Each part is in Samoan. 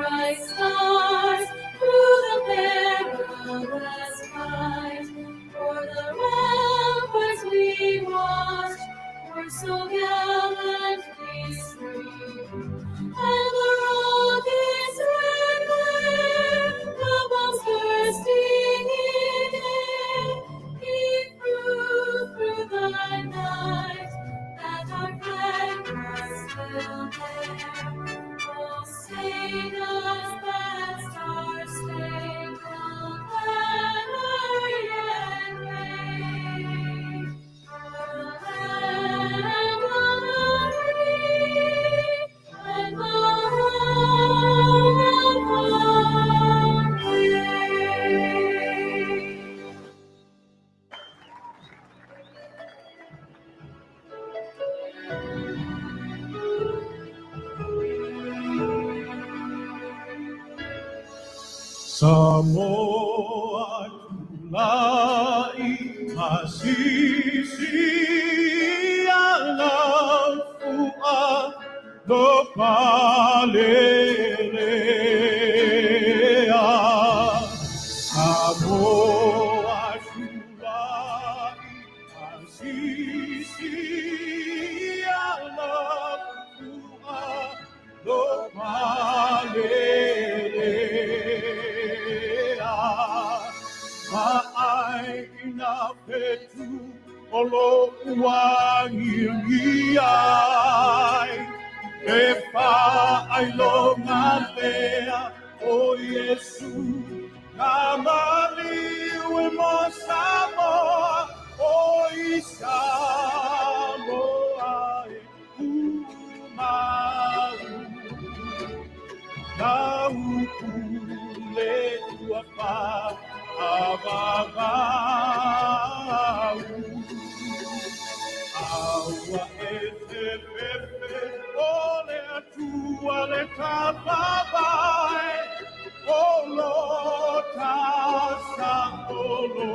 bright stars through the perilous fight. O'er the ramparts we watched were so gallantly streaming, and the rocket's red glare, the bombs bursting in air, gave proof through the night that our flag was still there. Oh, say does that star-spangled banner yet wave o'er the land of the free and the home of the brave? Samoa tulai masisi alafua no palelea. Samoa tulai masisi alafua no palelea. Ma'ai ina fetu o lo uangi ai. E whaai lo ngā lea o Iesu. Ngā maliu e mo Samoa o i Samoa e umau. Nā upule ua wha avavau. Aua e te pepe o le atua le tāpapai. O lo ta sa o lo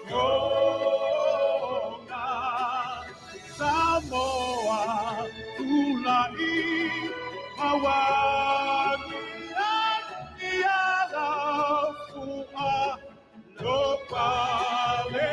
fioga. Samoa tulai mawagi ia laufua no palelea.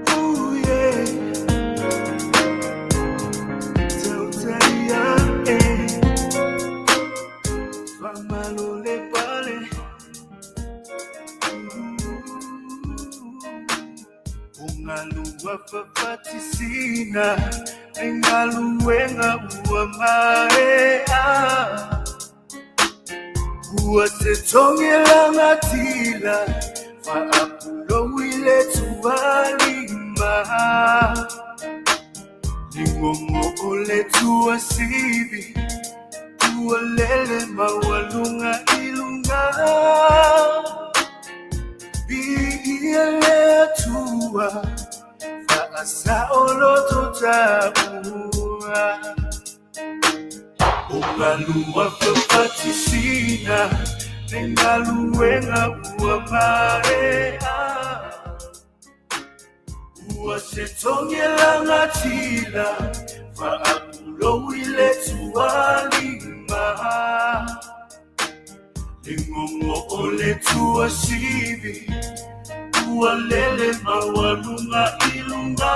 Ooh, yeah. Tell Teddy I am. Ua fafatisina le galuega ua maea. Ua te togi lagatila faapulou i le tualima. Ligogo o le tuasivi ua lele maualuga i luga. Viia le Atua faasaoloto taua. O galua fafatisina le galuega ua maea. Ua se togi lagatila faapulou i le tualima. Ligogo o le tuasivi ua lele maualuga i luga.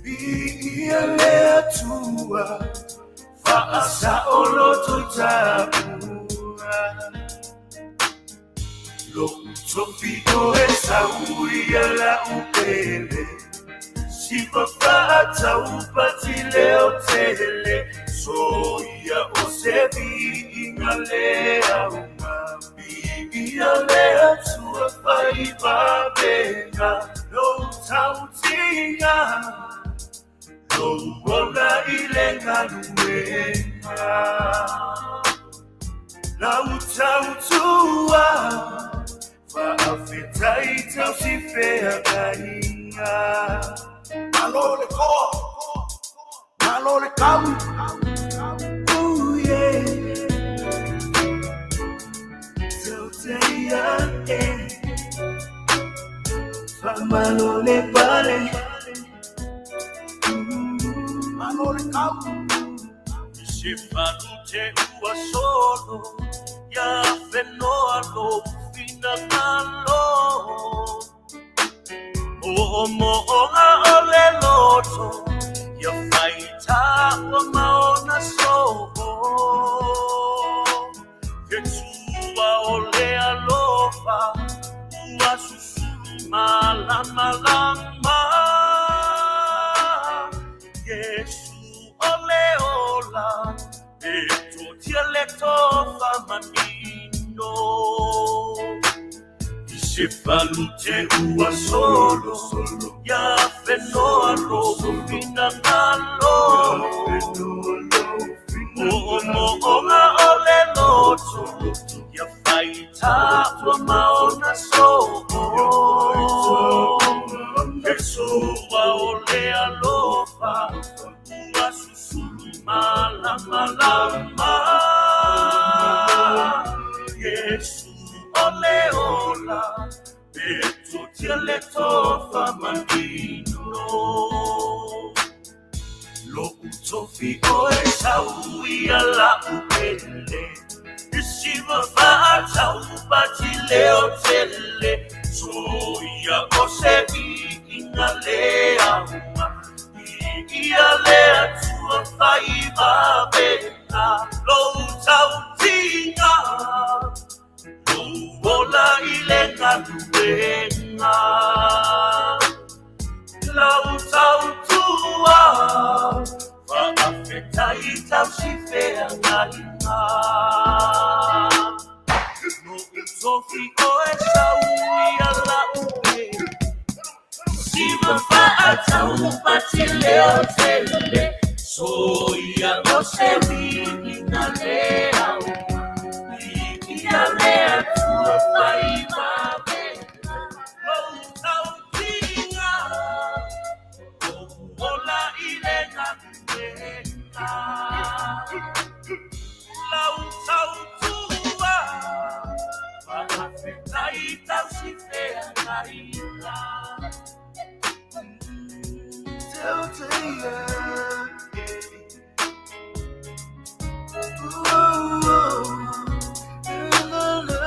Viia le Atua faasaoloto taua. Lo'u tofi o e sauia la'u pele. Siva fa'ataupati leo tele. Soia o se vi'iga le auga. Viia le Atua faivavega. Lou tautiga. Lou ola i le galuega. Lau tautua. Fa'afetai tausifeagaiga. Malo le toa, malo le kau. Oh yeah. Tauteia e. Faamalo le pale. Malo le kau. Se falute ua solo ia fenoa lou finagalo. Mo'omo'oga o le loto ia faitā ua maona so'o. Fetua o le alofa ua susulu malamalama. Iesu o le ola e totia le tofa manino. I se falute ua solo ia fenoa lou finagalo. Mo'omo'oga o le loto ia faitā ua maona so'o. Fesoa o le alofa ua susulu malamalama. Iesu o le ola e totia le tofa manino. Lo'u tofi o e sauia la'u pele. Isiva fa'ataupati leo tele. Soia o se vi'iga le auga. Viia le Atua faivavega. Lou tautiga. Lou ola i le galuega. Lau tautua. Fa'afetai tausifeagaiga. Lo'u tofi o e sauia la'u pele. Siva fa'ataupati leo tele. Soia o se vi'iga le auga. Viia le Atua faivavega. Lou tautiga. Lou ola i le galuega. Lau tautua. Fa'afetai tausifeagaiga. Tauteia e. Oh, oh. La, la.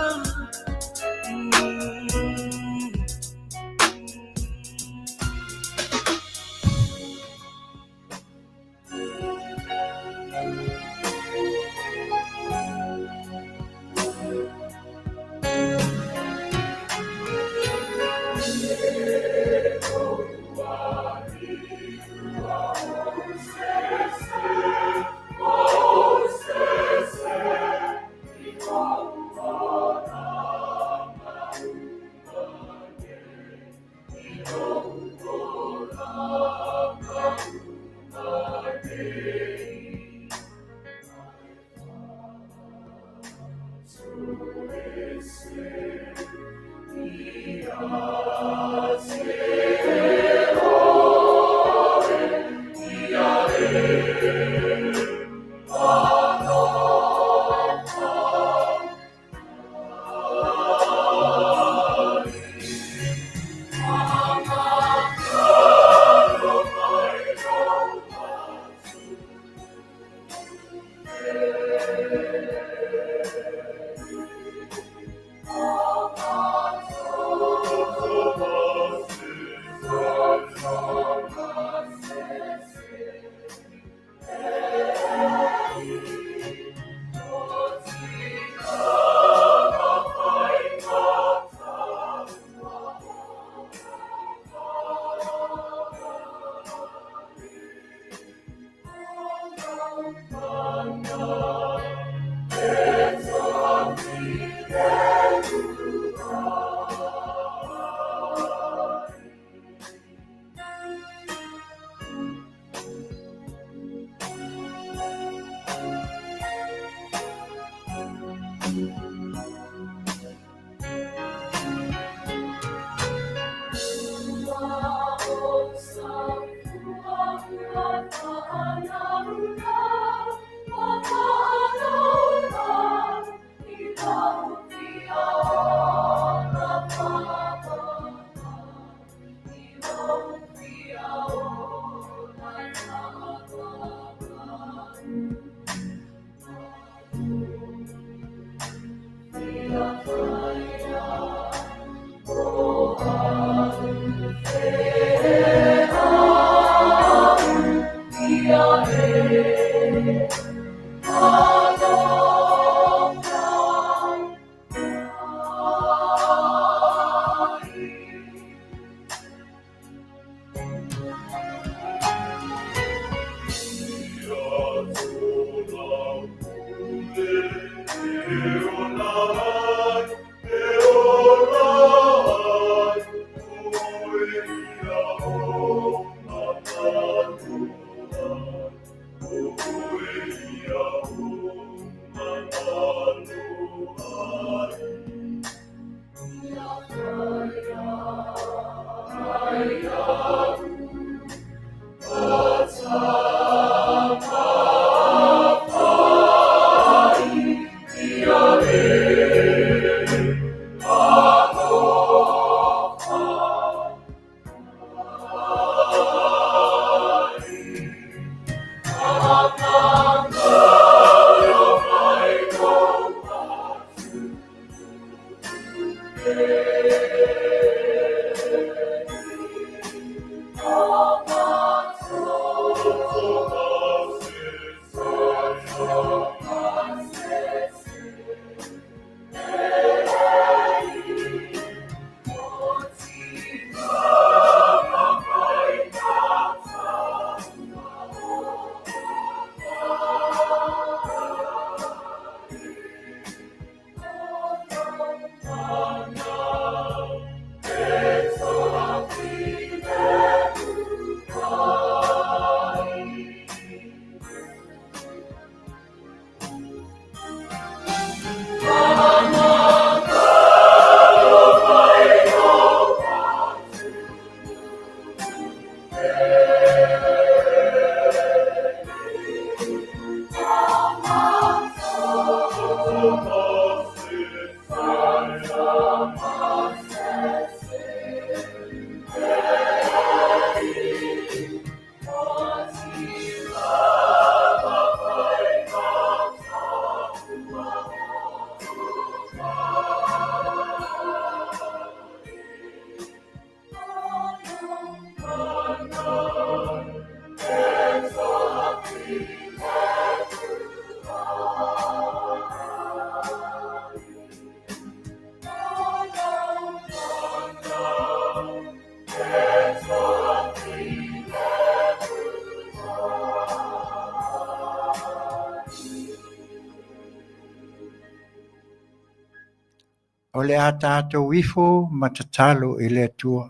O le a tatou ifo ma tatalo i le Atua.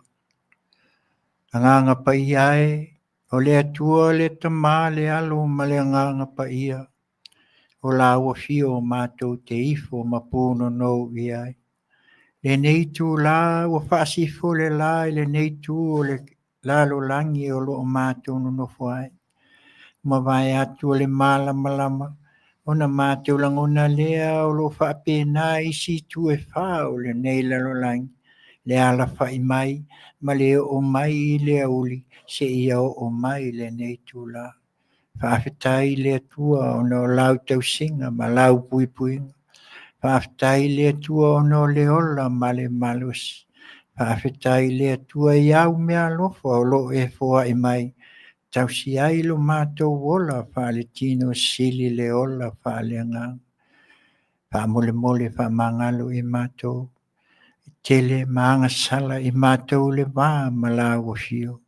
Agaga Paia e, o le Atua le Tama, le Alo ma le Agaga Paia, o lau afio matou te ifo ma punonou i ai. Lenei itula ua faasifo le la i lenei itu o le lalolagi o lo o matou nonofo ai. Mavae atu o le malamalama ona matou lagona lea o lo o faapena isi itu e fa o lenei lalolagi, le alafai mai ma le oo mai i le aoauli seia oo mai i lenei itula. Faafetai i le Atua ona o lau tausiga ma lau puipuiga. Faafetai i le Atua ona o le ola ma le malosi. Faafetai i le Atua i au meaalofa o lo o e foai mai, tausi ai lo matou ola faaletino sili le ola faaleagaga. Faamolemole faamagalo i matou, e tele ma agasala i matou le va ma lau afio.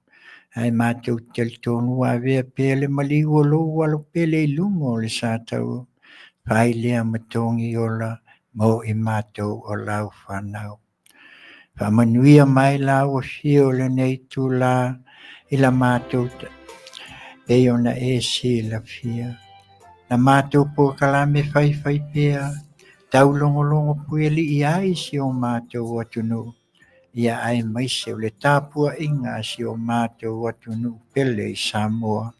Ae matou te talitonu ua avea pea le maliu o lou alo pele i luga o le sataua, fai lea ma togi ola mo i matou o lau fanau. Faamanuia mai lau afio i lenei itula i la matou pei ona e silafia. La matou polokalame faifai pea, taulogologo puialii ai si o matou atunuu, ia aemaise o le tapuaiga a si o matou atunuu pele i Samoa.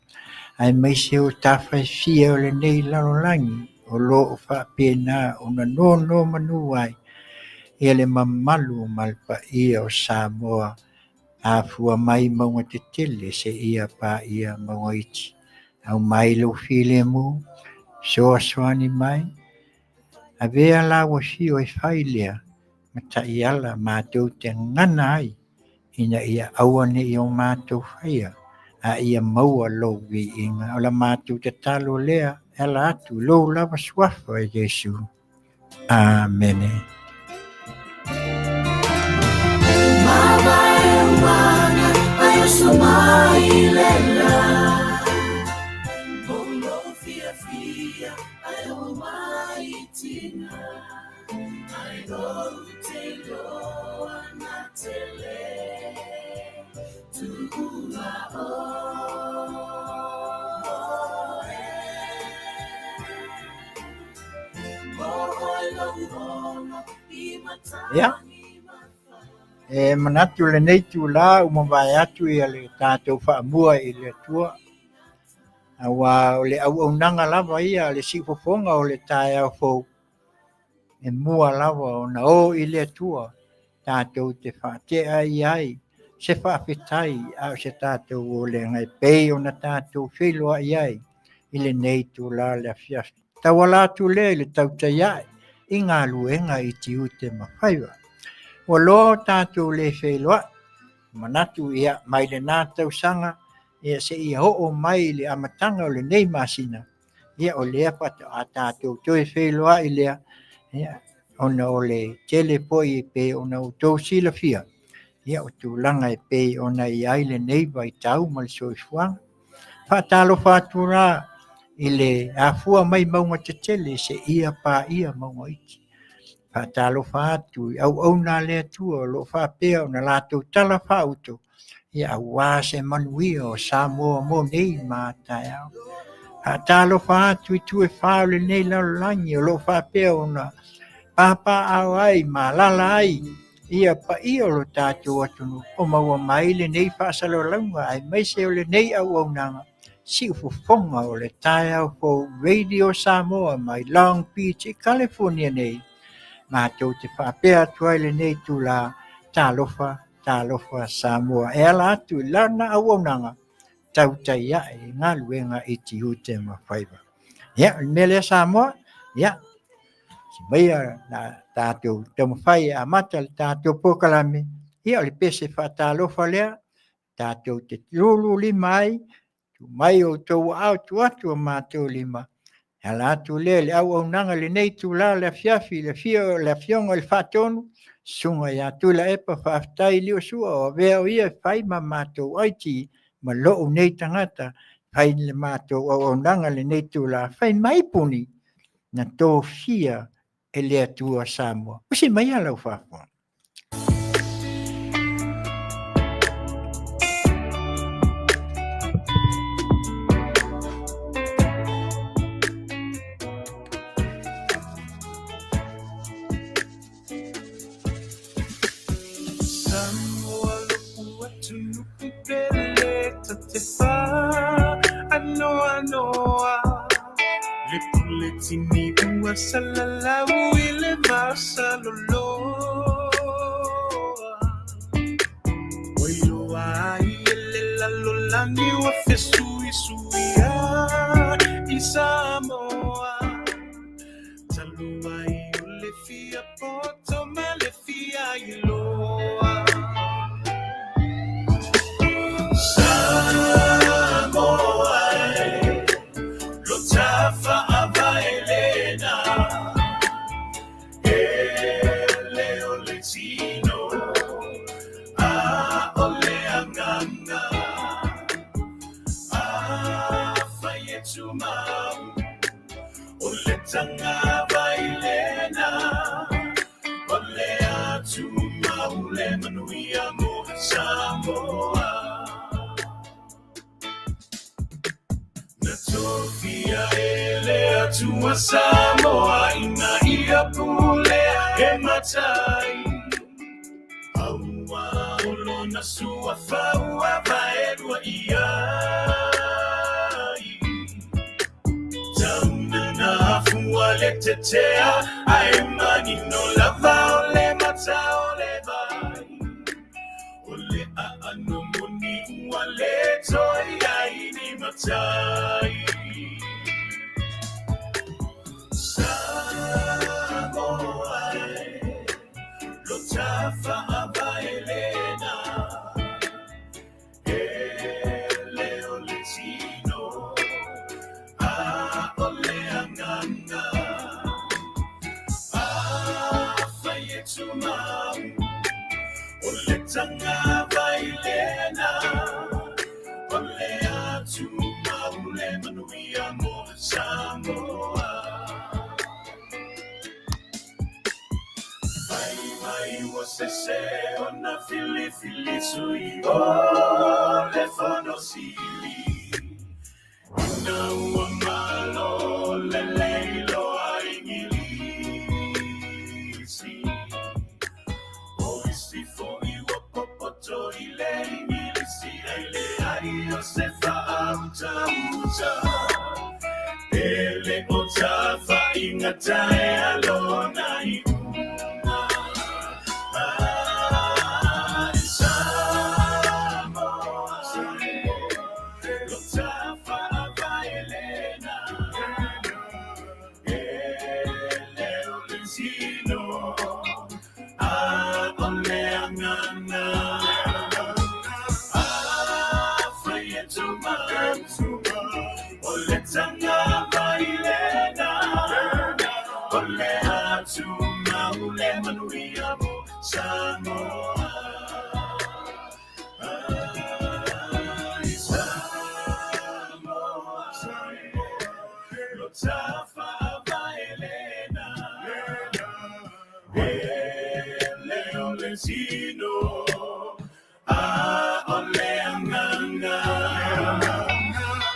Aemaise o tafa e fia o lenei lalolagi o lo o faapena ona nonomanu ai ia le mamalu ma le paia o Samoa afua mai mauga tetele seia paia mauga iti. Aumai lou filemu, fesoasoani mai, avea lau afio e fai lea ma taiala matou te gagana ai ina ia aua ne i o matou faia, a ia maua lou viiga. O la matou tatalo lea e ala atu i lou lava suafa e Iesu. Amene. Ia, e manatu lenei itulā ua mavae atu ia le tatou faamua i le Atua, aua o le auaunaga lava ia a le siufofoga o le taeao fou, e mua lava ona o i le Atua tatou te faatea i ai se faafetai a o se tatou olega e pei ona tatou feiloai ai i lenei itula o le afiafi. Tauala atu lea i le tautai ae i galuega i tiute ma faiva. Ua loa o tatou le feiloai, manatu ia mai lena tausaga ia seia oo mai i le amataga o lenei masina, ia o lea faatoa tatou toe feiloai lea, ia ona o le tele foi e pei ona outou silafia, ia o tulaga e pei ona i ai lenei vaitau ma le soifuaga. Faatalofa atu la i le afua mai mauga tetele seia paia mauga iti. Faatalofa atu i auauna a le Atua o lo o faapea ona latou tala faauto, ia aua se manuia o Samoa mo nei ma a taeao. Faatalofa atu i itu e fa o lenei lalolagi o lo o faapea ona papaaao ai ma alaala ai ia paia o lo tatou atunuu o maua mai lenei faasalalauga aemaise o lenei auaunaga siufofoga o le taeao fou Radio Samoa mai Long Beach i California nei. Matou te faapea atu ai lenei itula, talofa, talofa Samoa e ala atu i lana auaunaga tautai ae i galuega i tiute ma faiva. Ia, o le mea lea Samoa, ia, si maia na tatou taumafai e amata le tatou polokalame, ia o le pese faatalofa lea, tatou te lulu lima ai, tuu mai outou aao, tuu atu o matou lima, e ala atu lea i le auaunaga i lenei itula o le afiafi i le afio o le Afioga i le Faatonu, Susuga ia Tuilaepa Faafetai Liosua o avea o ia e fai ma matou IT ma lou nei tagata, fai le matou auaunaga i lenei itula, fai mai puni na tofia e le Atua Samoa. Usi mai a lau faafofoga. le tetea ae manino lava o le mata o le vai o le aano moni ua le toe i ai ni matai. Samoa e, lo tafaavae lena. E le o le tino, a o le agaga. Afai e tumau, o le tagavai lena. O le a tumau le manuia mo Samoa. Fai mai ua sese ona filifili sui o le Fono Sili. Ina ua malo lelei loa Igilisi. O isi foi ua popoto i le Igilisi ae leai o se faautauta. E le o tafaiga taea lona iuga. Ai Samoa, lo tafaavae lena. E le o le tino, a o le agaga. Afai e tumau, o le tagavai lena. O le a tumau le manuia mo Samoa. Ai Samoa, lo tafaavae lena. E le o le tino, a o le agaga.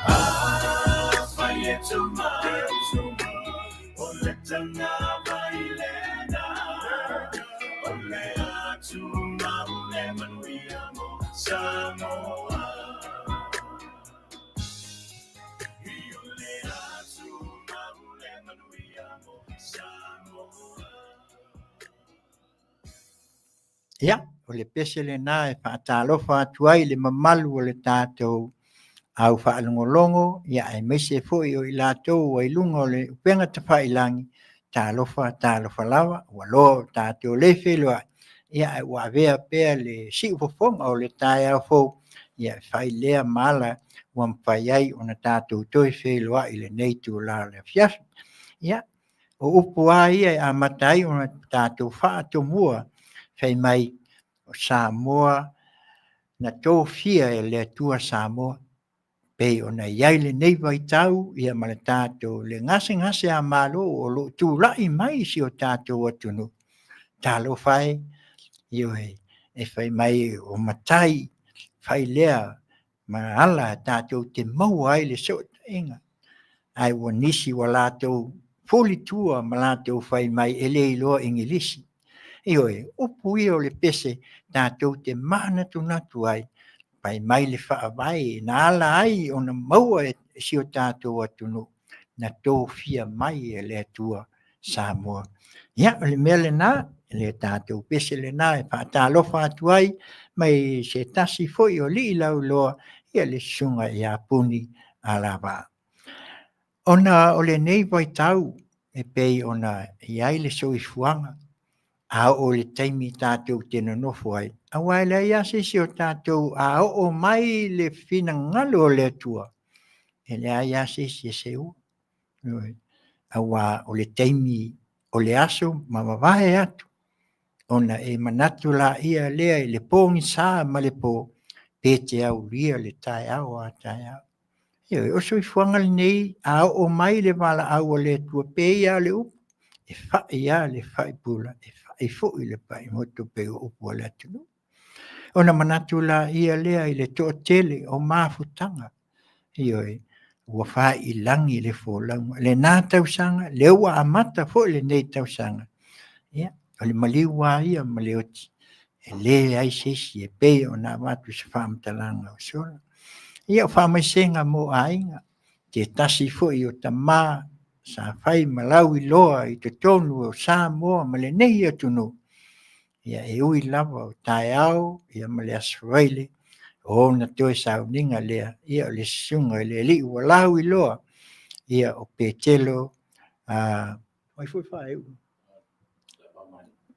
Afai e tumau, o le tagavai lena. O le a tumau le manuia mo Samoa. I o le a tumau le manuia mo Samoa. Ia, o le pese lena e faatalofa atu ai i le mamalu o le tatou au faalogologo, ia aemaise foi o i latou ua i luga o le upega tafailagi, talofa, talofa lava, ua loa o tatou le feiloai, ia ae ua avea pea le siufofoga o le taeao fou, ia e fai lea ma ala ua mafai ai ona tatou toe feiloai i lenei itula o le afiafi. Ia, o upu lava ia e amata ai ona tatou faatomua, fai mai o Samoa na tofia e le Atua Samoa, pei ona i ai lenei vaitau ia ma le tatou le gasegase a Malo o lo o tulai mai i si o tatou atunuu. Talofa e, ioe, e fai mai o matai fai lea ma ala tatou te maua ai le sootaiga, ae ua nisi ua latou fulitua ma latou fai mai e le iloa Igilisi. Ioe, upu ia o le pese tatou te manatunatu ai, fai mai le faavae na ala ai ona maua e si o tatou atunuu na tofia mai e le Atua Samoa. Ia, o le mea lena, le tatou pese lena e faatalofa atu ai mai se tasi foi o alii lauiloa, ia le susuga ia Puni Alavaa. Ona o lenei vaitau e pei ona i ai le soifuaga, a oo i le taimi tatou te nonofo ai, aua e leai lava se isi o tatou a oo mai le finagalo o le Atua, e leai lava se isi e seua. Aua o le taimi o le aso ma vavae atu, ona e manatu laia lea i le pogisa ma le po, pe te aulia le taeao a taeao. Ioe, o soifuaga lenei, a oo mai le valaau a le Atua, pei lava o le upu, e fai lava le faipula, e fai foi le paimoto pei o upu a le atunuu. Ona manatu laia lea i le toatele o mafutaga, ioe, ua failagi le folauga. Lena tausaga, lea ua amata foi lenei tausaga, ia, o le maliu lava ia ma le oti, e leai se isi e pei ona avatu se faamatalaga o sola. Ia, o faamaisega mo aiga, te tasi foi o tama sa fai ma lauiloa i totonu o Samoa ma lenei atunuu, ia e ui lava o taeao ia ma le Aso Faraile o ona toe sauniga lea, ia o le susuga i le alii ua lauiloa, ia o Petelo ai foi faaiu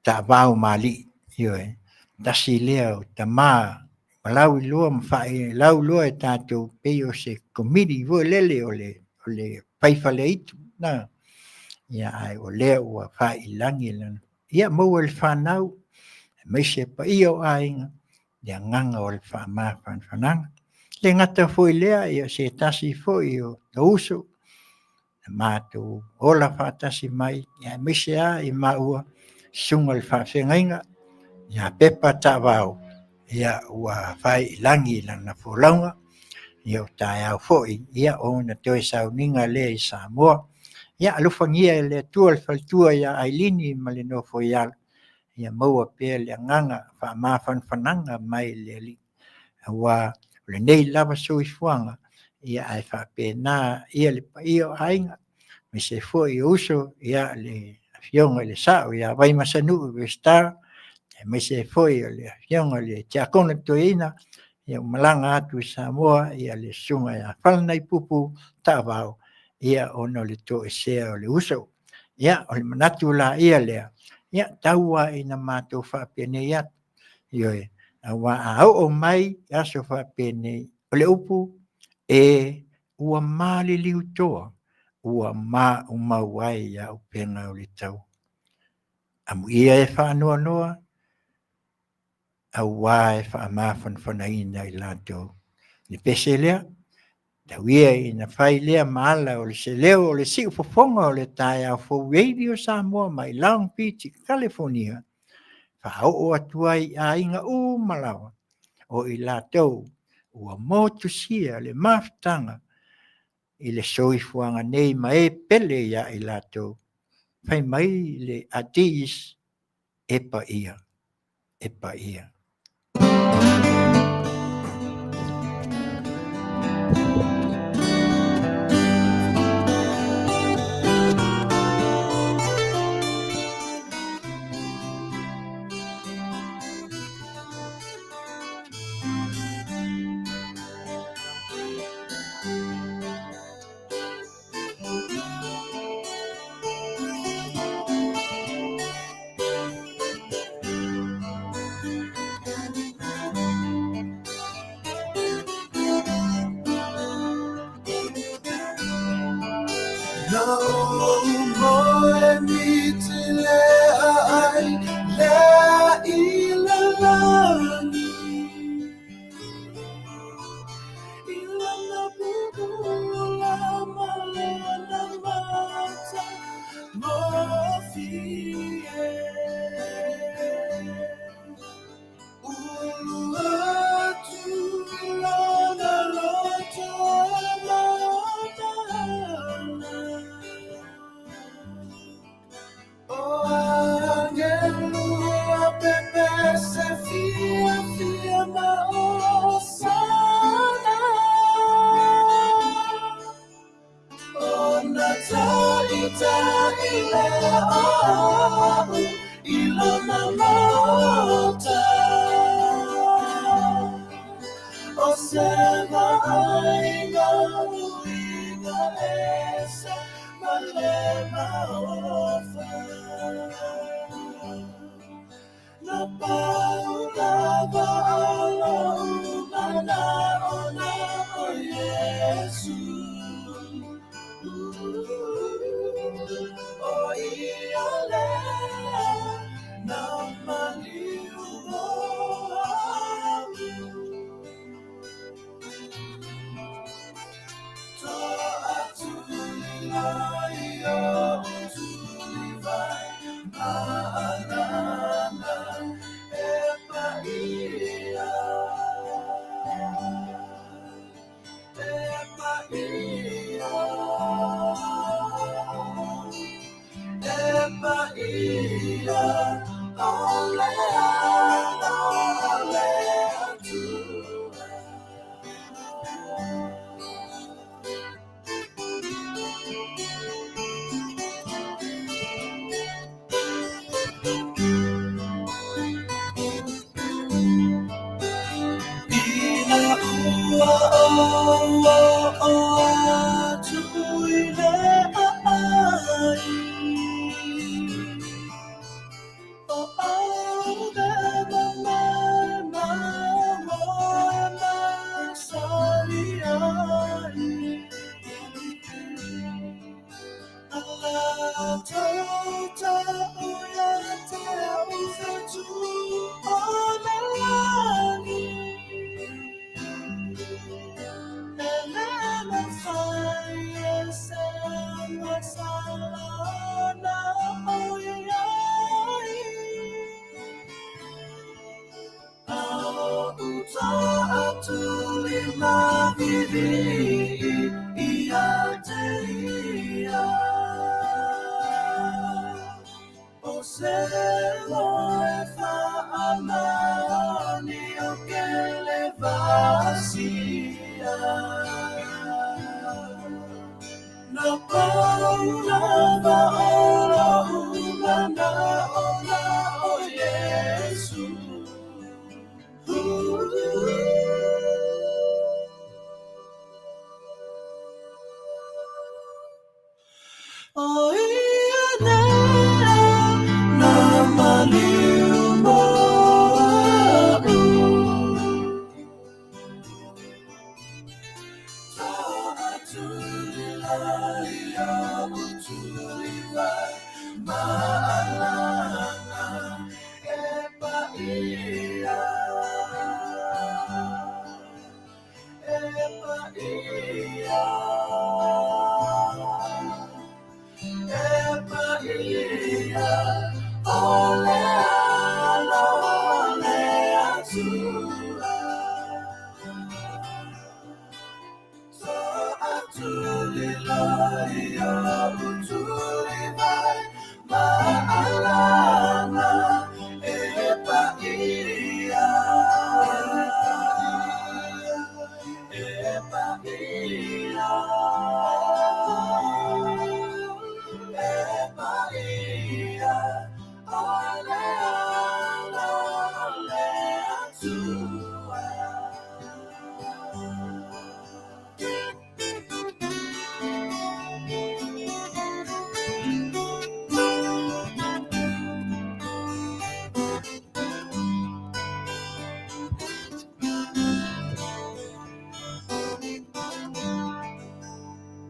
Taavao ma Alii, ioe, tasi lea o tama ma lauiloa ma faalauiloa e tatou pei o se komiti foi lele o le fai faleaitu na. Ia ae o lea ua faiilagi lana. Ia maua e le fanau aemaise paia o aiga le agaga o le faamafanafanaga. E le gata foi i lea, ia o se tasi foi o uso na matou ola faatasi mai, aemaise lava i maua susuga i le faafeagaiga ia Pepa Taavao, ia ua faiilagi lana folauga, ia o taeao foi ia ona toe sauniga lea i Samoa. Ia alofagia e le Atua le faletua ia Ailini ma le nofo a alo, ia maua pea le agaga faamafanafanaga mai le Alii, aua o lenei lava soifuaga, ia ae faapena ia le paia o aiga, aemaise foi o uso, ia le afioga i le Sao ia Vaimasanuu Resitara, aemaise foi o le afioga i le Tiakono Toeaina, ia ua malaga atu i Samoa ia le susuga ia Falanaipupu Taavao, ia ona o le toesea o le uso. Ia o le manatu la ia lea, ia tau lava ina matou faapenei atu, ioe, aua a oo mai aso faapenei, o le upu, e ua maliliu toa, ua maumau ai auupega o le tau. Amuia e faanoanoa, aua e faamafanafanaina i latou. Le pese lea, tau ia ina fai lea ma ala o se leo o le siufofoga o le taeao fou Radio Samoa mai Long Beach i Kalifonia, faaoo atu ai i aiga uma lava o i latou ua motusia le mafutaga i le soifuaga nei ma e pele ia i latou. Fai mai le Ateis, e paia, e paia.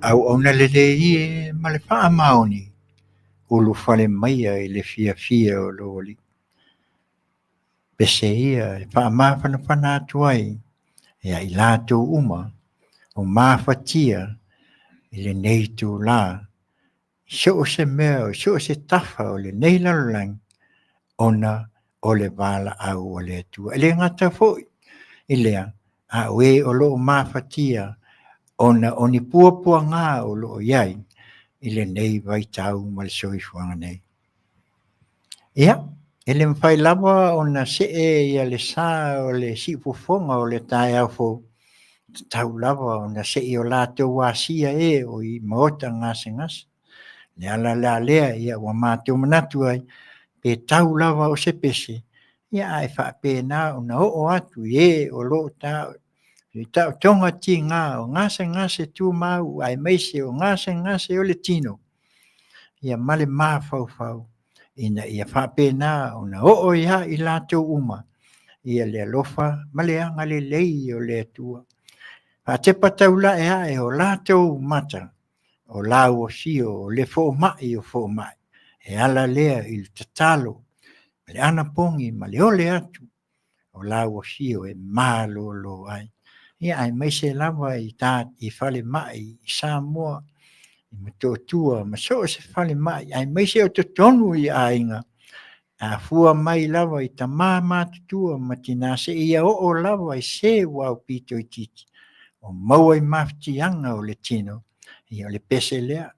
Auauna lelei e ma le faamaoni, ulufale maia i le fiafia o lou Alii. Pese ia e faamafanafana atu ai ia i latou uma o mafatia i lenei itulā, i so o se mea, i so o se tafa o lenei lalolagi, ona o le valaau a le Atua. E le gata foi i lea, a o e o lo o mafatia ona o ni puapuaga o lo o i ai i lenei vaitau ma le soifuaga nei. Ia, e le mafai lava ona see ia le sa o le siufofoga o le taeao fou, tatau lava ona se i o latou asia e o i maota gasegase. Le ala la lea, ia ua matou manatu ai, pe tau lava o se pese, ia ae faapena ona oo atu i e o lo o ta i taotoga tiga o gasegase tumau aemaise o gasegase o le tino, ia ma le mafaufau ina ia faapena ona oo ia i latou uma ia le alofa ma le agalelei o le Atua. Faatepa taulae ae o latou mata o lau afio o le foomai o foomai, e ala lea i le tatalo, le anapogi ma le ole atu o lau afio e malolo ai. Ia aemaise lava i ta i falemai i Samoa, i Motootua ma so o se falemai, aemaise o totonu i aiga, a fua mai lava i tama matutua ma tina seia oo lava i se ua aupito itiiti, o maua i mafatiaga o le tino, ia o le pese lea.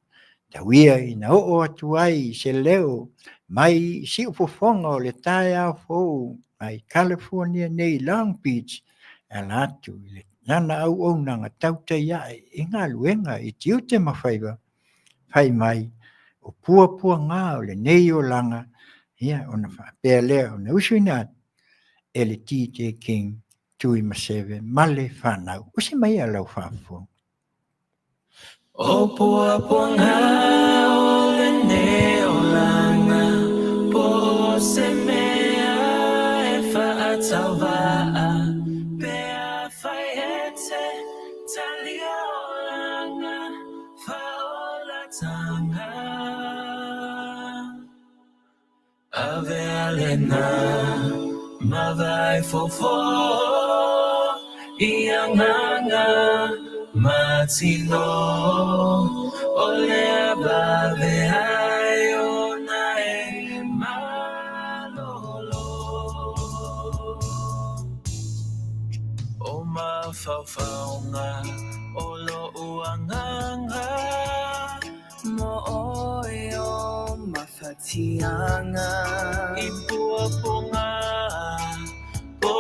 Tau ia ina oo atu ai se leo mai i siufofoga o le taeao fou mai California nei Long Beach, e ala atu i lana auaunaga tautai ae i galuega i tiute ma faiva, fai mai o puapuaga o lenei olaga, ia ona faapea lea ona usuina atu e le DJ King Tuimaseve ma le fanau. Usi mai ia lau faafofoga. O puapuaga o lenei olaga, po o se mea e faatauvaa, pe afai e te talia olaga faaolatanga. Avea lena ma vaifofo i agaga matino o le vave ai ona e malolo. O mafaufauga o lo'u agaga Mo oe o mafatiaga I puapuaga po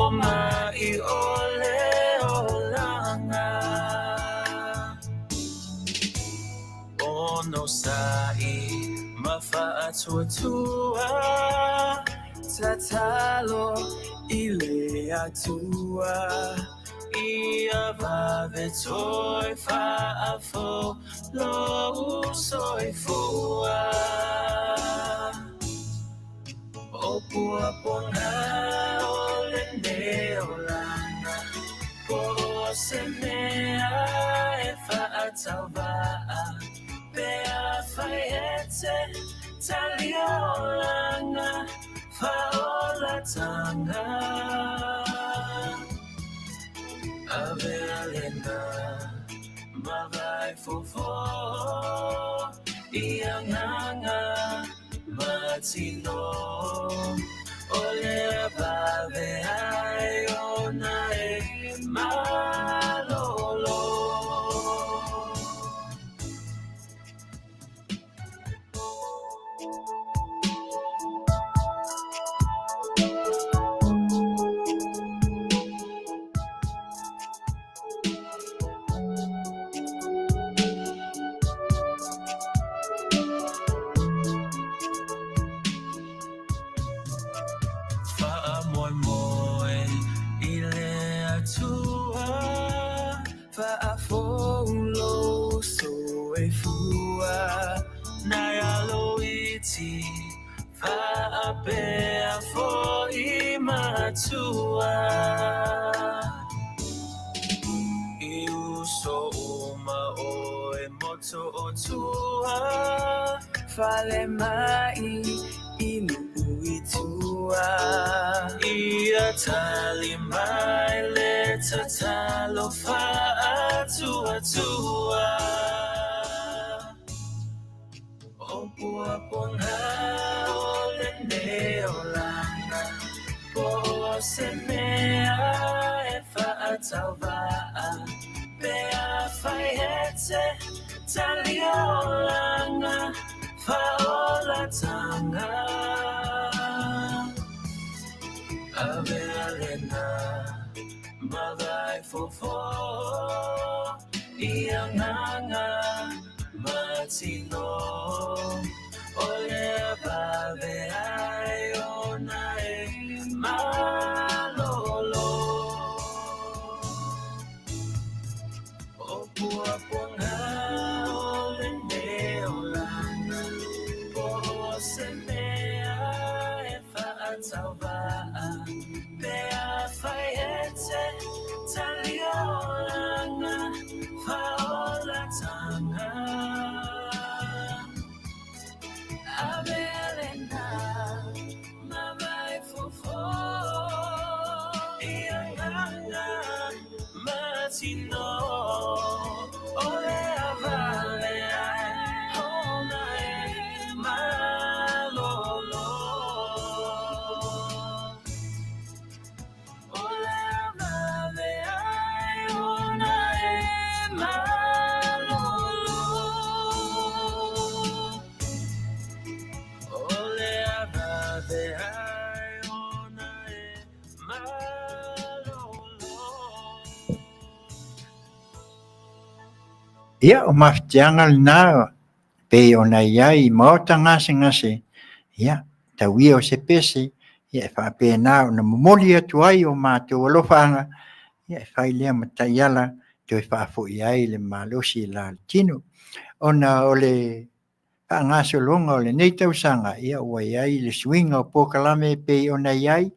o ma'i o le olaga. Onosa'i ma faatuatua Tatalo i le Atua Ia vave toe faafou lou soifua. O puapuaga o lenei olaga po o se mea e faatauvaa pe afai e te talia olaga faaolataga. Avea lena ma vaifofo i agaga matino o le vave ai ona e malolo. Faamoemoe i le Atua Faafou lou soifua Nai alo iti faapea fo'i matua I uso uma oe Motootua Fale mai i nuu i tua Ia tali mai le tatalo faatuatua. O puapuaga o lenei olaga po o se mea e faatauvaa pe afai e te talia olaga faaolataga. Avea lena ma vaifofo i agaga matino o le vave ai ona e malolo. O puapuaga o lenei olaga po o se mea e faatauvaa pe afai e te talia olaga faaolataga. Avea lena ma vaifofo i agaga matino o le vave ai ona e malolo. O le vave ai ona e malolo. O le vave ai ona e malolo. Ia, o mafatiaga lena pei ona i ai i maota gasegase, ia, tau ia o se pese, ia e faapena ona momoli atu ai o matou alofaaga, ia e fai lea ma taiala toe faafoi ai le malosi i la le tino. Ona o le faagasologa o lenei tausaga, ia ua i ai le suiga o polokalame e pei ona i ai,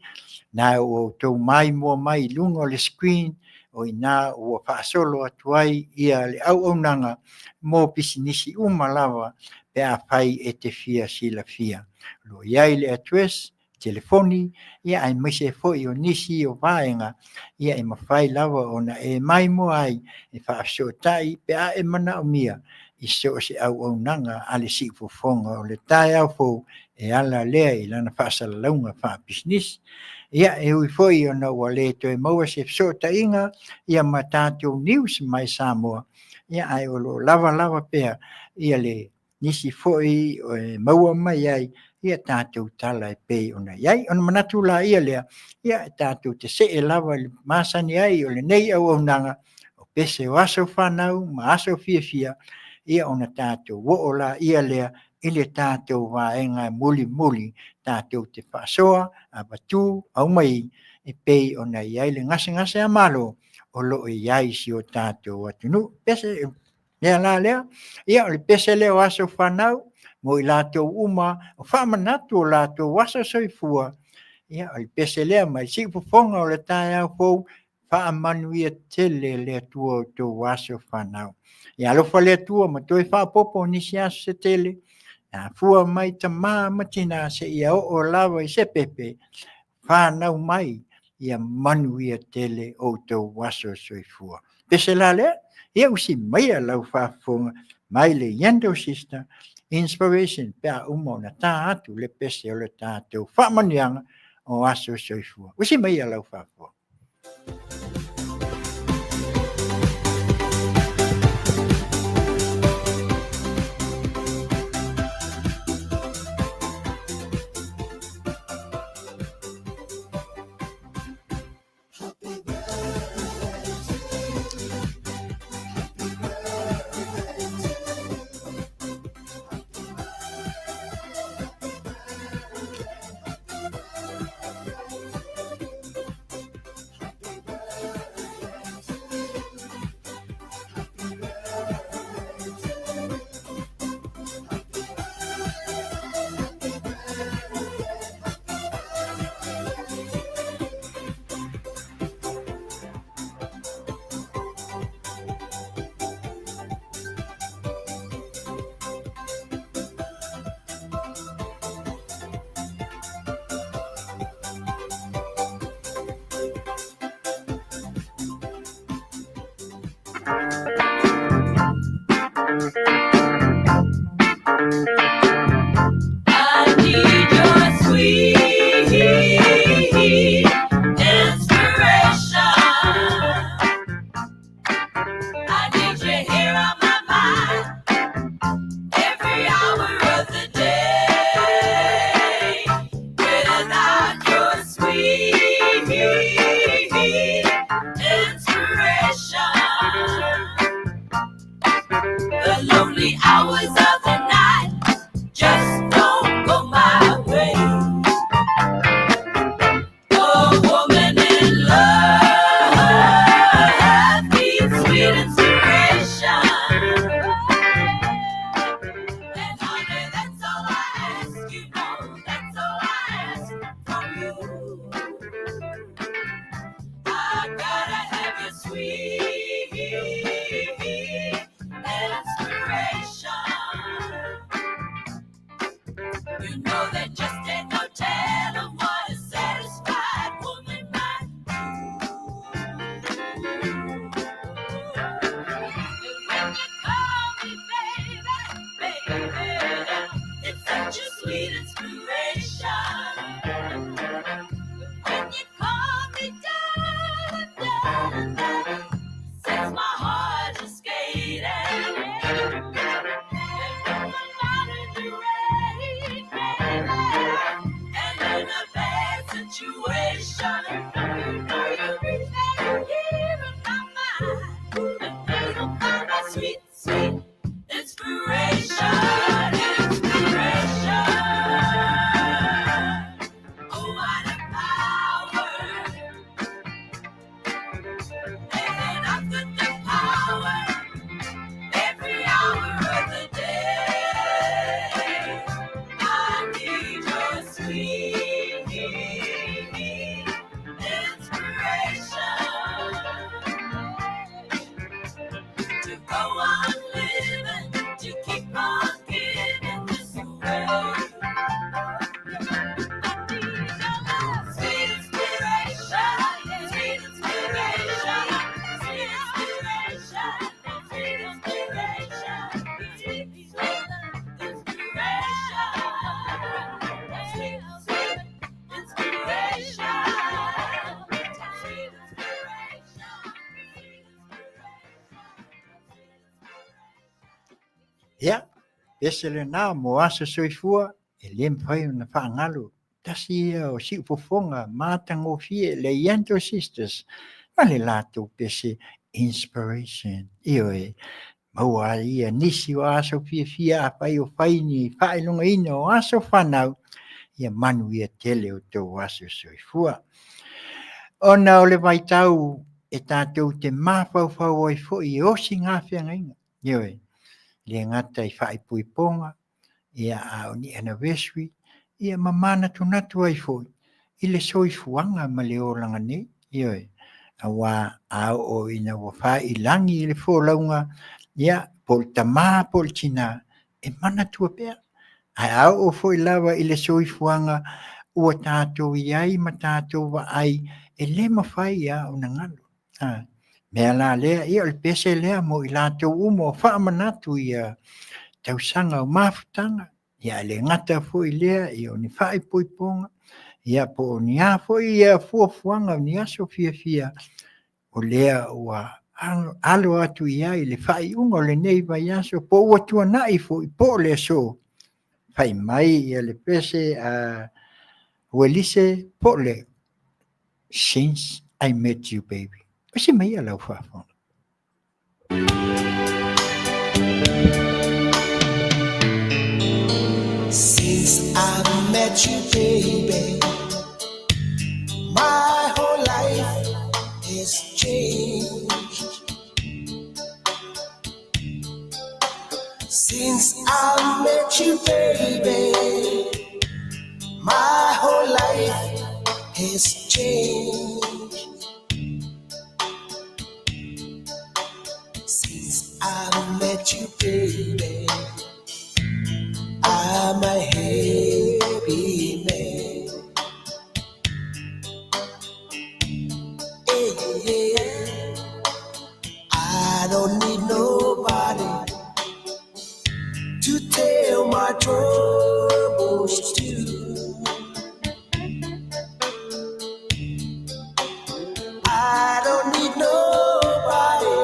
na ua outou maimoa mai i luga o le screen. O i ina ua faasolo atu ai ia le auaunaga mo pisinisi uma lava pe afai e te fia silafia. O lo o i ai le address, telefoni, ia aemaise foi o nisi o vaega ia e mafai lava ona e maimoa ai e faafesootai pe a e manaomia i so o se auaunaga a le Siufofoga o le taeao fou e ala lea i lana faasalalauga faapisinisi. Ia, e ui foi ona ua le toe maua se fesootaiga ia ma tatou news mai Samoa, ia ae o lo o lava lava pea ia le nisi foi e maua mai ai ia tatou tala e pei ona i ai. Ona manatu laia lea, ia e tatou te see lava i le masani ai o lenei auaunaga, o pese o aso fanau ma aso fiafia, ia ona tatou oo laia lea i le tatou vaega mulimuli tatou te faasoa, avatu, aumai, e pei ona i ai le gasegase a Malo o lo o i ai i si o tatou atunuu. Pese, mea la lea, ia o le pese lea o aso fanau mo i latou uma o faamanatu o latou aso soifua, ia o le pese lea mai Siufofoga o le taeao fou, faamanuia tele le Atua i outou aso fanau. Ia alofa le Atua ma toe faaopoopo nisi aso se tele, e afua mai tama ma tina seia oo lava i se pepe, fanau mai, ia manuia tele outou aso soifua. Pese la lea, ia usi maia lau faafofoga mai le Yendo Sister Inspiration pe a uma ona ta atu le pese o le tatou faamanuiaga o aso soifua. Usi maia lau faafofoga. I need your sweet inspiration. I need you here on my mind every hour of the day. Without your sweet inspiration, the lonely hours of the night just don't go my way. A woman in love needs sweet inspiration. And honey, that's all I ask, you know, that's all I ask from you. I gotta have your sweet inspiration. You know that just ain't no telling what a satisfied woman might do. And when you call me baby, baby, it's such a sweet inspiration. When you call me darling, darling, darling, sets my heart to skating. And when I'm out in the rain, baby, Ia, pese lena mo aso soifua, e le mafai ona faagalo. Tasi ia o siufofoga matagofie le Yanto Sisters ma le latou pese Inspiration. Ioe, maua ai ia nisi o aso fiafia afai o fai ni faailogaina o aso fanau, ia manuia tele o tou aso soifua. Ona o le vaitau e tatou te mafaufau ai foi e osi gafeagaiga. Ioe, le gata i faaipoipoga, ia a o ni anniversary, ia ma manatunatu ai foi i le soifuaga ma le olaga nei. Ioe, aua a oo ina ua faiilagi le folauga, ia, po o le tama po o le tina, e manatua pea. Ae a oo foi lava i le soifuaga ua tatou i ai ma tatou vaai, e le mafai lava ona galo. O mea la lea, ia o le pese lea mo i latou uma o faamanatu ia tausaga o mafutaga, ia ae le gata foi i lea, ia o ni faaipoipoga, ia po o ni a foi fuafuaga o ni aso fiafia, o lea ua alo atu i ai le faaiuga o lenei vaiaso, po ua tuanai foi po o le aso, fai mai le pese a Uelise po o le Since I Met You Baby. Osi mai ia lau faafofoga. Since I met you, baby, my whole life has changed. Since I met you, baby, my whole life has changed. Since I met you, baby, I'm a happy man. Hey, yeah. I don't need nobody to tell my troubles to. I don't need nobody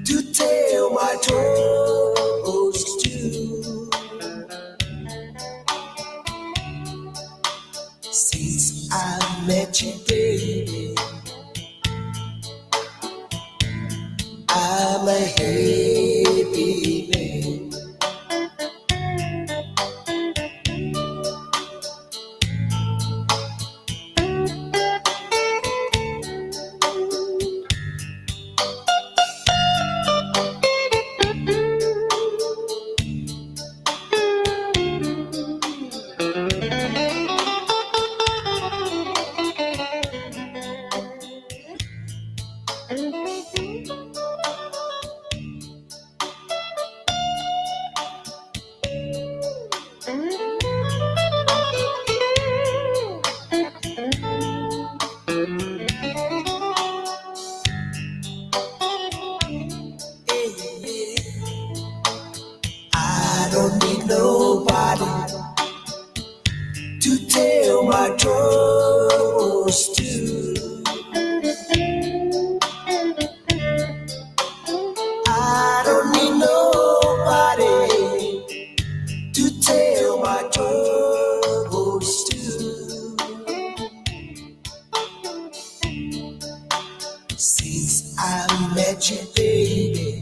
to tell my troubles to. Since I met you, baby, I'm a happy man. Hey, yeah. I don't need nobody to tell my troubles to. I don't need nobody to tell my troubles to. Since I met you, baby,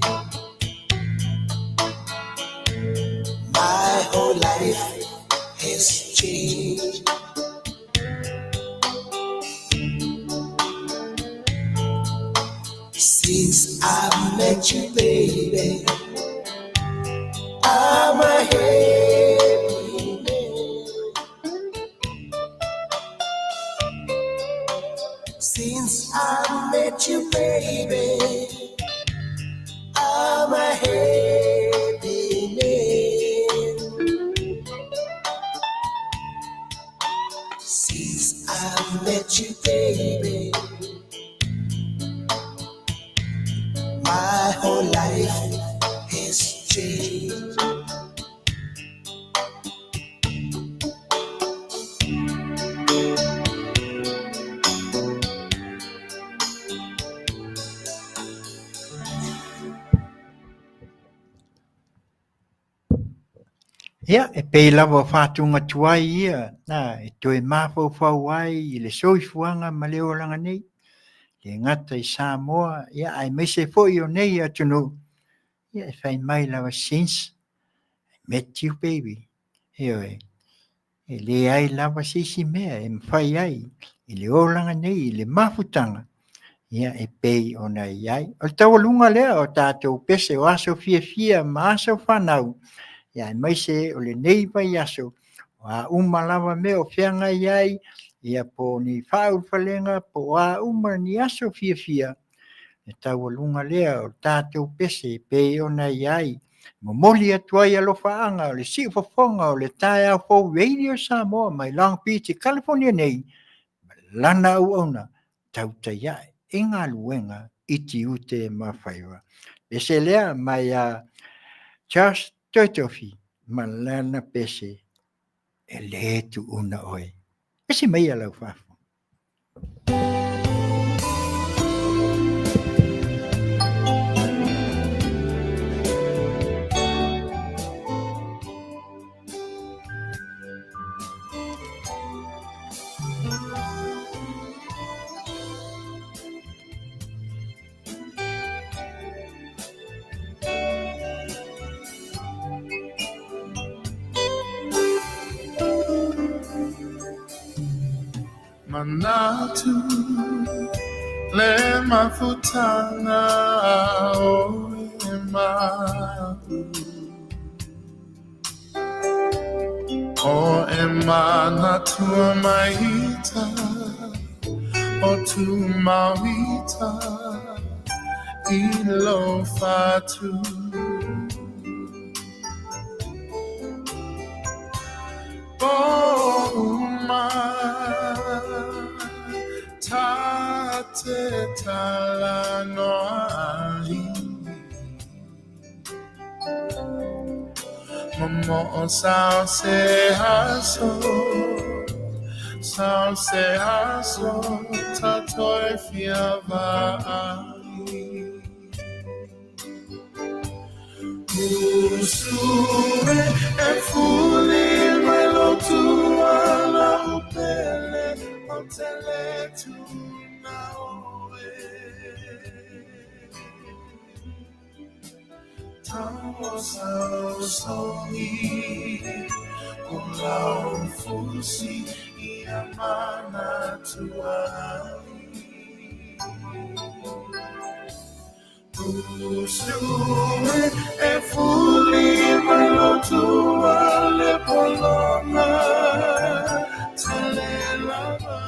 my whole life has changed. Since I met you, baby, I'm a happy man. Since I met you, baby, I'm a happy man. Since I met you, baby, my whole life has changed. Ia, e pei lava o faatuga tuai ia, na, e toe mafaufau ai i le soifuaga ma le olaga nei. Le gata i Samoa, ia, aemaise foi o nei atunuu, ia, e fai mai lava, since I met you baby. Ioe, e leai lava se isi mea e mafai ai i le olaga nei, i le mafutaga, ia e pei ona i ai. O le taualuga lea o tatou pese o aso fiafia ma aso fanau, ia aemaise o lenei vaiaso, o a uma lava mea o feagai ai, ia po o ni faaulufalega, po o a uma ni aso fiafia, le taualuga lea o tatou pese e pei ona i ai. Momoli atu ai alofaaga o le siufofoga o le taeao fou Radio Samoa mai Long Beach i California nei, ma lana auauna tautai ae i galuega i tiute ma faiva. Pese lea mai a Charles Toetofi ma lana pese e le tuuna oe. Pese mai a lau faafofoga. Manatu le mafutaga o e ma'u O e manatua maita o tumauita i lo fatu. O uma ta te talanoa ai. Momo'o sao se aso, sao se aso, ta toe fia vaai. Usu e e fuli mai lo tua la upele o te le tuna oe. Tau sao songi o lau fusi i a mana tuai. Usu e fuli mai lo tua le polonga tele lava.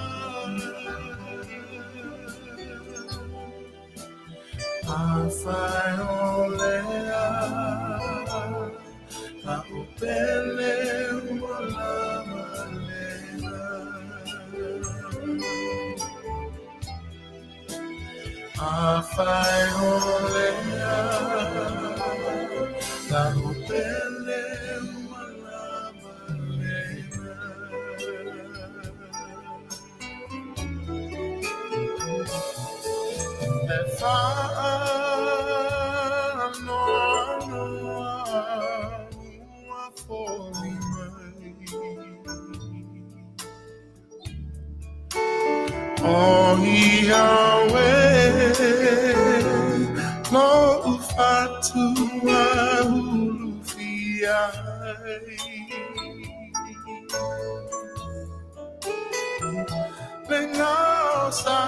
A whai o lea, a upele ua lama lena. A whai o lea, a upele ua lama lena. E whaanoanoa ua foli mai. O ia we, lo ufatua ulufi ai. Le ngao sa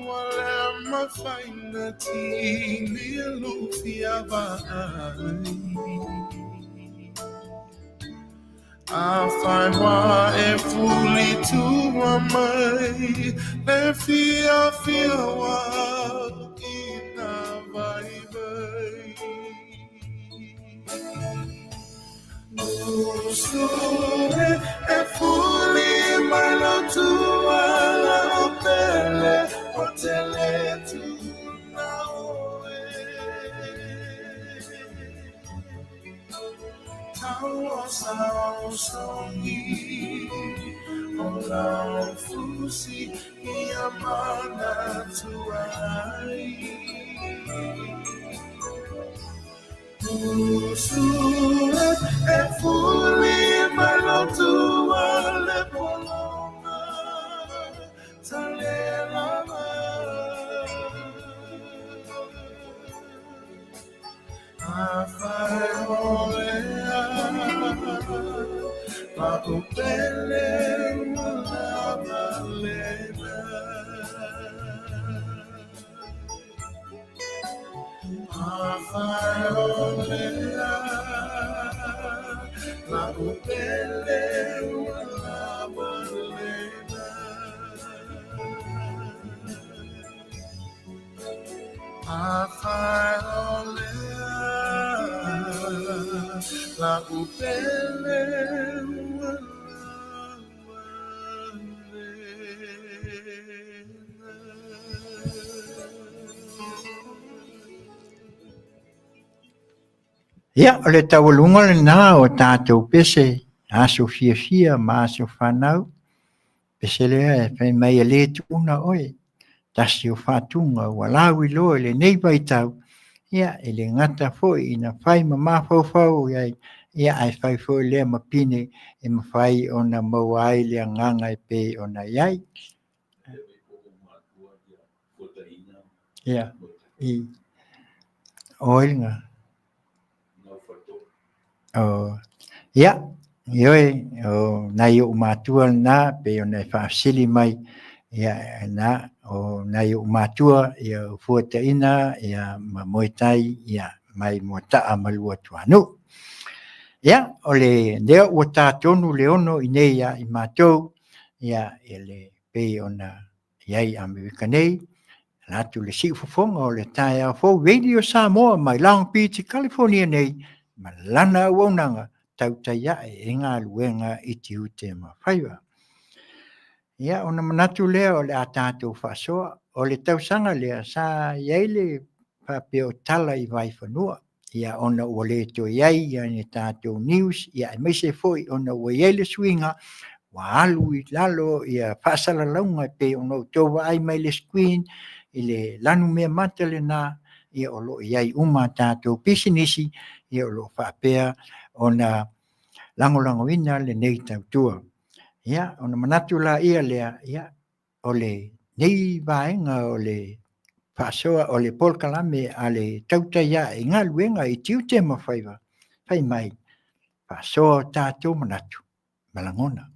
wa le mafaina tini lufi avai. A whai wā e fuli tua mai, le fia fia wā i nā vai vai. Usu e fuli mai lo tua la o pele o te le tuna oe. Tau o sao songi o lau fusi i a mana tuai. Usu E fuli mai lo tua le polonga talelava. Afai olea la upele ua lava lena. Afai olea la upele ua lava lena. Afai olea la upele ua lava lena. Ia, o le taualuga lena o tatou pese, aso fiafia ma aso fanau. Pese lea e fai mai e le tuuna oe, tasi o faatuga ua lauiloa i lenei vaitau, ia, e le gata foi ina fai ma mafaufau ai, ia, ae fai foi lea ma pine e mafai ona maua ai le agaga e pei ona i ai. Ia, i, oi lena. Oh, ia, ioe, o nai ou matua lena, pei ona e faafesili mai, ia, na, o nai ou matua, ia, o Fuataina, ia, ma Moetai, ia, mai Moataa ma Luatuanuu. Ia, o le lea ua tā tonu le 6 i nei ia i matou, ia, e le pei ona i ai Amerika nei, ala atu le siufofoga o le taeao fou Radio Samoa mai Long Beach, California nei, ma lana auaunaga tautai ae i galuega i tiute ma faiva. Ia, ona manatu lea o le a tatou faasoa, o le tausaga lea sa i ai le faapea o tala i Vaifanua, ia ona ua le toe i ai ia ni tatou news, ia aemaise foi ona ua i ai le suiga, ua alu i lalo ia faasalalauga e pei ona outou vaai mai i le screen, i le lanumea mata lena, ia o lo o i ai uma a tatou pisinisi, ia o lo o faapea ona lagolagoina lenei tautua. Ia, ona manatu laia lea, ia, o lenei vaega o le faasoa o le polokalame a le tautai ae i galuega i tiute ma faiva, fai mai, faasoa o tatou manatu ma lagona.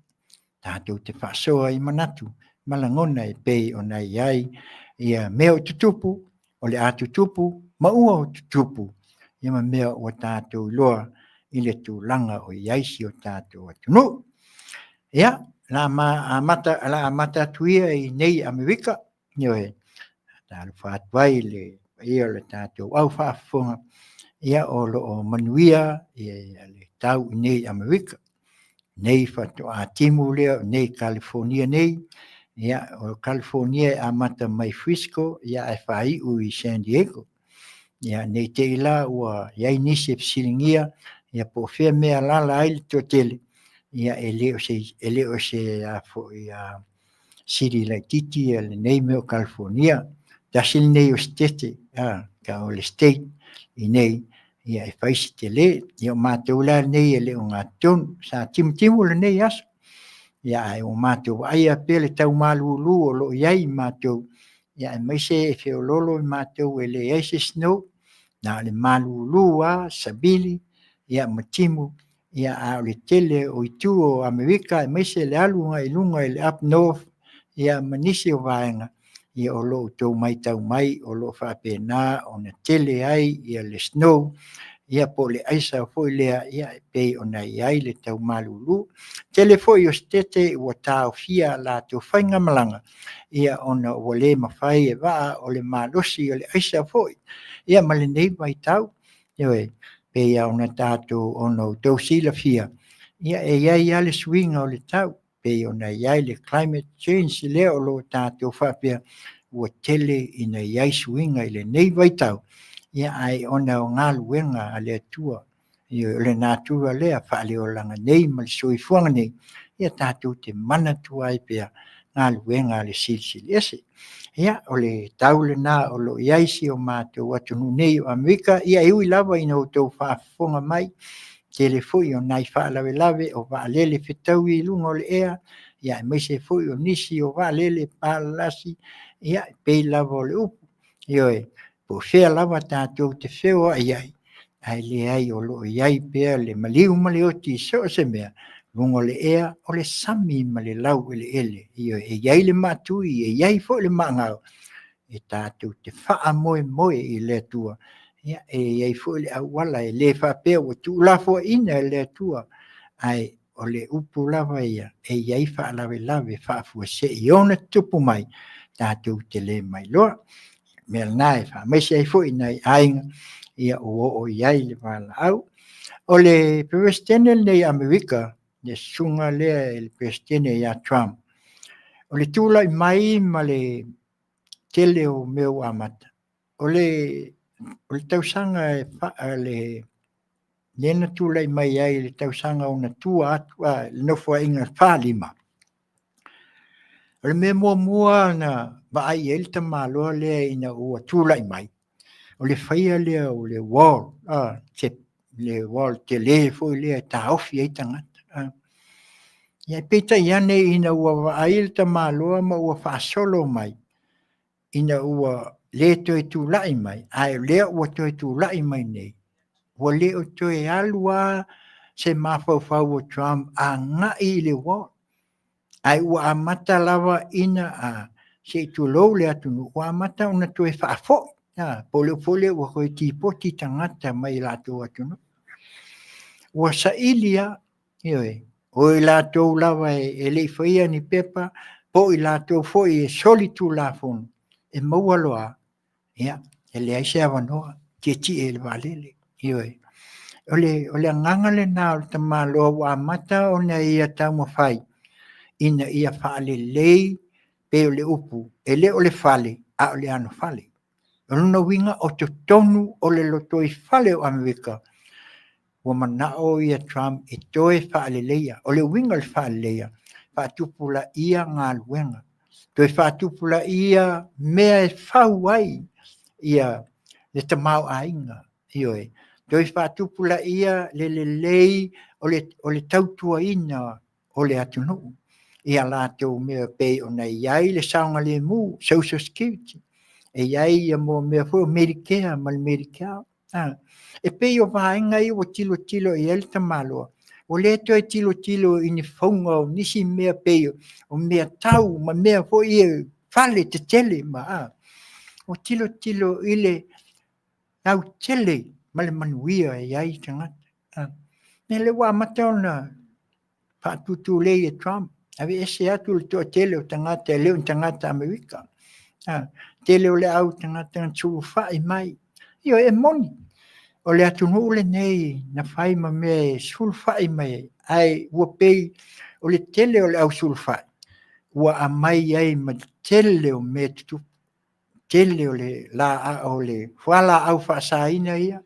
Tatou te faasoa i manatu ma lagona e pei ona i ai ia mea o tutupu, o le a tutupu ma ua o tutupu, ia ma mea ua tatou iloa i le tulaga o i ai si o tatou atunuu. Ia, la ma amata, la amata atu ia i nei Amerika, ioe, talofa atu ai le paia o le tatou au faafofoga, ia o lo o manuia ia le tau i nei Amerika. Nei faatoa timu lea o nei California nei, ia o California e amata mai Frisco, ia ae faaiu i San Diego. Ia ne i te i la ua i ai nisi e fesiligia ia po o fea mea alaala ai le toatele, ia e le o se, e le o se a foi a sili laitiiti ia lenei mea o California. Tasi lenei o setete, a, ka o le state i nei, ia e fai si tele. Ia o matou la lenei e le o gatotonu, sa timutimu lenei aso. Ia ae ua matou vaaia pea le tau malulu o lo o i ai matou, ia aemaise e feoloolo i matou e leai se snow, na o le malulu lava, savili, ia ma timu, ia a o le tele o itu o Amerika aemaise le alu agai i luga i le up north, ia ma nisi o vaega, ia o lo o outou matau mai o lo o faapena ona tele ai ia le snow, ia po o le aisa foi lea, ia e pei ona i ai le tau malulu. Tele foi o setete ua taofia a latou faigamalaga, ia ona ua le mafai e vaa o le malosi o le aisa foi, ia ma lenei vaitau, ioe, pei lava ona tatou ona outou silafia, ia e i ai lava le suiga o le tau, pei ona i ai le climate change lea o lo o tatou faapea ua tele ina i ai suiga i lenei vaitau, ia ae ona o galuega a le Atua, ioe, o le natura lea faaleolaga nei ma le soifuaga nei, ia tatou te manatua ai pea galuega a le Silisili Ese. Ia, o le tau lena o lo o i ai si o matou atunuu nei o Amerika, ia e ui lava ina outou faafofoga mai, Tele foi o nai faalavelave o vaalele fetaui i luga o le ea, ia aemaise foi o nisi o vaalele palalasi, ia e pei lava o le upu, ioe, po o fea lava tatou te feoai ai, ae leai o lo o i ai pea le maliu ma le oti i so o se mea, luga o le ea, o le sami ma le laueleele. Ioe, e i ai le maatui, e i ai foi le maagau, e tatou te faamoemoe i le Atua. Ia, e i ai foi le auala, e le faapea ua tuulafoaiina e le Atua, ae o le upu lava ia, e i ai faalavelave faafuasei e ono tutupu mai, tatou te le mailoa. O le mea lena e faamaise ai foi i nai aiga ua oo i ai le valaau. O le Peresetene lenei a Amerika, le susuga lea i le Peresetene ia Trump, o le tulai mai ma le tele o mea ua amata, o le tausaga lea na tulai mai ai i le tausaga ona tua atu, le Nofoaiga 45, o le mea muamua na vaai i ai le tamaloa lea ina ua tulai mai, o le faia lea o le wall, le wall tele foi lea e taofi ai tagata. Ia peitai ane ina ua vaai le tamaloa ma ua faasolo mai, ina ua le toe tulai mai, ae o lea ua toe tulai mai nei, ua le o toe alu lava se mafaufau o Trump agai i le wall, ae ua amata lava ina, se i tulou le atunuu, ua amata ona toe faafoi, po o le upu foi lea ua toe tipoti tagata mai latou atunuu. Ua saili lava, ioe, o i latou lava e le i faia ni pepa, po o i latou foi e solitulafono, e maua loa lava, ia, e leai se avanoa, tietie i le vaalele, ioe. O le agaga lena o le tamaloa ua amata ona ia taumafai ina ia faalelei, pei o le upu, e le o le fale, a o le anofale. O lona uiga o totonu o le lotoifale o Amerika, ua manao ia Trump e toe faaleleia. O le uiga o le faaleleia, faatupulaia galuega, toe faatupulaia mea e fau ai le tamaoaiga, ioe, toe faatupulaia le lelei o le tautuaina o le atunuu i a latou mea e pei ona i ai le saogalemu, social security, e i ai mea foi ia o Medicare ma le Medical. E pei o vaega ia ua tilotilo i ai le tamaloa, ua le toe tilotilo i ni fauga o nisi mea pei o meatau ma mea foi ia fale tetele ma, ua tilotilo i le lautele ma le manuia e i ai tagata. O lea ua amata ona faatutulei e Trump, aveese atu le toatele o tagata e le o ni tagata Amerika. Tele o le au tagata na sulufai mai. Ioe, e moni, o le atunuu lenei na fai ma mea e sulufai mai ai, ae ua pei o le tele o le au sulufai, ua aumai ai ma le tele o mea tutupu, tele o le fualaau faasaina ia,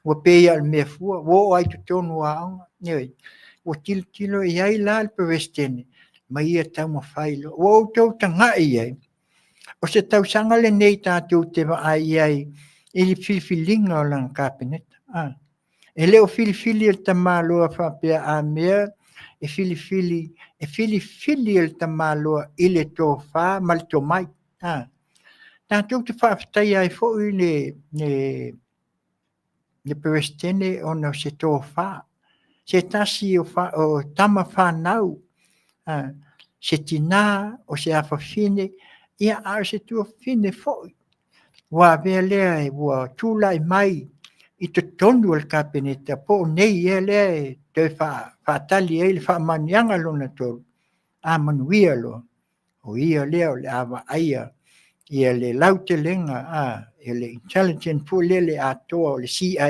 ua pei lava o le mea fua, ua oo lava i totonu o aoga. Ioe. Ua tilotilo i ai la le Peresetene ma ia taumafai loa. Ua outou tagai i ai, o se tausaga lenei tatou te vaai i ai i le filifiliga o lana Kapeneta. E le o filifili e le tamaloa faapea a mea e filifili, e filifili e le tamaloa i le tofa ma le tomai. Tatou te faafetaia ai foi le Peresetene ona o se tofa, se tasi o tama fanau, se tina, o se afafine, ia a o se tuafafine foi ua avea lea ua tulai mai i totonu o le Kapeneta, po o nei ea lea e toe faatali ai le faamanuiaga lona tolu, a manuia loa, o ia lea o le a vaaia ia le lautelega, le intelligence foi lele atoa o le CIA,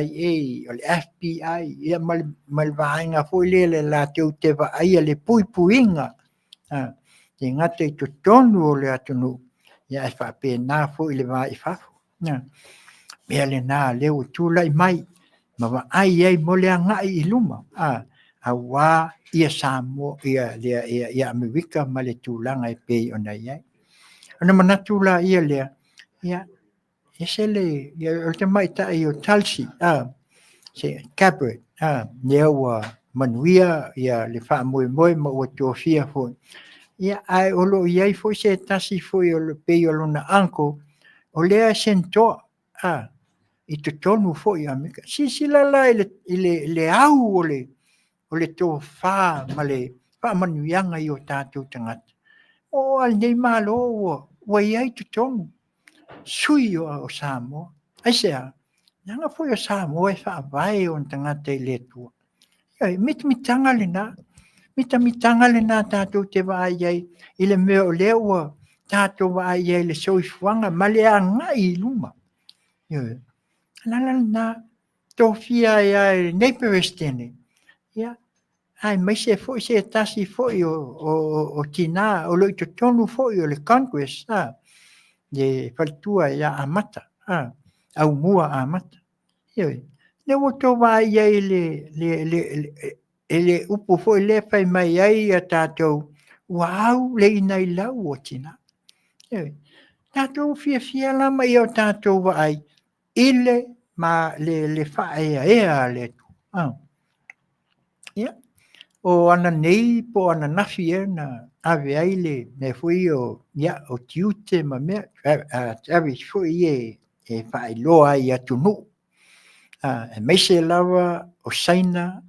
o le FBI, ia ma le vaega foi lele latou te vaaia le puipuiga, e le gata i totonu o le atunuu, ae faapena foi le va i fafo. O le mea lena o lea ua tulai mai ma vaai ai mo le agai i luma, aua Samoa, ia Amerika ma le tulaga e pei ona i ai. Ona manatu laia lea, ia, ese le, o le tamaitai o Tulsi, Se Gabbard, a, lea ua manuia ia le faamoemoe ma ua tofia foi. Ia, ae o lo o i ai foi se tasi foi o le pei o lona uncle, o lea e senator, a, i totonu foi o Amerika. Silasila la i le, i le, le au o le, o le tofa ma le faamanuiaga i o tatou tagata. O a lenei Malo ua, ua i ai totonu sui o Samoa. Aisea? Leaga foi o Samoa e faavae ona tagata i le Atua. E mitamitaga lena, mitamitaga lena tatou te vaai ai i le mea o lea ua tatou vaai ai i le soifuaga ma le agai i luma. Ioe. O le ala lena, tofia ai lava e lenei Peresetene, ia, aemaise foi se tasi foi o tina o lo o i totonu foi o le Congress, a, le faletua ia Amata, a, Aumua Amata. Ioe. Lea ua outou vaai i ai i le upu foi lea fai mai ai a tatou, ua au le inailau o tina. Ioe. Tatou fiafia la ma ia o tatou vaai i le, ma, le faaeaea a le Atua. Ah. Ia, o ananei po o ananafi ea na ave ai le mea foi o, ia, o tiute ma mea, tariffs foi ia e faailoa ai i atunuu, aemaise lava o Saina,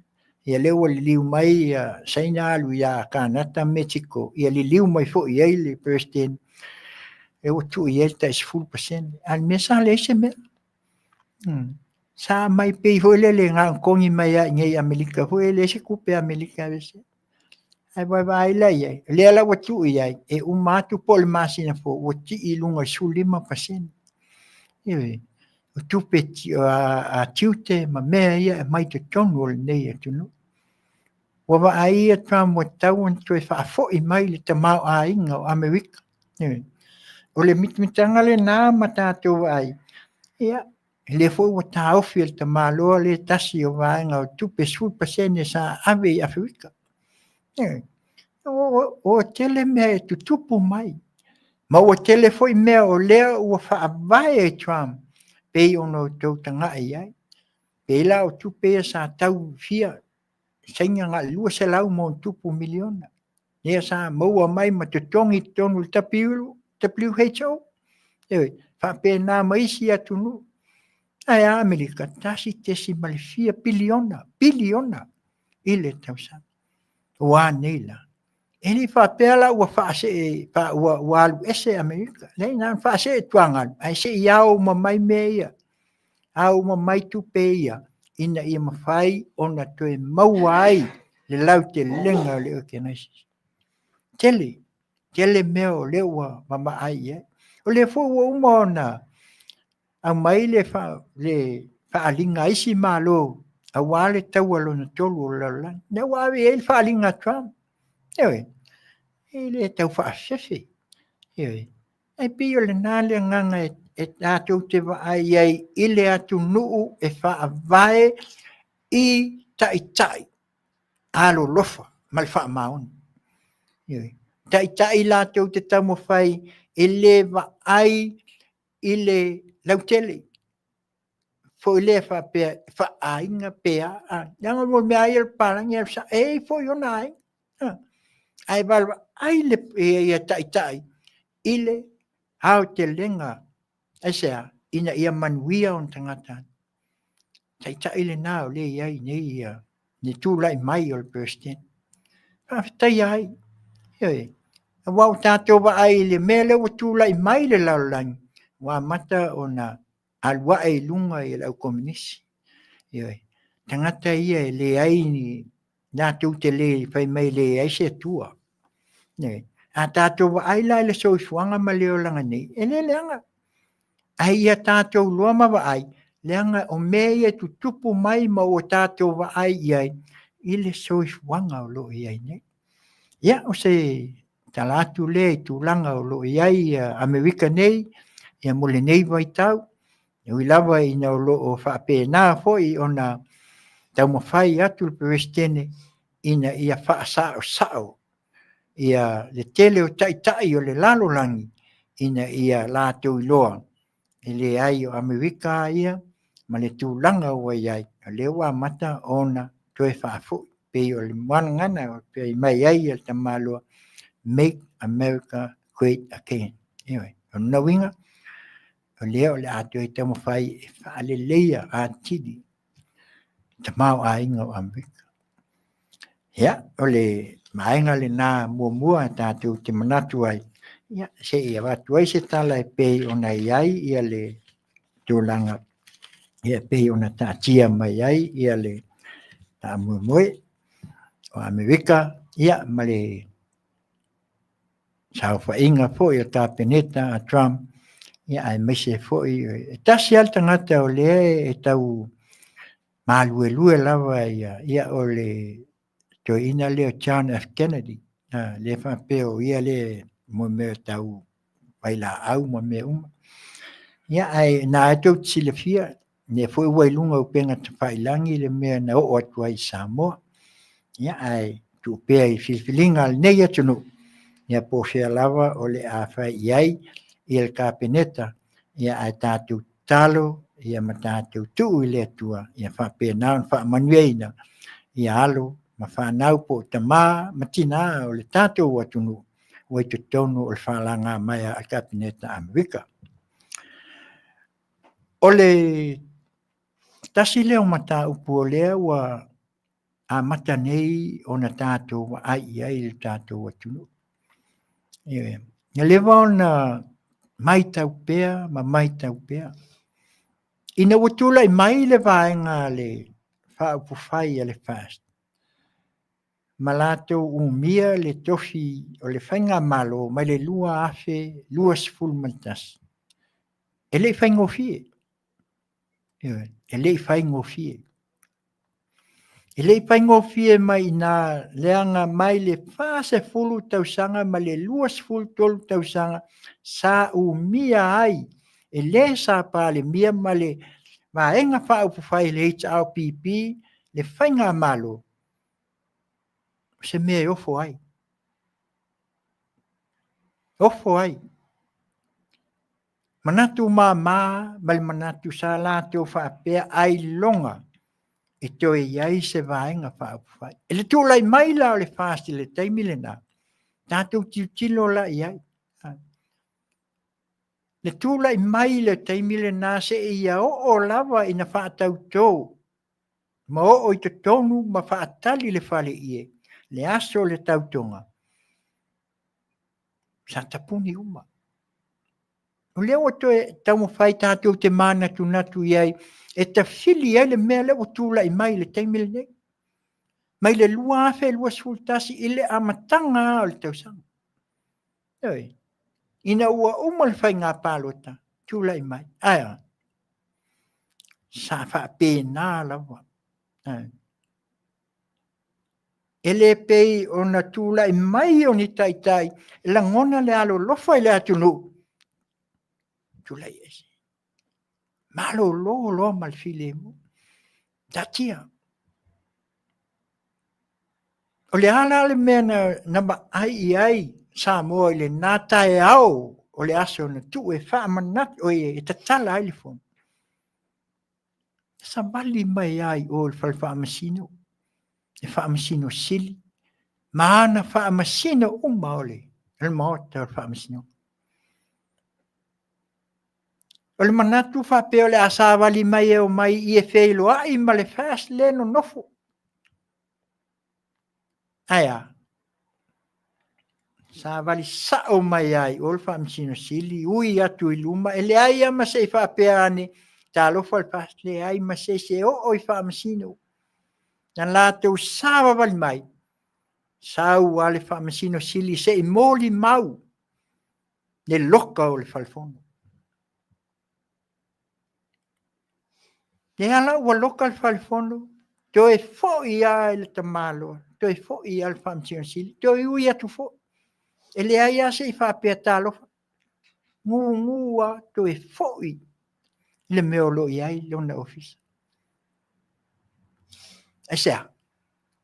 ia lea ua liliu mai Saina alu ia Kanata ma Metiko, ia liliu mai foi i ai le Peresetene, lea ua tuu i ai le tai 10%. A o le mea sa leai se mea. Sa aumai pei foi lele na ona togi mai lava i inei i Amerika foi e leai se tupe a Amerika e aveese. Ae vaavaai la i ai, o lea la ua tuu i ai, e uma atu po o le masina fou ua tii i luga i le 15%. Ioe, o tupe a tiute ma mea ia e aumai i totonu o lenei atunuu. Ua vaai ia Trump ua tatau ona toe faafoi mai le tamaoaiga o Amerika. Ioe. O le mitamitaga lena ma tatou vaai, ia, lea foi ua taofi e le tamaloa le tasi o vaega o tupe 10% sa ave i Aferika. Ioe. Ua tele mea e tutupu mai, ma ua tele foi mea o lea ua faavae e Trump pei ona outou tagai i ai. Pei la o tupe ia sa tau fia Saina na o le 200+ miliona lea sa maua mai ma totogi i totonu o le WHO, ioe, faapena ma isi atunuu. Ae a Amerika, tasi tesi ma le fia piliona, piliona i le tausaga. Ua a nei la? E le faapea la ua faasee, ua alu ese Amerika. Leai, na ona faasee tuagalu, ae se i ao uma mai mea ia. Ao uma mai tupe ia, ina ia mafai ona toe maua ai le lautelega o le organization. Tele, tele mea o lea ua vaavaai i ai. O lea foi ua uma ona aumai le faaaliga a isi Malo aua le taua lona tolu o le lalolagi. Lea ua ave i ai le faaaliga a Trump. Ioe, e le tau faafefefe. Ioe, ae pei o lena le agaga e tatou te vaai ai i le atunuu e faavae i taitai alolofa ma le faamaoni. Ioe, taitai latou te taumafai e le vaai i le lautele foi lea faapea e faaaiga pe a, leaga o le mea lava ia o le papalagi e alu sao, e i ai foi ona aiga, ae vaavaai ia taitai i le aotelega, aisea? Ina ia manuia ona tagata. Taitai lena o lea e i ai nei le tulai mai o le Peresetene. Faafetaia ai. Ioe. Aua ua tatou vaai i le mea lea ua tulai mai le lalolagi, ua amata ona alu ae i luga i le au komunisi. Ioe. Tagata ia e leai ni latou te le fai mai e leai se Atua. Ioe. A tatou vaai la i le soifuaga ma le olaga nei, e le leaga. Ae ia tatou loa ma vaai, leaga o mea ia e tutupu mai ma ua tatou vaai i ai i le soifuaga o lo o i ai nei. Ia, o se tala atu lea i tulaga o lo o i ai Amerika nei, ia mo lenei vaitau, e ui lava ina o lo o faapena foi ona taumafai atu le Peresetene ina ia faasaosao ia le tele o taitai o le lalolagi ina ia latou iloa e leai o Amerika ia ma le tulaga ua i ai, o lea ua amata ona toe faafoi, pei o le muagagana e pei mai ai le tamaloa, Make America Great Again. Ioe, o lona uiga, o lea o le a toe taumafai e faaleleia atili tamaoaiga o Amerika. Ia, o le vaega lena muamua tatou te manatu ai, ia, se i avatu ai se tala e pei ona i ai ia le tulaga ia e pei ona taatia mai ai ia le faamoemoe o Amerika ia ma le saofaiga foi a Kapeneta a Trump, ia aemaise foi e tasi lava le tagata o lea e tau maluelue lava ia, ia o le toeaina lea o John F. Kennedy, lea faapea o ia lea mo mea tau vailaau ma mea uma. Ia ae na e tou te silafia, lea foi ua i luga o upega tafailagi le mea na oo atu ai i Samoa. Ia ae tuu pea i filifiliga a lenei atunuu, ia po o fea lava o le a fai i ai ia le Kapeneta, ia ae tatou tatalo ia ma tatou tuu i le Atua ia faapena ona faamanuiaina ia alo ma fanau po o tama ma tina o le tatou atunuu ua i totonu o le falaga mai a le Kapeneta a Amerika. O le tasi lea o mataupu o lea ua amata nei ona tatou vaai i ai i le tatou atunuu. Ua leva ona matau pea ma matau pea, ina ua tulai mai le vaega a le Faaupufai a le FAST, ma latou umia le tofi o le faigamalo mai le 2021, e le i faigofie. Ioe, e le i faigofie. E le i faigofie mai i ina, leaga mai le 40 tausaga ma le 23 tausaga sa umia ai e le sa Palemia ma le Vaega Faaupufai a le HRPP le faigamalo, o se mea e ofo ai. Ofo ai. Manatu mama ma le manatu sa latou faapea ailoga e toe i ai se Vaega Faaupufai. I le tulai mai la o le FAST i le taimi lena, tatou tilotilo la i ai. Le tulai mai i le taimi lena seia oo lava ina faatauto ma oo i totonu ma faatali i le faleie le aso o le tautoga, sa tapuni uma. O lea ua toe taumafai tatou te manatunatu i ai e tafili ai le mea lea ua tulai mai i le taimi lenei. Mai le 2021 i le amataga lava o le tausaga. Ioe. Ina ua uma le faiga palota, tulai mai. Ae a? Sa faapena lava. E le pei ona tulai mai o ni taitai e lagona le alolofa i le atunuu, tulai ese, malolo loa ma le filemu. Taatia. O le a la le mea na vaai i ai Samoa i lena taeao o le aso na tuu e faamanatu, e tatala ai le fono? Savali mai lava i o i le fale faamasino, le faamasino sili, ma ana faamasino uma o le Maota o le Faamasinoga. O le manatu faapea o le a savali mai e omai e feiloai ma le FAST lea e nonofo. Ae a? Savali sao mai lava i o le Faamasino Sili, ui atu i luma, e leai lava ma se i faapea ane, talofa le FAST, leai ma se isi e oo i faamasino. Na latou savavali mai, sau lava le Faamasino Sili se i molimau le loka o le falefono. Lea la ua loka le falefono, toe foi lava i le tamaloa, toe foi lava i le Faamasino Sili, toe ui atu foi. E leai lava se i faapea talofa, gugu lava toe foi i le mea o lo o i ai lona ofisa. Aisea?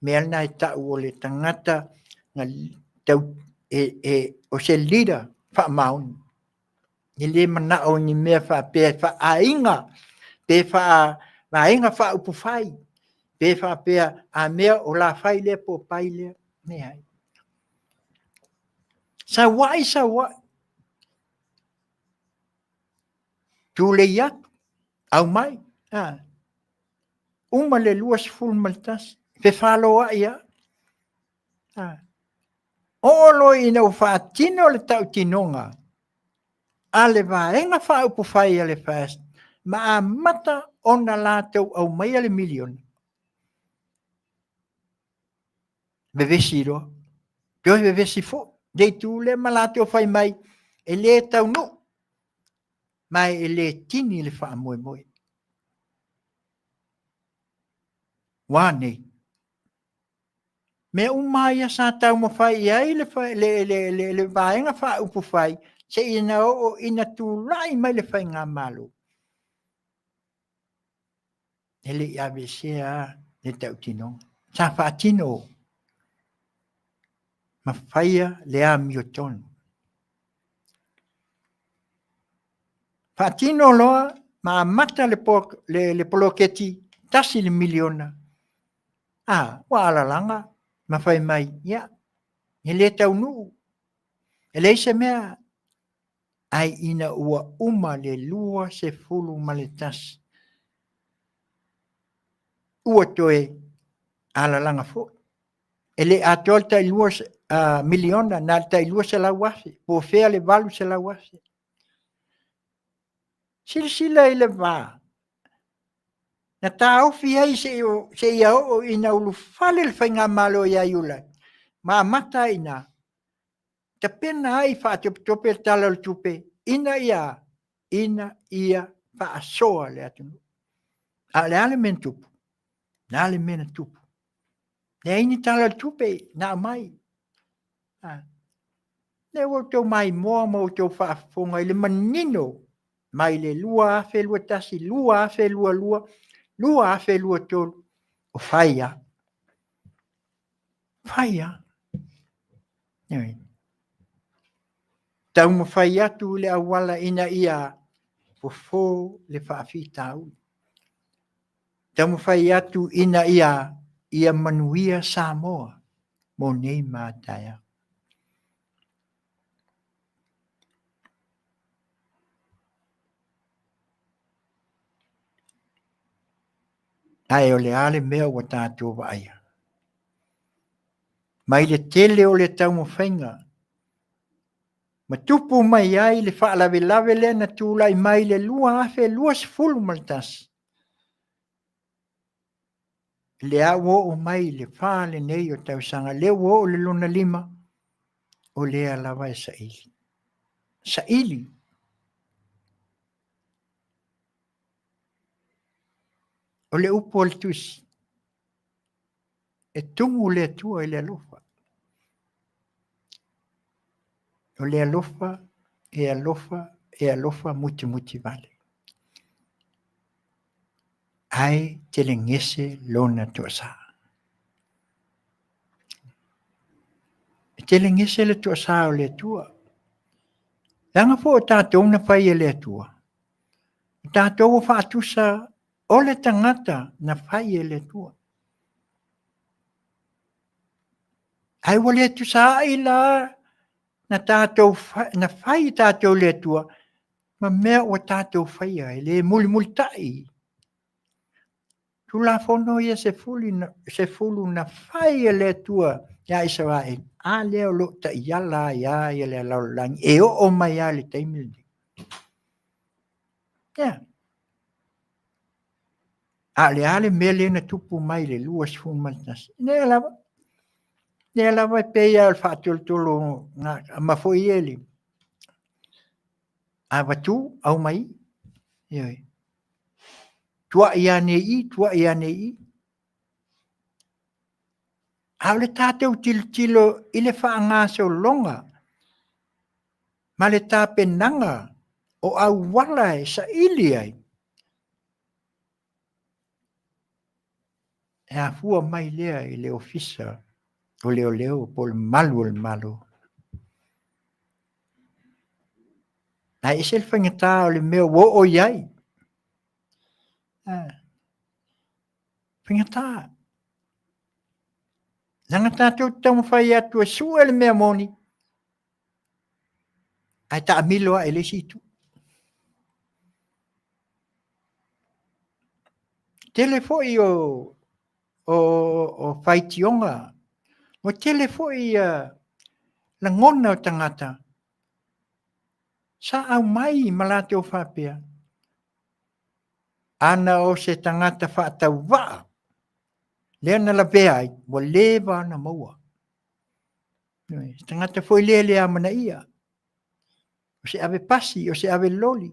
Mea lena e tau o le tagata na tau, e, e, o se leader faamaoni. E le manao i ni mea faapea e faaaiga, pe faa vaega faaupufai, pe faapea a mea o la fai lea po o pai lea. Leai. Sauai, sauai, tulei atu, aumai, a, uma le 21, fefaloai lava. A, oo loa ina ua faatino le tautinoga a le Vaega Faaupufai a le FAST ma amata ona latou aumaia le miliona, vevesi loa, toe vevesi foi le itu lea ma latou fai mai, e le taunuu, ma e le tini le faamoemoe. Ua a nei? Mea uma lava ia sa taumafai i ai le Vaega Faaupufai seia oo ina tulai mai le Faigamalo, e le i aveesea lava le tautinoga. Sa faatino ma faia le amiotonu. Faatino loa ma amata le poloketi $1 miliona, a, ua alalaga ma fai mai, ia, e le taunuu, e leai se mea. Ae ina ua uma le 21, ua toe alalaga foi. E le atoa le tai $2 miliona, na o le tai $200,000 po o fea le $800,000. Silasila i le va na taofi ai seia oo ina ulufale le faigamalo ia Iulai ma amata ai i ina, tapena ai faatopetope le Tala o le Tupe, ina ia a? Ina ia faasoa le atunuu. A o le a le mea na tupu? O le a le mea na tupu? Leai ni Tala o le Tupe na aumai. O lea ua outou maimoa ma outou faafofoga i le manino mai le 2021, 2022, 2023, o fai lava, fai lava. Ioe. Taumafai atu le auala ina ia fofo le faafitauli. Taumafai atu ina ia manuia Samoa mo nei ma a taeao. Ae o le a le mea ua tatou vaaia? Mai le tele o le taumafaiga ma tupu mai ai le faalavelave lea na tulai mai i le 2021, lea ua oo mai i le fa lenei o tausaga, lea ua oo i le lona 5, o lea lava e saili. Saili. O le upu a le Tusi, e tumu le Atua i le alofa. O le alofa e alofa e alofa mutimutivale. Ae telegese lona toasa. E telegese le toasa o le Atua. Leaga foi o tatou na fai e le Atua. O tatou ua faatusa o le tagata na fai e le Atua. Ae ua le tusa ai la na tatou na fai tatou le Atua ma mea ua tatou faia e le mulimulitai. Tulafono ia 10 na fai e le Atua ia Isaraelu, a lea o lo o taiala ai lava le lalolagi e oo mai lava i le taimi lenei. Ia. A o le a le mea lea na tupu mai i le 21? Lea lava. Lea lava e pei lava o le faatolotolo ma foi ia le avatu, aumai. Ioe. Tuai ane i, tuai ane i. A o le tatou tilotilo i le faagasologa ma le tapenaga o auala e saili ai, e afua mai lea i le Ofisa o Leoleo po o le Malu o le Malo. Ae ese le faigata o le mea ua oo i ai. Ah. Faigata. Leaga tatou te taumafai atu e sue le mea moni, ae taamilo ae i le isi itu. Tele foi o, o, o faitioga, ua tele foi uh, lagona o tagata sa aumai ma latou faapea, ana o se tagata faatauvaa lea na lavea ai, ua leva ona maua. Se tagata foi lea le amanaia, o se ave pasi, o se ave loli.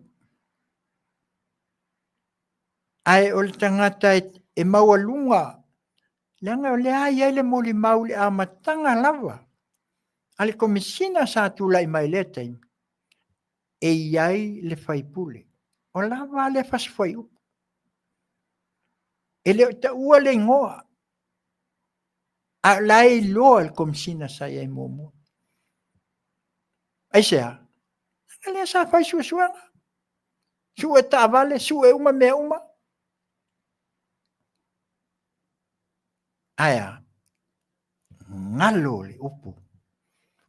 Ae o le tagata e, e maualuga, leaga o lea i ai le molimau i le amataga lava a le Komesina sa tulai mai i lea taimi, e i ai le faipule. O lava lea fasi fuaiupu. E le o taua le igoa, a o la e iloa e le Komesina sa i ai muamua. Aisea? Leaga lea sa fai suesuega. Sue taavale, sue uma mea uma. Ae a? Galo le upu.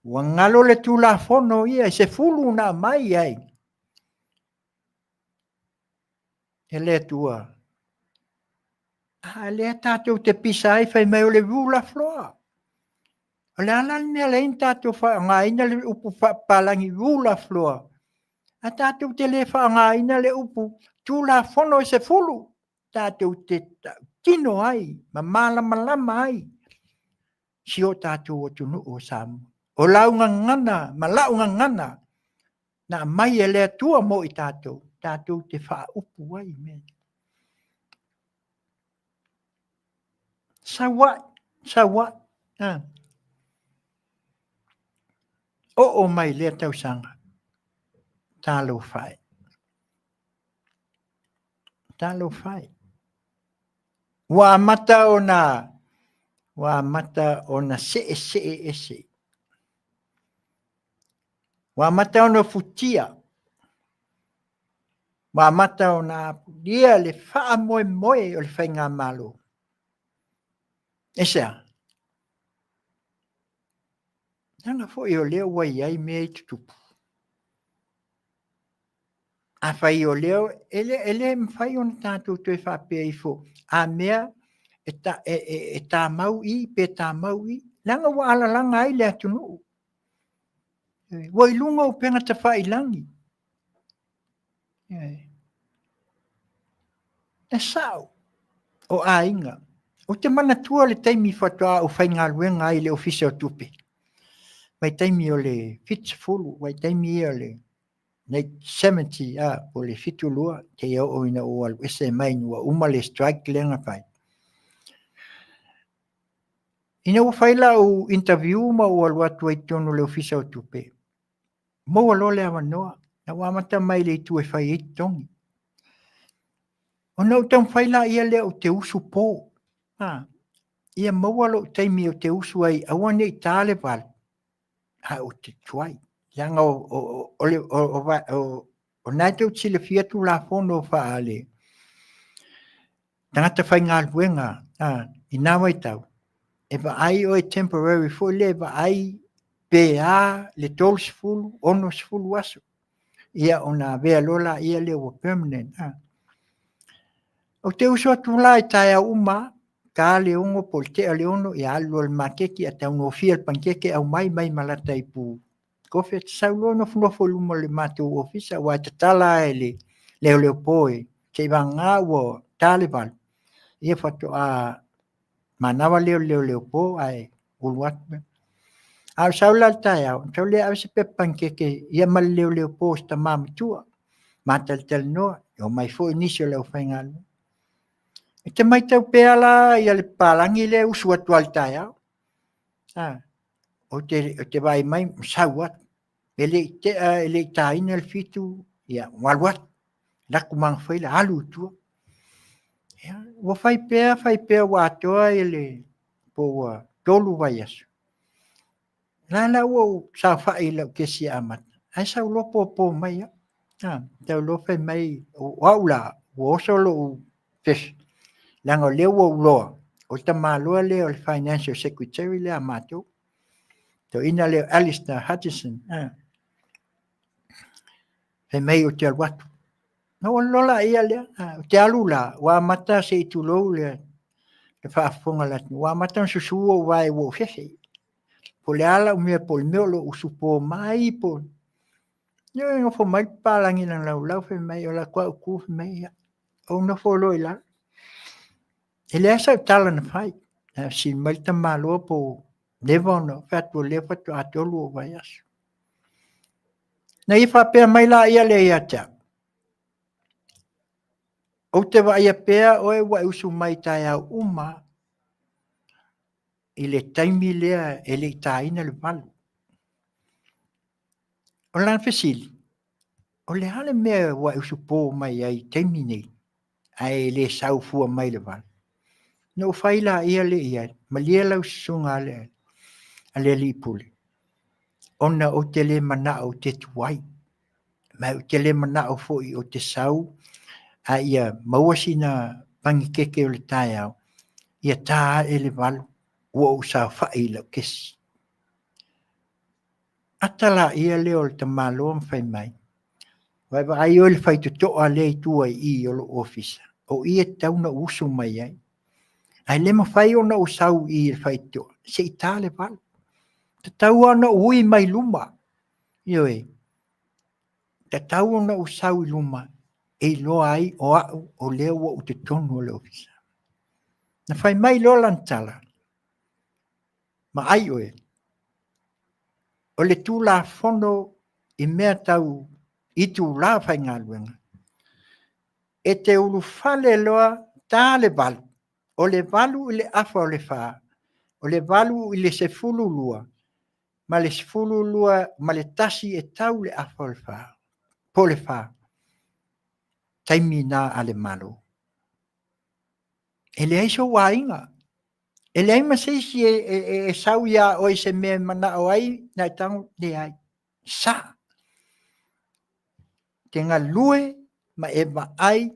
Ua galo le Tulafono ia e 10 na aumai ai e le Atua. A lea tatou te pisa ai fai mai o le rule of law. O le a la le mea leai ni tatou faaaogaina le upu faapapalagi rule of law. A tatou te le faaaogaina le upu Tulafono e 10 tatou te tautino ai ma malamalama ai si o tatou atunuu o Samoa. O lau gagana ma lau gagana na aumai e le Atua mo i tatou, tatou te faaupu ai mea. Sauai, sauai. Ha. Oo mai lea tausaga. Talofa e. Talofa e. Ua amata ona ua amata ona seesee ese. Ua amata ona futia. Ua amata ona apulia le faamoemoe o le faigamalo. Aisea? Leaga foi o lea ua i ai mea i tutupu. Afai o lea, e le, e le mafai ona tatou toe faapea ifo, a mea e, ta, e, e, e tamau i pe tamau i, leaga ua alalaga ai le atunuu. Ua i luga o upega tafailagi. E sao o aiga. Ou te manatua le taimi faatoa ou faigaluega ai i le Ofisa o Tupe. Vaitaimi o le 70, vaitaimi ia o le 70, a, po o le 72, seia oo ina ou alu ese mai ina ua uma le strike lea na fai. Ina ua fai lau interview ma ou alu atu ai i totonu o le Ofisa o Tupe, maua loa le avanoa, na ua amata mai i le itu e fai ai totogi. Ona ou taumafai laia lea ou te usu po, a, ia maua lou taimi ou te usu ai, aua ne i ta le 8, ae ou te tuai. Leaga o, o, o, o, o, o, o na e tou te silafia Tulafono faale tagata faigaluega, a, i nā vaitau, e vaai oe temporary foi lea, e vaai pe a le 30, 60 aso. Ia ona avea loa laia lea ua permanent. A. Ou te usu atu la i taeao uma, ta le 6 po o le tea o le 6, ia alu loa i le maketi a taugofie le panikeke aumai mai ma lata ipu kofi, ta sau loa nofonofo i luma o le matou ofisa, aua e tatala lava e le leoleopo e seivagana ua ta le 8, ia faatoa manava lea o le leoleopo ae ulu atu. A o sau la le taeao, sau lea ave se pepa panikeke ia ma le leoleopo o se tama matua, ma talatalanoa, e omai foi nisi o le aufaigaluega. E te matau pea la ia le papalagi lea e usu atu lava i le taeao. A, ou te, ou te vaai mai ma sau atu. E le i tea, e le i taina le 7, ia, ua alu atu. Laku magafaila, alu i tua. Ia, ua fai pea, fai pea ua atoa i le, po ua 3 vaiaso. La la ua ou saofai i lau kesi e amata, ae sau loa pōpō mai au. A, sau loa fai mai, o au la, ua oso lou Fefe, leaga o lea ua ou iloa, o le tamaloa lea o le Financial Secretary lea a matou. Toeaina lea o Alistair Hutchison. Fai mai ou te alu atu. Na ou alu loa laia lea, ou te alu la, ua amata se i tulou le faafofoga a le atunuu, ua amata ona susu ou vae ua ou fefe. Po o le a lau mea, po o le mea o lo o usupo mai po o... Ioe, nofo mai le papalagi i lana laulau fai mai, o le atu a upu fai mai, ia, ou nofo loa i lalo. E leai sau tala na fai, ae fesili mai le tamaloa po ua leva ona... Ou fai atu o lea faatoa 3 ou vaiaso. Na ia faapea mai laia lea ia te au, ou te vaaia pea oe ua e usu mai i taeao uma lava i le taimi lea e le i taina le 8. O lana fesili, o le a le mea ua e usupo mai ai i taimi nei ae le sau fua mai i le 8? Ona ou fai laia lea i ai, malie lau susuga a le alii pule, ona ou te le manao ou te tuai, ma ou te le manao foi ou te sau a ia maua sina pagikeke o le taeao, ia ta ae le 8 ua ou saofai i lau kesi. Ata laia lea o le tamaloa ma fai mai, Ua e vaai oe i le faitotoa lea i tua i i o lou ofisa, o i e tatau ona ou usu mai ai. Ae le mafai ona ou sau i i le faitotoa, se i ta le 8. E tatau lava ona ou ui mai luma, ioe, tatau ona ou sau i luma e iloa ai o au o lea ua ou totonu o le ofisa. Na fai mai loa lana tala, vaai oe, o le Tulafono i mea tau itula faigaluega, e te ulufale loa ta le 8, o le 8 i le afa o le 4, o le 8 i le 12, ma le 12 ma le 1 e tau le afa o le 4, po o le 4, taimi na a le Malo. E leai sou aiga, e leai ma se isi e sau ia oe i se mea e manao ai, na e tago, leai. Sa. Te galue ma e vaai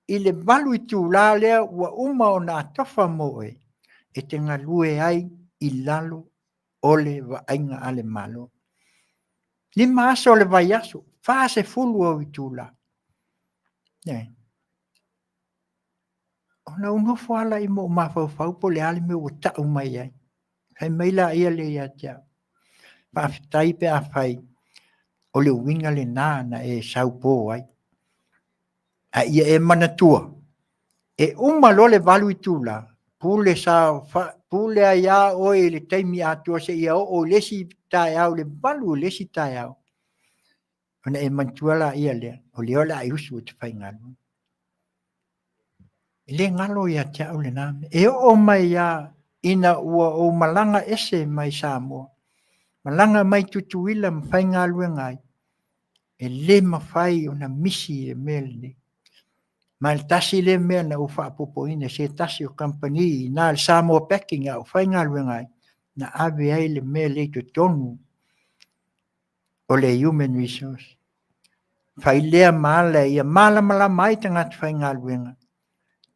i le 8 itula lea ua uma ona atofa mo oe, e te galue ai i lalo o le vaaiga a le Malo. 5 aso o le vaiaso, 40 au itula. Ona ou nofo lava lea ma ou mafaufau po o le a le mea ua tau mai ai. Fai mai laia lea ia te au, faafetai pe afai o le uiga lena na e sau po ai. A ia e manatua, e uma loa le 8 itula, pule pule ai lava oe i le taimi atoa seia oo i le isi taeao i le 8 i le isi taeao, ona e manatua laia lea, o lea o le a e usu e te faigaluega. E le galo ia te au lena mea. E oo mai lava ina ua ou malaga ese mai Samoa, malaga mai Tutuila ma faigaluega ai, e le mafai ona misi le mea lenei. Ma le tasi lea mea na ou faaopoopoina i se tasi o kamupani i ina i le Samoa Packing a o faigaluega ai, na ave ai le mea lea i totonu o le Human Resource. Fai lea ma ala ia malamalama ai tagata faigaluega,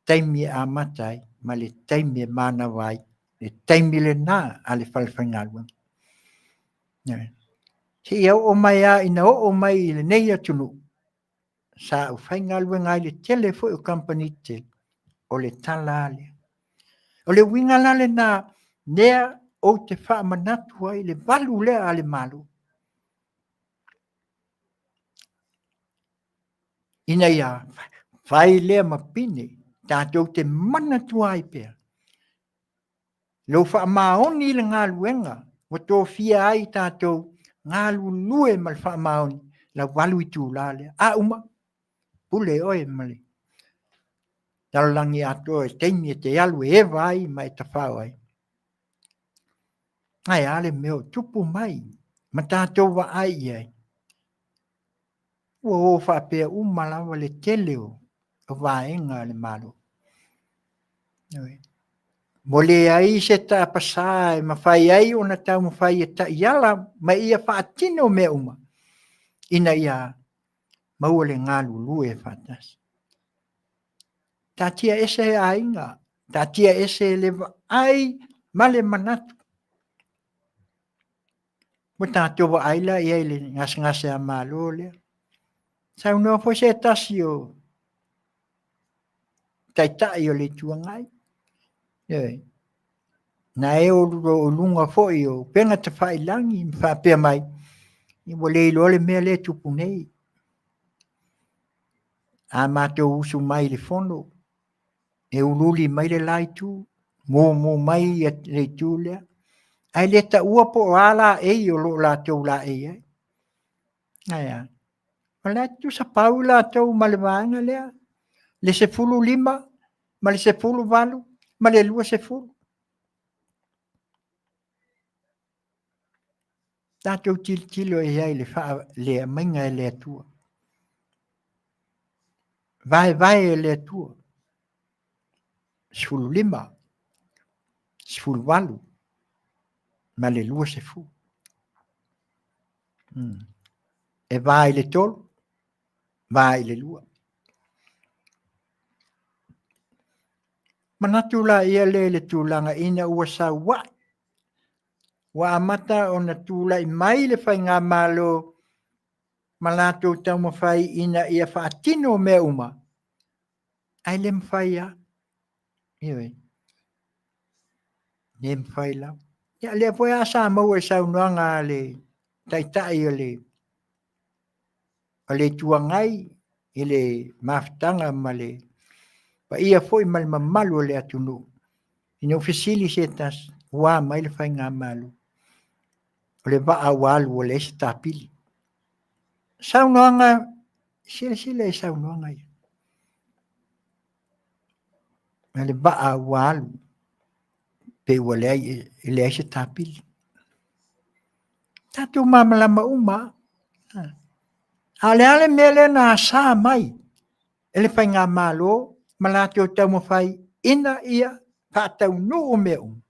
taimi e amata ai ma le taimi e manava ai, le taimi lena a le falefaigaluega. Seia oo mai lava ina oo mai i lenei atunuu, sa ou faigaluega ai i le tele foi o kamupani tetele, o le tala lava lea. O le uiga la lena lea ou te faamanatu ai le valu lea a le Malo, ina ia fai lea ma pine tatou te manatua ai pea lou faamaoni i le galuega ua tofia ai tatou galulue ma le faamaoni lau 8 itula lea. A uma, pule oe ma le lalolagi atoa i taimi e te alu e eva ai ma e tafao ai. Ae a le mea o tupu mai ma tatou vaai i ai? Ua o faapea uma lava le tele o vaega a le Malo. Ua leai se tapasa e mafai ai ona taumafai e taiala ma ia faatino mea uma ina ia maua le galulue faatasi. Taatia ese aiga, taatia ese le vaai ma le manatu. Ua tatou vaai la i ai i le gasegase a Malo lea. Saunoa foi se tasi o Taitai o le Itu Agai, ioe, na e o luga foi o upega tafailagi ma faapea mai, ua le iloa le mea lea e tupu nei. A matou usu mai i le fono, e uliuli mai le la itu, mumu mai le itu lea, ae le taua po o a laei o lo o latou laei ai. Ae a? O la e tutusa pau latou ma le vaega lea, le 15 ma le 18 ma le 20. Tatou tilotilo i ai i le aumaiga e le Atua. Vaevae e le Atua, 15, 18 ma le 20. E va i le 3, va i le 2. Manatu laia lea i le tulaga ina ua sau ai, ua amata ona tulai mai le faigamalo ma latou taumafai ina ia faatino mea uma, ae le mafai lava. Ioe. Le mafai lava. Ia lea foi lava sa maua i saunoaga a le Taitai o le Itu Agai i le mafutaga ma le paia foi ma le mamalu o le atunuu, ina ua fesili se tasi, ua a mai le faigamalo? O le vaa ua alu ua leai se tapili. Saunoaga, silasila i saunoaga ia. O le vaa ua alu, pei ua leai, e leai se tapili. Tatou malamalama uma lava. A o le a le mea lea na asa mai e le faigamalo ma latou taumafai ina ia faataunuu mea uma?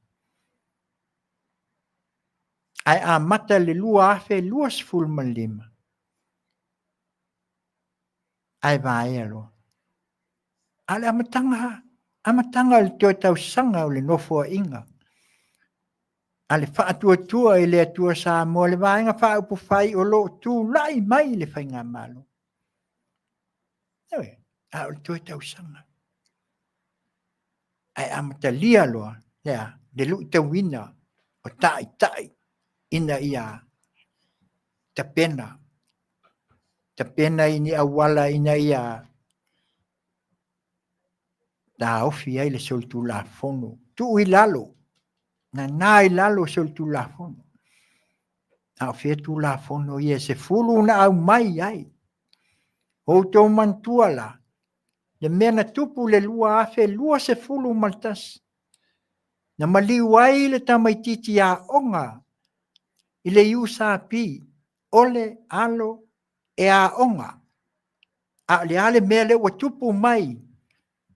Ae amata i le 2025, ae vaea loa. A o le amataga lava, amataga o le toe tausaga o le Nofoaiga a le Faatuatua i le Atua Samoa, le Vaega Faaupufai o lo o tulai mai le faigamalo. Ioe, a o le toe tausaga. Ae amatalia loa le a? Le luitauina o taitai ina ia tapena, tapena i ni auala ina ia taofi ai le solitulafono, tuu i lalo, nana i lalo solitulafono. A o fea Tulafono ia e 10 na aumai ai? Ua outou manatua la, le mea na tupu i le 2021, na maliu ai le tamaitiiti aoga i le USP o le alo e aoga. A o le a le mea lea ua tupu mai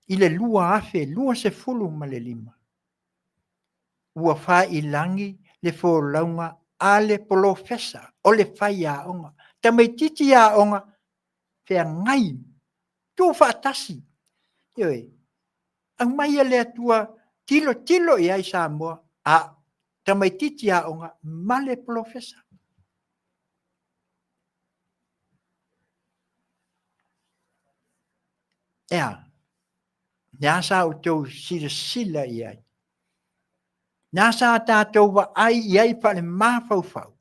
i le 2025? Ua faiilagi le folauga a le polofesa o le faiaoga, tamaitiiti aoga feagai, tuufaatasi. Ioe. Aumai e le Atua tilotilo i ai Samoa, a tamaitiiti aoga ma le polofesa. E a? Le a sa outou silasila i ai? Le a sa tatou vaai i ai faalemafaufau?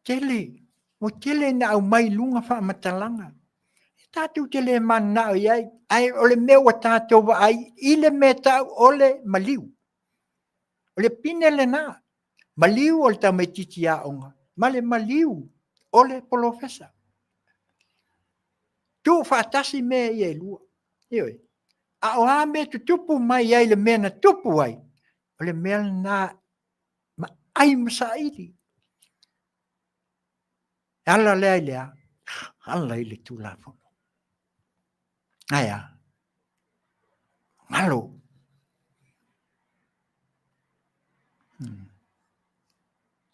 Tele, ua tele ina aumai i luga faamatalaga. E tatou te le mananao i ai, ae o le mea ua tatou vaai i le mea e tau o le maliu. O le pine lena, maliu o le tamaitiiti aoga ma le maliu o le polofesa. Tuufaatasi mea ia e lua. Ioe. A o a mea e tutupu mai ai i le mea na tupu ai, o le mea lena ma ai ma saili. E ala lea i le a? Ala i le Tulafono. Ae a? Galo.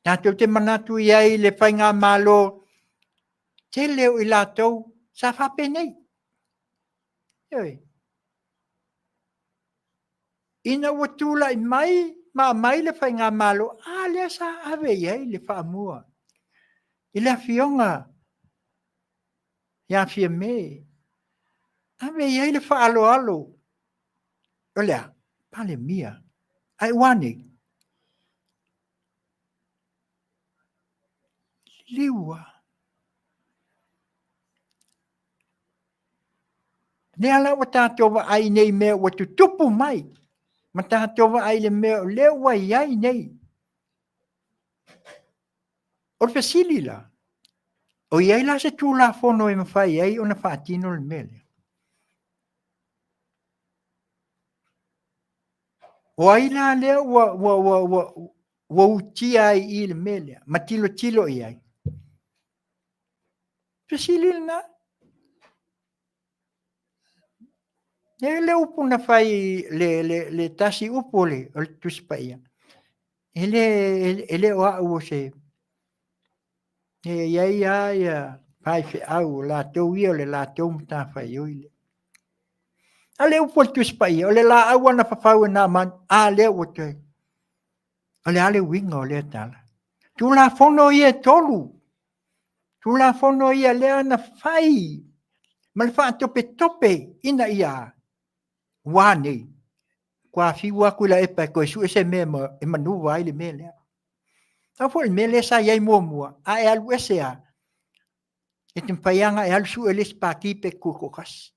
Tatou te manatu i ai i le faigamalo. Tele o i latou sa faapenei. Ioe. Ina ua tulai mai ma aumai le faigamalo, a lea sa ave i ai le faamua i le afioga ia Fiame, ave i ai le faaaloalo o le a? Palemia. Ae ua a nei? Liliu lava. Lea la ua tatou vaai nei i mea ua tutupu mai, ma tatou vaai i le mea o lea ua i ai nei. O le fesili la, o i ai la se Tulafono e mafai ai ona faatino le mea lea? O ai la lea ua utia ai i i le mea lea ma tilotilo i ai? Fesili lena. E i ai le upu na fai, le tasi upu o le Tusi Paia, e le o au o se... E i ai lava faifeau o latou ia o le latou matafaioi lea. A o le upu a le Tusi Paia, o le laau lava na fafau e Hamanu, a lea ua toe... O le a le uiga o lea tala? Tulafono ia e 3, Tulafono ia lea na fai ma le faatopetope ina ia a? Ua a nei? Ua fiu lava Tuilaepa e toe sue se mea e manuva ai le mea lea. Aua foi o le mea lea sa i ai muamua, a e alu ese lava, e te mafai lava ona e alu sue le isi pati pe e te tutoatasi.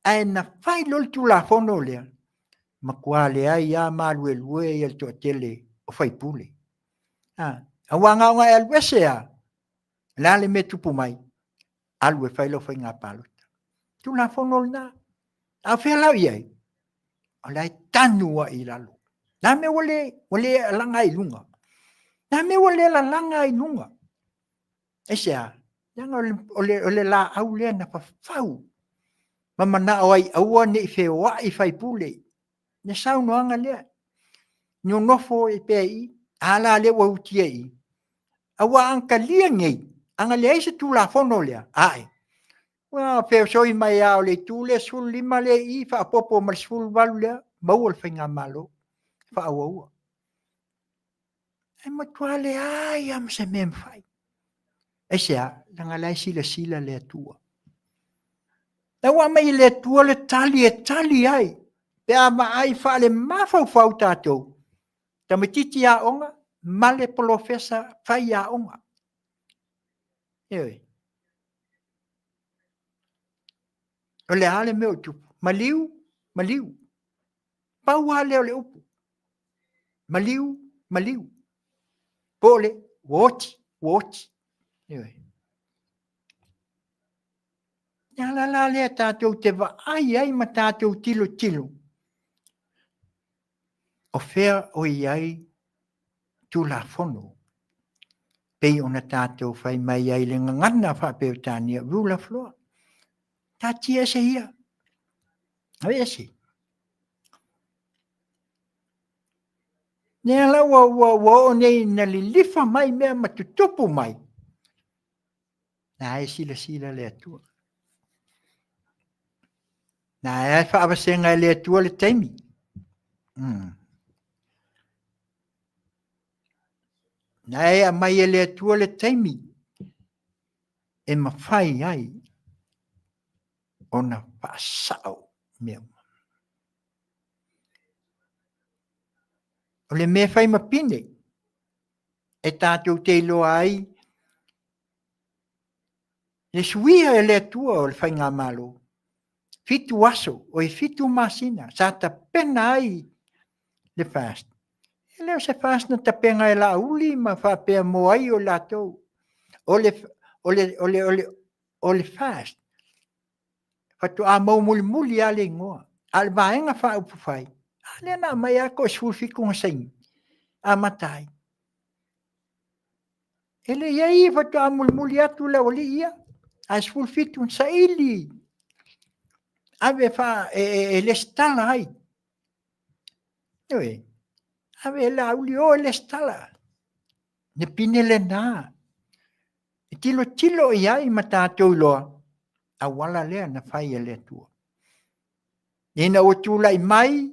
Ae na fai loa le Tulafono lea, matua leai lava ma aluelue le toatele o faipule. Aua na ona e alu ese lava, o le a le mea e tupu mai? Alu e fai lau faiga palota. O le Tulafono lena. A o fea la o i ai? O la e tanu lava i lalo. O le a le mea ua le lalaga ai i luga? O le a le mea ua le lalaga ai i luga? Aisea? Leaga o le laau lea na fafau ma manao ai aua ne i feoai faipule. Le saunoaga lea, nonofo ai pea i i, a la lea ua utia i i. Aua a na talia nei, a na leai se Tulafono lea, ae, ua feosoi mai lava o le itu lea 15 lea e i i faaopoopo ma le 18 lea, maua le faigamalo, faaauaua. E matua leai lava ma se mea e mafai. Aisea? Leaga o la e silasila le Atua. La ua aumai e le Atua le tali e tali ai pe a vaai faale-mafaufau tatou, tamaitiiti aoga ma le polofesa faiaoga. Ioe. O le a le mea o tupu? Maliu, maliu. Pau lava lea o le upu. Maliu, maliu. Po o le ua oti, ua oti. Ioe. Le ala la lea tatou te vaai ai ma tatou tilotilo, o fea o i ai Tulafono pei ona tatou fai mai ai i le gagana faa-Peretania, rule of law. Taatia ese ia. Aveese. Lea la ua, ua, ua oo nei na lilifa mai mea ma tutupu mai. Na e silasila le Atua. Na e faavasega e le Atua le taimi. Na e aumai e le Atua le taimi e mafai ai ona faasao mea uma. O le mea e fai ma pine, e tatou te iloa ai le suia e le Atua o le faigamalo. 7 aso, oi 7 masina sa tapena ai le fast. E le o se fast na tapena e Laauli ma faapea mo ai o latou. O le, o le, o le, o le, o le fast, faatoa maua mulimuli lava le igoa. A o le Vaega Faaupufai, a lea na aumai lava toa 17 na saini, amata ai. E le i ai faatoa mulimuli atu le aualii ia, ae 17 na saili, ave e lesitala ai. Ioe, ave e Laauli, o e lesitala. Le pine lena. E tilotilo i ai ma tatou iloa, auala lea na fai e le Atua. Ina ua tulai mai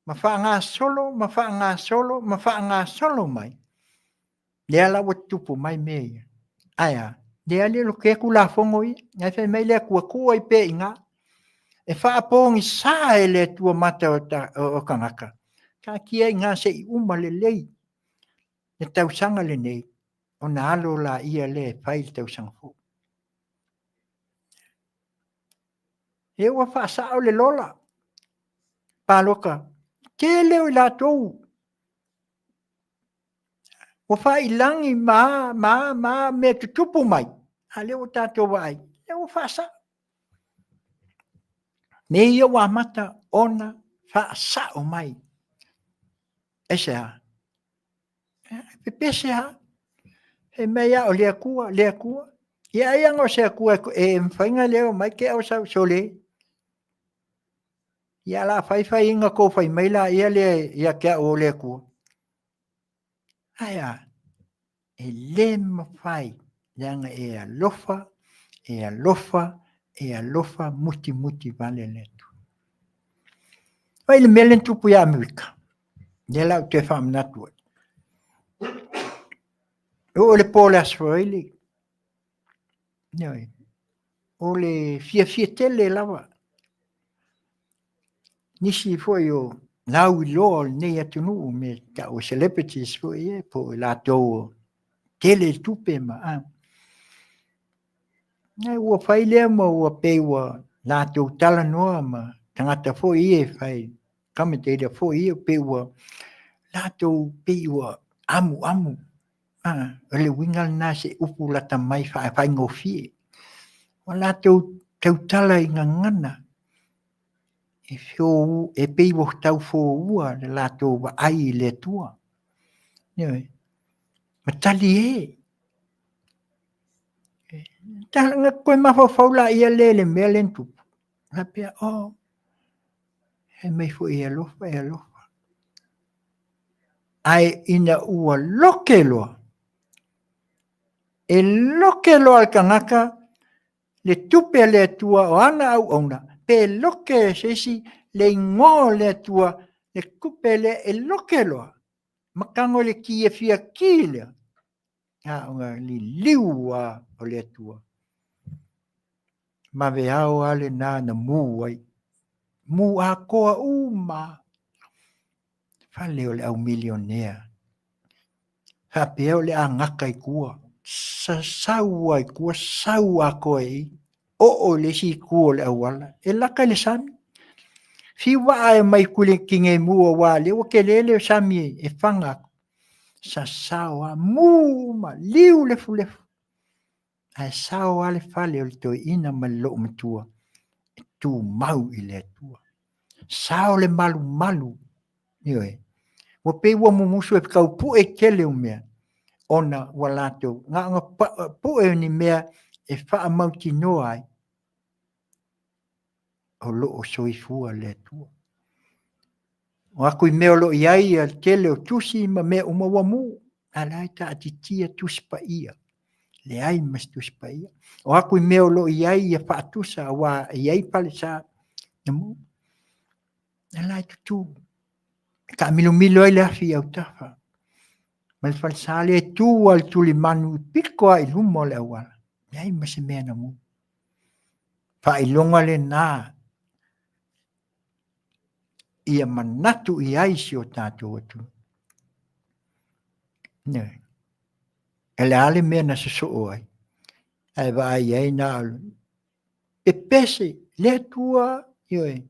ma faagasolo ma faagasolo ma faagasolo mai, lea la ua tutupu mai mea ia. Ae a? Lea le lotea Tulafono ia. Ae fai mai le Atua, tuu ai pea i ina. E faapogisa e le Atua mata o tagata, taatia i ina se i uma lelei le tausaga lenei, ona alo laia lea e fai le tausaga fou. Ia ua faasao le lola palota, tele o i latou ua faiilagi ma a ma a ma a mea tutupu mai, a o lea ua tatou vaai, lea ua faasao. Mea ia ua amata ona faasao mai. Aisea? Pepese lava. Fai mai lava o le Atua, le Atua. Ia ai lava na o se Atua e mafai ona le omai te au sau, sole! Ia o le a fai fai ona outou fai mai lea ia te au o le Atua. Ae a? E le mafai, leaga e alofa, e alofa, e alofa mutimuti vale le Atua. Vaai i le mea lea na tupu ia Amerika, lea la ou te faamanatu ai. E oo i le po o le Aso Faraile, o le fiafia tele lava, nisi foi o lauiloa o lenei atunuu, mea e tau o celebrities foi ia, po o i latou e tele tupe ma a, ua fai lea ma ua pei ua latou talanoa ma tagata foi ia e fai, commentator foi ia, pei ua latou pei ua amuamu. O le uiga lena se upu lata mai faafaigofie. Ua latou tautala i gagana e pei ua tau foua le latou vaai i le Atua. Ioe. Ma talie. Ona toe mafaufau laia lea i le mea lea na tupu. Faapea, oh, fai mai foi e alofa, e alofa. Ae ina ua loke loa, e loke loa le tagata le tupe a le Atua o ana auauna, pe loke se isi le igoa o le Atua, le tupe lea e loke loa, ma tago i le ki e fia ki lea, a ona liliu lava o le Atua. Maveao lava lena na mu ai. Mu atoa uma fale o le au milionea. Faapea o le a gata i tua, sasau lava i tua, sau atoa i i, oo i le isi itu o le auala, e lata i le sami. Fiu vaa e omai i tineimu aua o lea ua tele le sami e faga atu. Sasao lava, mu uma, liu lefulefu. Ae sao lava le fale o le toeaina ma le loomatua e tumau i le Atua. Sao le malumalu, ioe. Ua pei ua mumusu e tau pue tele o mea, ona ua latou, na ona pue ni mea e faamautinoa ai, o lo o soifua le Atua. O atu i mea o lo o i ai ia le tele o tusi ma mea uma ua mu, a la e taatitia Tusi Paia. Leai ma se Tusi Paia. O atu i mea o lo o i ai ia faatusa aua e i ai falesa na mu. A la e tutū. E taamilomilo ai le afi i autafa. Ma le falesa lea e tu lava i le tulimanu i pito lava i luma o le auala. Leai ma se mea na mu. Faailoga lena ia manatu i ai si o tatou atunuu. Ioe. E le a le mea na sosoo ai, ae vaai ai na o pepese le Atua, ioe,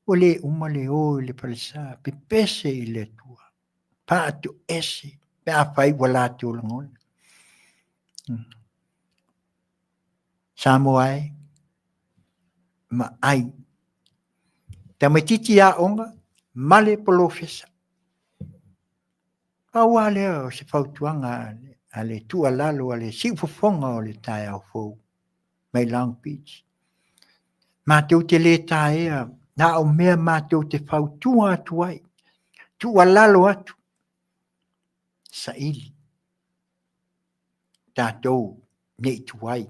ua le uma le o i le falesa, pepese i le Atua, faatoese pe afai ua latou lagona. Samoa e, ma ai. Tamaitiiti aoga ma le polofesa. Pau lava lea o se fautuaga a le tuualalo a le siufofoga o le taeao fou mai Long Beach. Matou te le taea na o mea matou te fautua atu ai, tuualalo atu, saili tatou. Ne i tuai,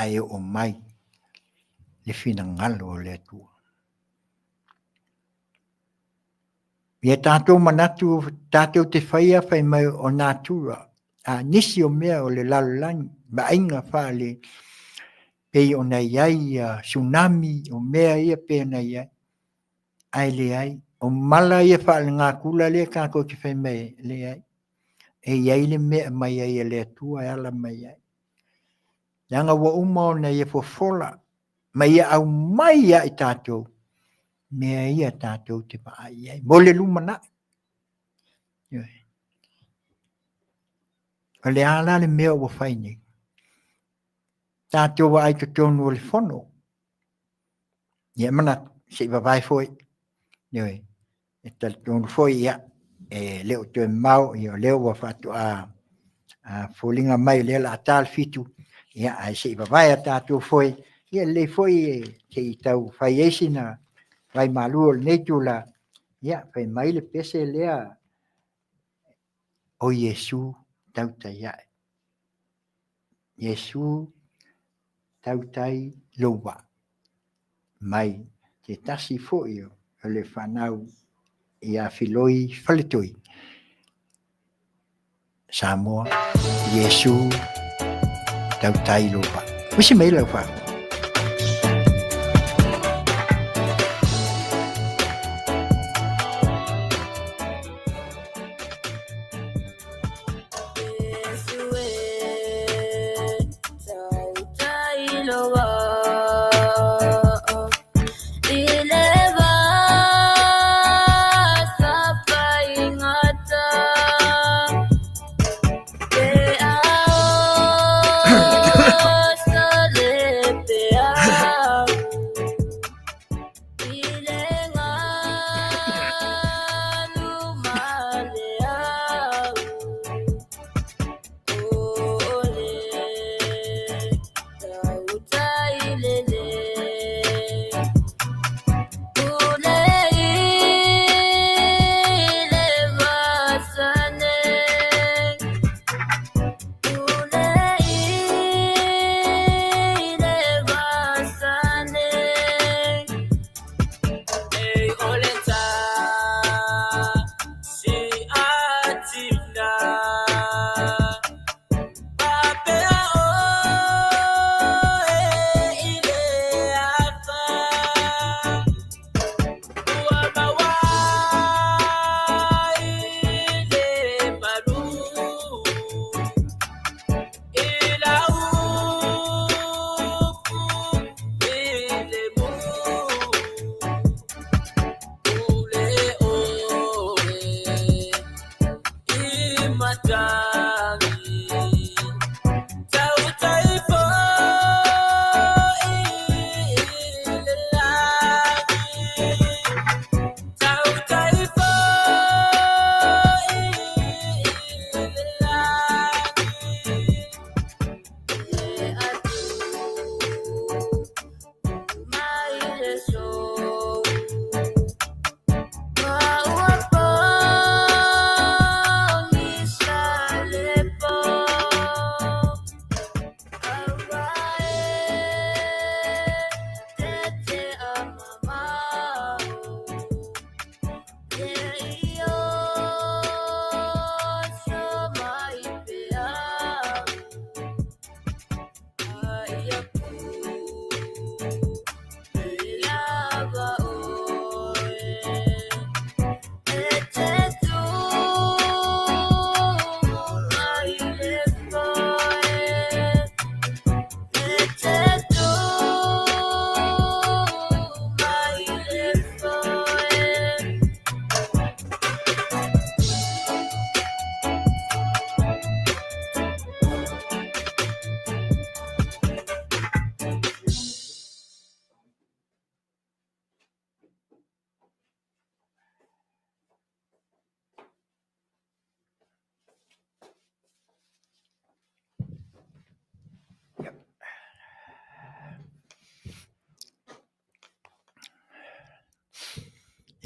ae oo mai le finagalo o le Atua. Ia tatou manatu tatou te faia fai mai o natura, a nisi o mea o le lalolagi, vaaiga faale pei ona i ai ia tsunami, o mea ia pei ona i ai, ae leai, o mala ia faalenatura lea tatou te fai mai ai, leai. E i ai le mea e aumai ai e le Atua e ala mai ai. Leaga ua uma ona ia fofola ma ia aumai ia i tatou mea ia tatou te vaai i ai mo le lumanai. O le a la le mea ua fai nei? Tatou vaai i totonu o le fono. Ia e manatu, se i vavae foi. Ioe, e talitonu foi, ia, e le o toe mamao, ia o lea ua faatoa foliga mai o lea o le a ta le 7, ia ae se i vavae a tatou foe, ia e lelei foi se i tau fai ai sina vaimalu o lenei itula, ia fai mai le pese lea o Iesu tautai ae. Iesu tautai lou vaa mai se tasi foi o le fanau ia Filoi Faletoi. Samoa, Iesu tautai lou vaa. Usi mai lau faafofoga.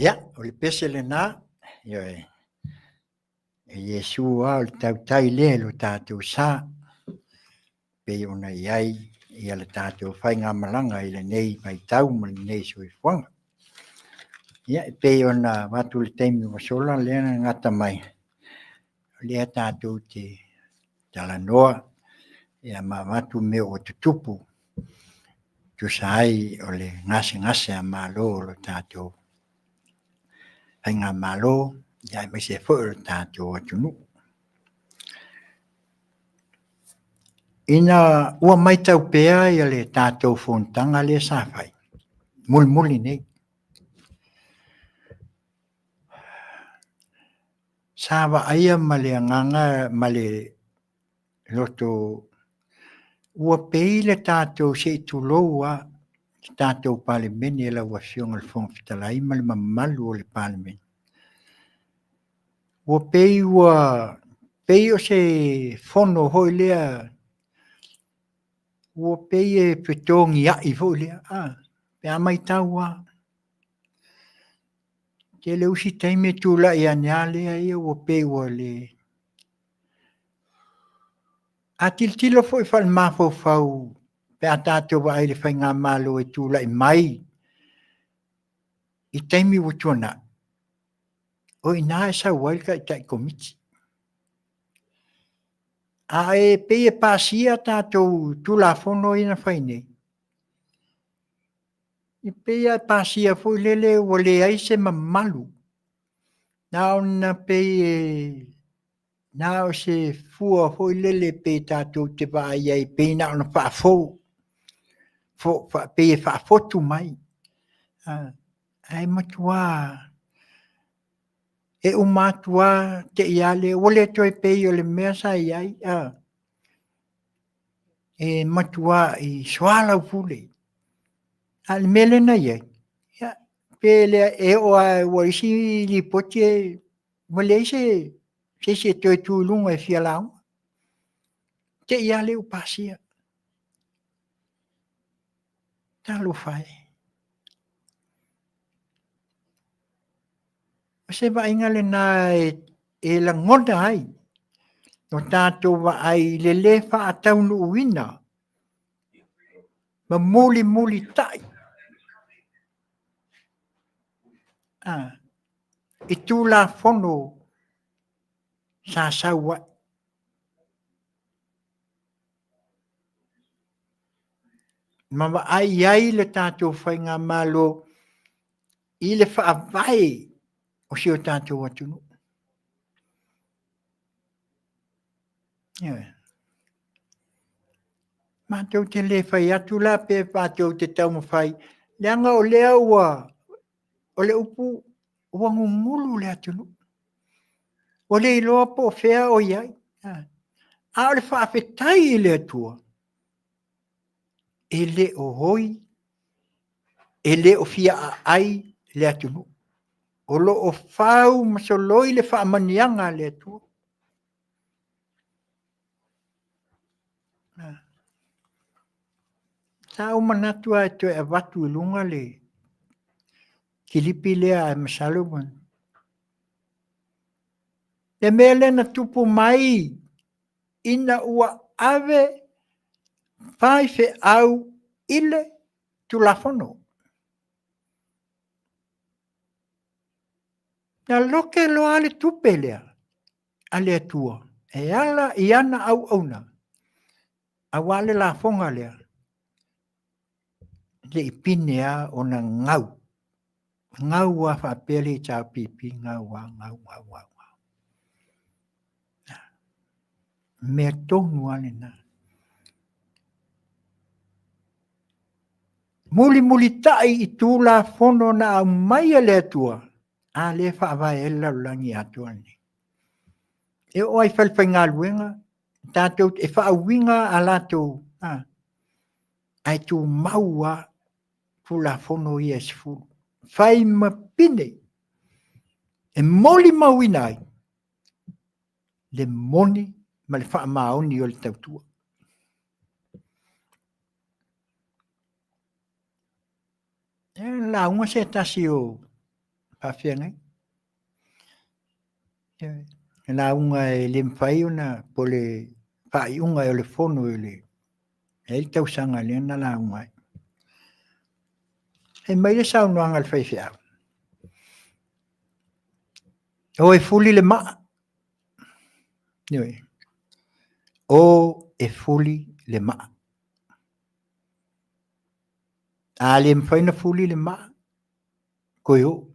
Ia, o le pese lena, ioe, e Iesu lava o le tautai lea i lo tatou sa. pei ona i ai ia le tatou faigamalaga i lenei vaitau ma lenei soifuaga. Ia, e pei ona avatu i le taimi ua sola lea na gata mai, o lea tatou te talanoa ia ma avatu mea ua tutupu tusa ai o le gasegase a Malo o le tatou Faigamalo, ia aemaise foi o le tatou atunuu. Ina ua matau pea ia le tatou fonotaga lea sa fai, mulimuli nei, sa vaaia ma le agaga ma le loto ua pei le tatou, se i tulou lava, le tatou Palemene lau Afioga i le Fofoga Fetalai ma le mamalu o le Palemene, ua pei ua pei o se fono foi lea ua pei e fetogiai foi lea a, pe a matau lava. Tele o isi taimi e tulai ane lava lea ia ua pei ua le... A tilotilo foi faale-mafaufau pe a tatou vaai i le faigamalo e tulai mai i taimi ua tuanai, o i ina e sau ai le Taitai Komiti. Ae pei e pasia tatou Tulafono ia na fai nei, e pei lava e pasia foi lele ua leai se mamalu, na ona pei e na o se fua foi lele pei tatou te vaai ai pei na ona faafou, pei e faafotu mai, ae matua e uma atu lava te i lava lea, ua le toe pei o le mea sa i ai, e matuai soalaupule. A o le mea lea na i ai, ia, pe le e oo lava ua i ai isi lipoti ua leai se isi e toe tu i luga e fia lauga, te i lava lea ua pasia. Talofa e! O se vaaiga lena e lagona ai lo tatou vaai i le le faataunuuina ma mulimulitai i Tulafono sa sau ai. Ma vaai i ai le tatou faigamalo i le faavae o si o tatou atunuu. Ioe. Matou te le fai atu la pe matou te taumafai, leaga o lea ua, o le upu ua gugulu le atunuu. Ua le iloa po o fea o i ai. A o le faafetai i le Atua, e le o oi, e le o fia aai le atunuu. O lo o fau ma soloi le faamanuiaga a le Atua. Sa ou manatu lava e toe avatu i luga le kilipi lea, ae masalo ua... Le mea lea na tupu mai ina ua ave faifeau i le Tulafono. Na loke loa le tupe lea a le Atua e ala i ana auauna aua le lafoga lea, le i pine lava ona gau, gau lava faapea le HRPP, gau lava, gau, gau, gau. Mea tonu lava lena. Mulimulitai i Tulafono na aumai e le Atua, a lea e faavae ai le lalolagi atoa lenei. E oo lava i falefaigaluega, tatou, e faauiga a latou, ae tumau lava Tulafono ia e 10. Fai ma pine e molimauina ai le moni ma le faamaoni o le tautua. E lauga se tasi o faafeagaiga, lauga e le mafai ona, po o le faaiuga o le fono i le E ai le tausaga lea na lauga ai. Fai mai le saunoaga a le faifeau, O e fuli le maa. Ioe. O e fuli le maa. A le mafai ona fuli le maa, toe o.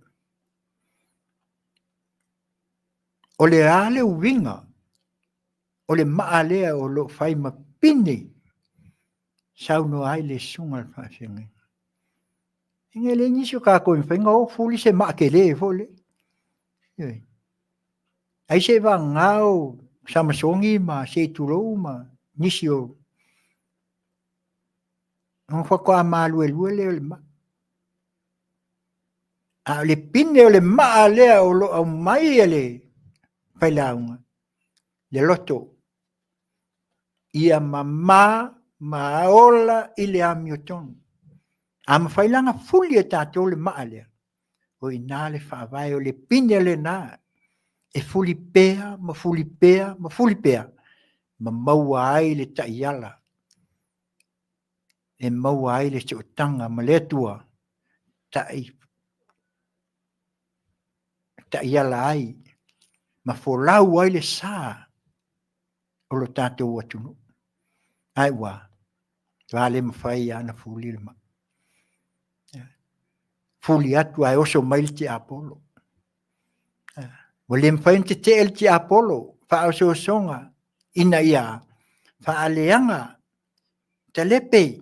O le a le uiga o le maa lea o lo o fai ma pine saunoa ai le susuga i le faafeagaiga. E leai nisi o tatou e mafai ona o fuli se maa tele foi lea. Ioe. Ai seiavagana o Samasoni ma se i tulou ma nisi o ona faatoa maluelue lea o le maa. A o le pine o le maa lea o lo o aumai e le failauga, le loto, ia mama ma ola i le amiotonu. A mafai la ona fuli e tatou le maa lea, o i ina le faavae o le pine lena e fuli pea ma fuli pea ma fuli pea ma maua ai le taiala e maua ai le sootaga ma le Atua taiala ai ma folau ai le sa o lo tatou atunuu. Ae ua va le mafai lava ona fuli le maa. Fuli atu ae oso mai le tiapolo. Ua le mafai ona tetee le tiapolo faaosoosoga ina ia faaleaga talepe,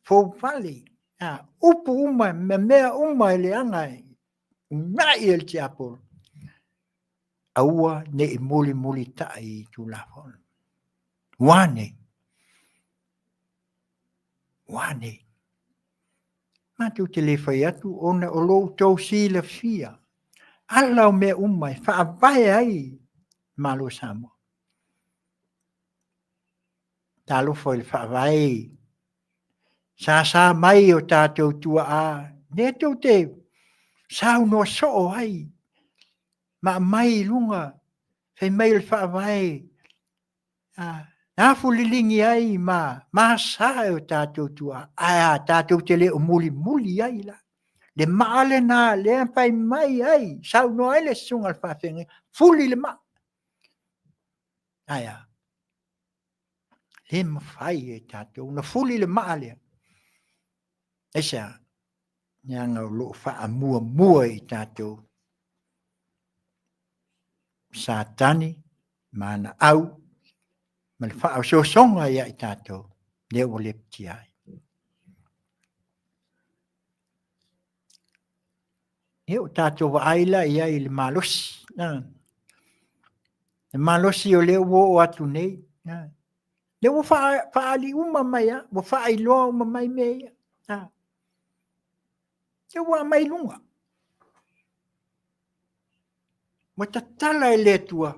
foufale, upu uma ma mea uma e leaga e uunai e le tiapolo, aua ne i mulimulitai i Tulafono. Ua a nei? Ua a nei? Matou te le fai atu ona o lo outou silafia ala o mea uma e faavae ai Malo o Samoa. Talofa i le faavae sasa mai o tatou tuaa, lea tou te saunoa soo ai ma aumai i luga, fai mai o le faavae na afuliligi ai ma asa e o tatou tuaa, ae a tatou te le o mulimuli ai la. Le maa lena lea e fai mai ai, saunoa ai le susuga i le faafeagaiga, fuli le maa. Ae a? Le mafai e tatou ona fuli le maa lea. Aisea? Leaga o lo o faamuamua i tatou Satani ma ana au ma le faaosoosoga ia i tatou lea ua lepetia ai. Ia ua tatou vaai la i ai i le malosi. Le malosi o lea ua oo atu nei. Lea ua faaali uma mai lava, ua faailoa uma mai mea ia. Lea ua aumai i luga. Ua tatala e le Atua,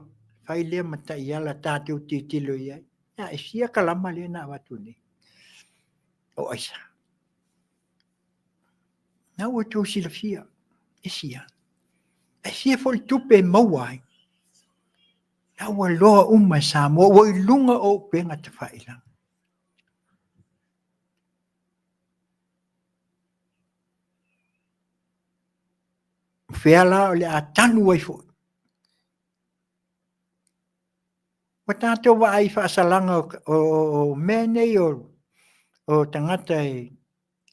fai lea ma taiala tatou tilotilo i ai. Ia, e fia kalama lea na avatu nei? O aisa? Na ua outou silafia, e fia? E fia foi le tupe e maua ai? Na ua loa uma e Samoa, ua i luga o upega tafailagi. O fea la o le a tanu ai foi? Ua tatou vaai i faasalaga o mea nei o tagata e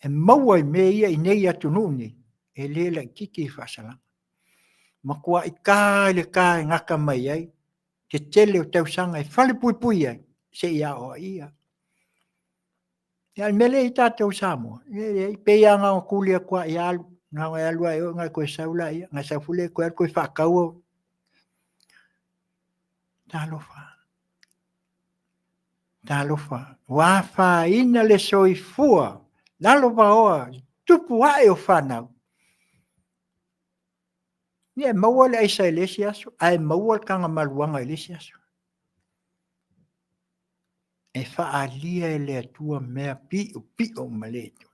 maua i mea ia i nei atunuu nei, e le laitiiti le faasalaga. Matuai ta i le ta e gata mai ai le tele o tausaga e falepuipui ai seia aoaia. Ia, o le mea lea e i ai tatou i Samoa, e leai, e pei lava na ona tuli atu lava ia alu, na ona e alu lava i o ona e toe sau lea, ona e sau foi lea toe alu toe faatau. Talofa, talofa, ua afaina le soifua lalovaoa i tupu ae o fanau. Ia e maua le aisa i le isi aso, ae maua le tagamaluaga i le isi aso. E faaalia e le Atua mea piopio ma le iloa.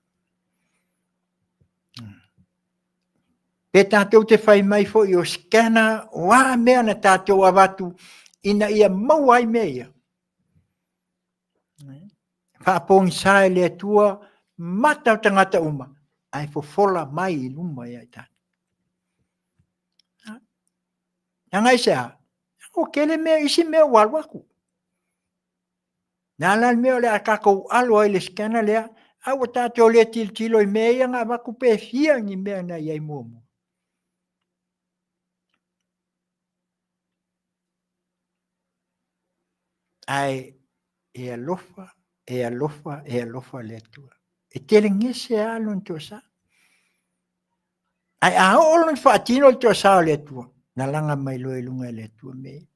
Pe tatou te fai mai foi o scanner, o a mea na tatou avatu ina ia maua ai mea ia. Faapogisa e le Atua mata o tagata uma, ae fofola mai i luma ia i tatou. Leaga aisea? Ua tele mea, isi mea ua alu atu. Le a la le mea o le a tatou alo ai i le scanner lea, a ua tatou le tilotilo i mea ia na avatu pe fia ni mea na i ai muamua. Ae e alofa, e alofa, e alofa le Atua. E telegese lava lona toasa. Ae a oo lona faatino le toasa o le Atua, lalaga mai loa i luga e le Atua mea ia.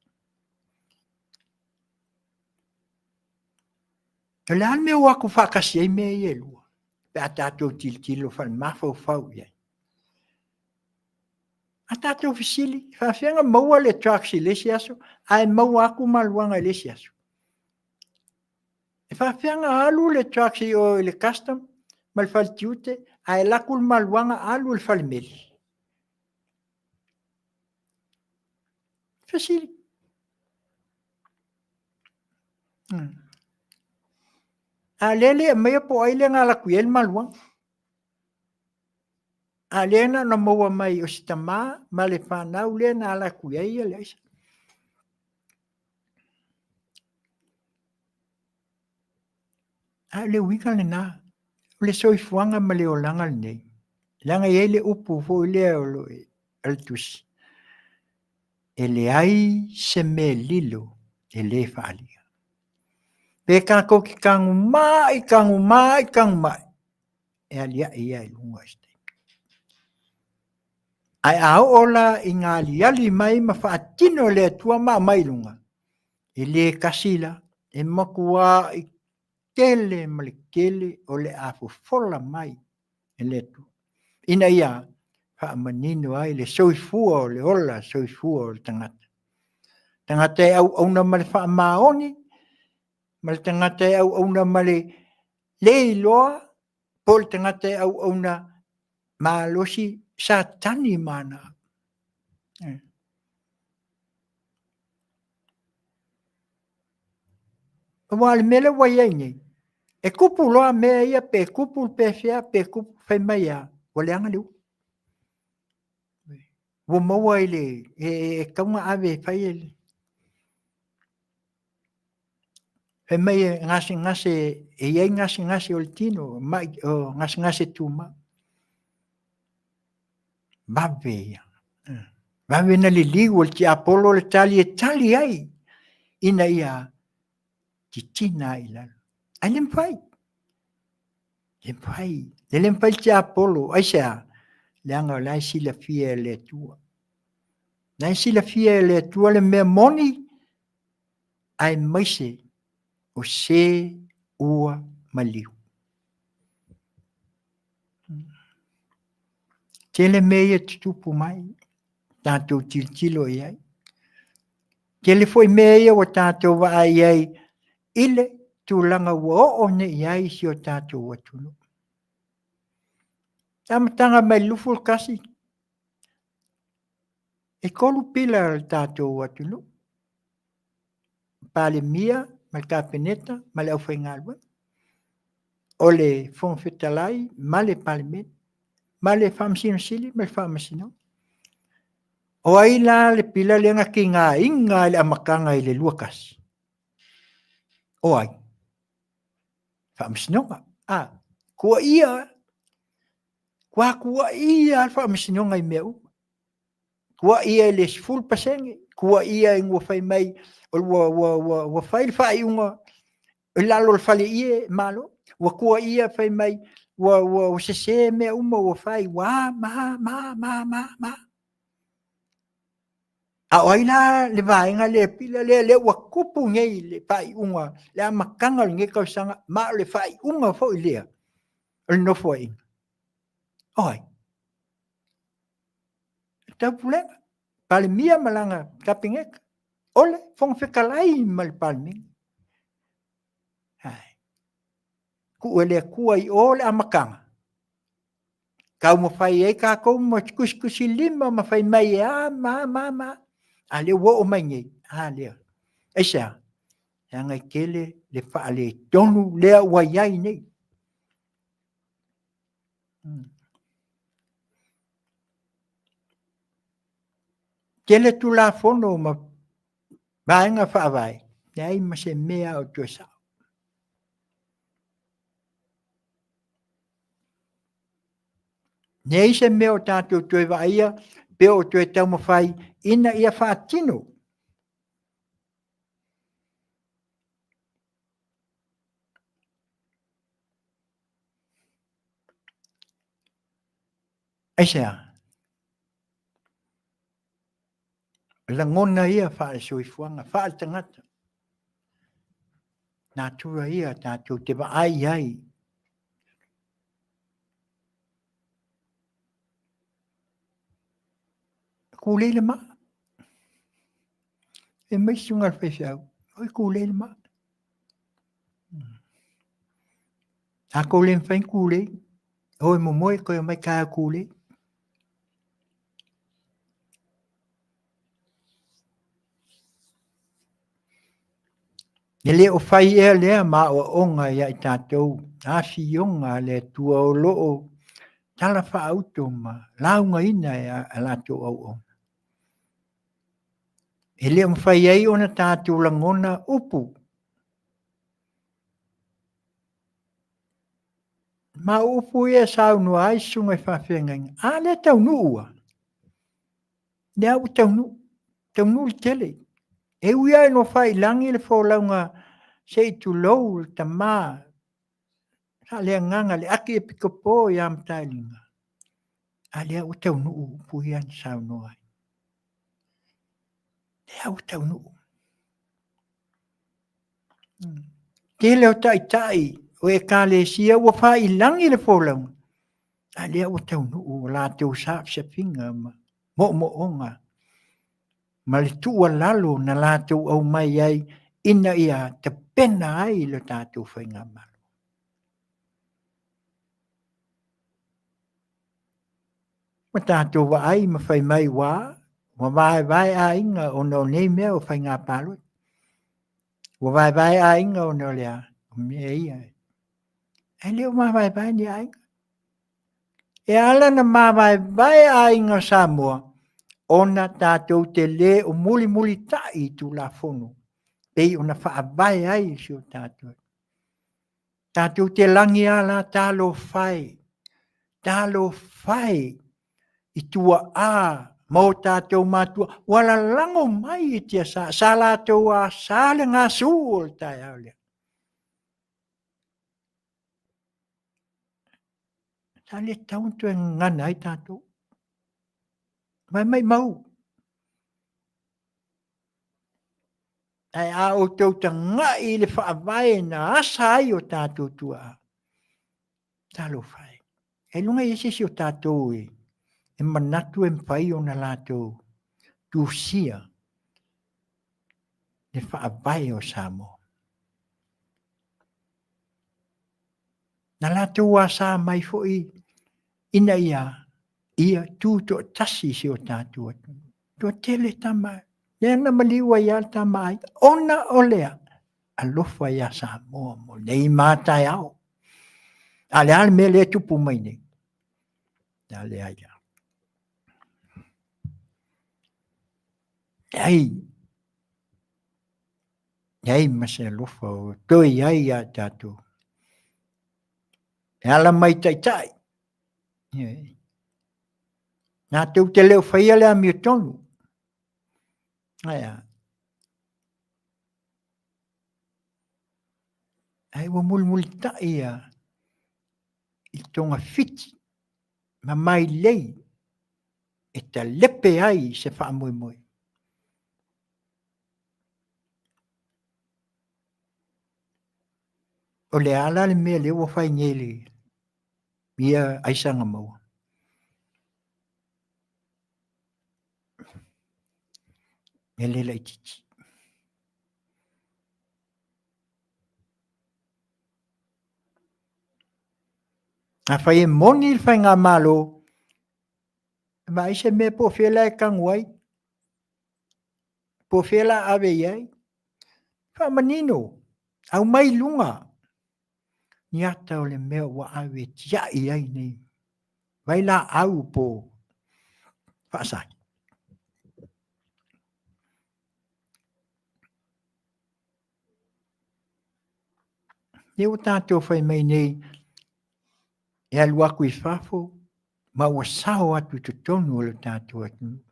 O le a le mea ua o atu faatasi ai mea ia e lua pe a tatou tilotilo faale-mafaufau i ai? A tatou fesili, e faapefea ona maua le drugs i le isi aso ae maua atu maluaga i le isi aso? E faapefea ona alu le drugs i o i le custom ma le fale tiute ae alu atu le maluaga alu i le falemeli? Fesili. A o lea e le aumaia po o ai lea na alu atu i ai le maluaga. A o lea na ona maua mai o si tama ma le fanau lea na alu atu i ai le aisa. A o le uiga lena, o le soifuaga ma le olaga lenei, leaga e i ai le upu foi lea o le tusi, e leai se mea lilo e le faaalia. Pe tatou te tagumai, tagumai, tagumai, e aliae lava i luga i se taimi. Ae a oo la ina aliali mai ma faatino e le Atua ma aumai i luga, e le tasi la, e matuai tele ma le tele o le a fofola mai e le Atua, ina ia faamanino ai le soifua o le ola soifua o le tagata. Tagata e auauna ma le faamaoni, ma le tagata e auauna ma le le iloa, po o le tagata e auauna malosi Satani ma ana. Aua o le mea lea ua i ai nei, e tupu loa mea ia, pe tupu pefea, pe tupu, fai mai lava, ua leaga le upu. Ua maua i le, e tatau ona ave e fai e le... Fai mai e gasegase, e i ai gasegase o le tino, mai, o gasegase tumau. Vave ia. Vave ona liliu e le tiapolo le tali e tali ai, ina ia titina ai i lalo. Ae le mafai, le mafai, e le mafai le tiapolo, aisea? Leaga o la e silafia e le Atua. O la e silafia e le Atua le mea moni, aemaise o se ua maliu. Tele mea ia e tutupu mai, tatou tilotilo i ai. Tele foi mea ia ua tatou vaai i ai i le tulaga ua oo nei i ai si o tatou atunuu. I le amataga mai le 21, e 3 pila a le tatou atunuu, Palemia ma le Kapeneta ma le aufaigaluega. O le Fofoga Fetalai ma le Palemene, ma le Faamasino Sili ma le Faamasinoga. O ai la le pila lea na tigaina i le amataga i le 21? O ai? Faamasinoga. A, tuuaia, ua tuuaia le Faamasinoga i mea uma. Tuuaia i le 10%, tuuaia ina ua fai mai ua fai le faaiuga i lalo o le faleie malo, ua tuuaia fai mai ua sese mea uma ua fai, ua a, ma a, ma a, ma a. A o ai la le vaega lea pila lea, lea ua tupu nei i le faaiuga, le amataga o lenei tausaga, ma o le faaiuga foi lea o le Nofoaiga. O ai? Le Taupulega, Palemia ma lana Kapeneta, o le Fofoga Fetalai ma le Palemene. Tuu e le Atua i o le amataga, taumafai ai tatou ma tusitusilima ma fai mai e a ma a ma a ma a, a lea ua oo mai nei, a lea. Aisea? Leaga e tele le faaletonu lea ua i ai nei. Tele Tulafono ma vaega faavae, leai ma se mea o toe sao. Leai se mea o tatou toe vaaia pe o toe taumafai ina ia faatino. Aisea? Lagona ia faale-soifuaga, faale-tagata, natura ia tatou te vaai i ai. Tulei le maa. Fai mai le susuga i le faifeau, oi tulei le maa. A tou le mafai ona tulei, o e momoe toe omai taeao e tulei. E le o fai ea lea ma aoaoga ia i tatou, afioga a le Atua o lo o talafaauto ma laugaina e a latou auauna. E le o mafai ai ona tatou lagona upu. Ma o upu ia e saunoa ai susuga i faafeagaiga, a lea e taunuu lava. Lea ua taunuu, taunuu le tele. E ui lava ina fai i lagi le folauga se i tulou le tama faaleagaga le Akiepikopo ia Mataelima, a lea ua taunuu upu ia na saunoa ai. Lea ua taunuu. Tele o taitai o ekalesia ua fai i lagi le folauga, a lea ua taunuu latou safisafiga ma moomooga ma le tuualalo na latou aumai ai ina ia tapena ai le tatou faigamalo. Ua tatou vaai ma fai mai ua vaevae aiga ona o nei mea o faiga palota. Ua vaevae aiga ona o le a? O mea ia. Ae le o mavaevae ni aiga. E ala ona mavaevae aiga o Samoa, ona tatou te le o mulimulitai i Tulafono e pei ona faavae ai si o tatou atunuu. Tatou te lagi lava la, talofa e, talofa e i tuaa ma o tatou matua ua lalago mai i tiasa, sa latou asa le gasu o le taeao lea. Sa le tatau ona toe gagana ai tatou. Aua maumau, ae a outou tagai i le faavae na asa ai o tatou tuaa, talofa e, ailoga e i ai se isi o tatou e manatu e mafai ona latou tusia le faavae o Samoa. Na latou asa mai foi ina ia tutoatasi si o tatou atunuu. E toatele tama, lea na maliu ai lava le tama a Aiga, ona o le a? Alofa ia Samoa mo nei ma a taeao. A o le a le mea lea e tupu mai nei? A leai lava. Leai, leai ma se alofa o toe i ai ia i tatou. E ala mai i taitai, latou te le o faia le amiotonu. Ae a? Ae ua mulimulitai ia i togafiti ma mailei e talepe ai se faamoemoe. O le a la le mea lea ua fai nei i ia aisaga maua? E le laitiiti. Afai e moni le faigamalo, vaai se mea po o fea la e tanu ai, po o fea o le a ave i ai. Faamanino, aumai i luga ni ata o le mea ua ave e tiai ai nei vailaau po o faasai. Lea ua tatou fai mai nei e alu atu i fafo ma ua sao atu i totonu o le tatou atunuu.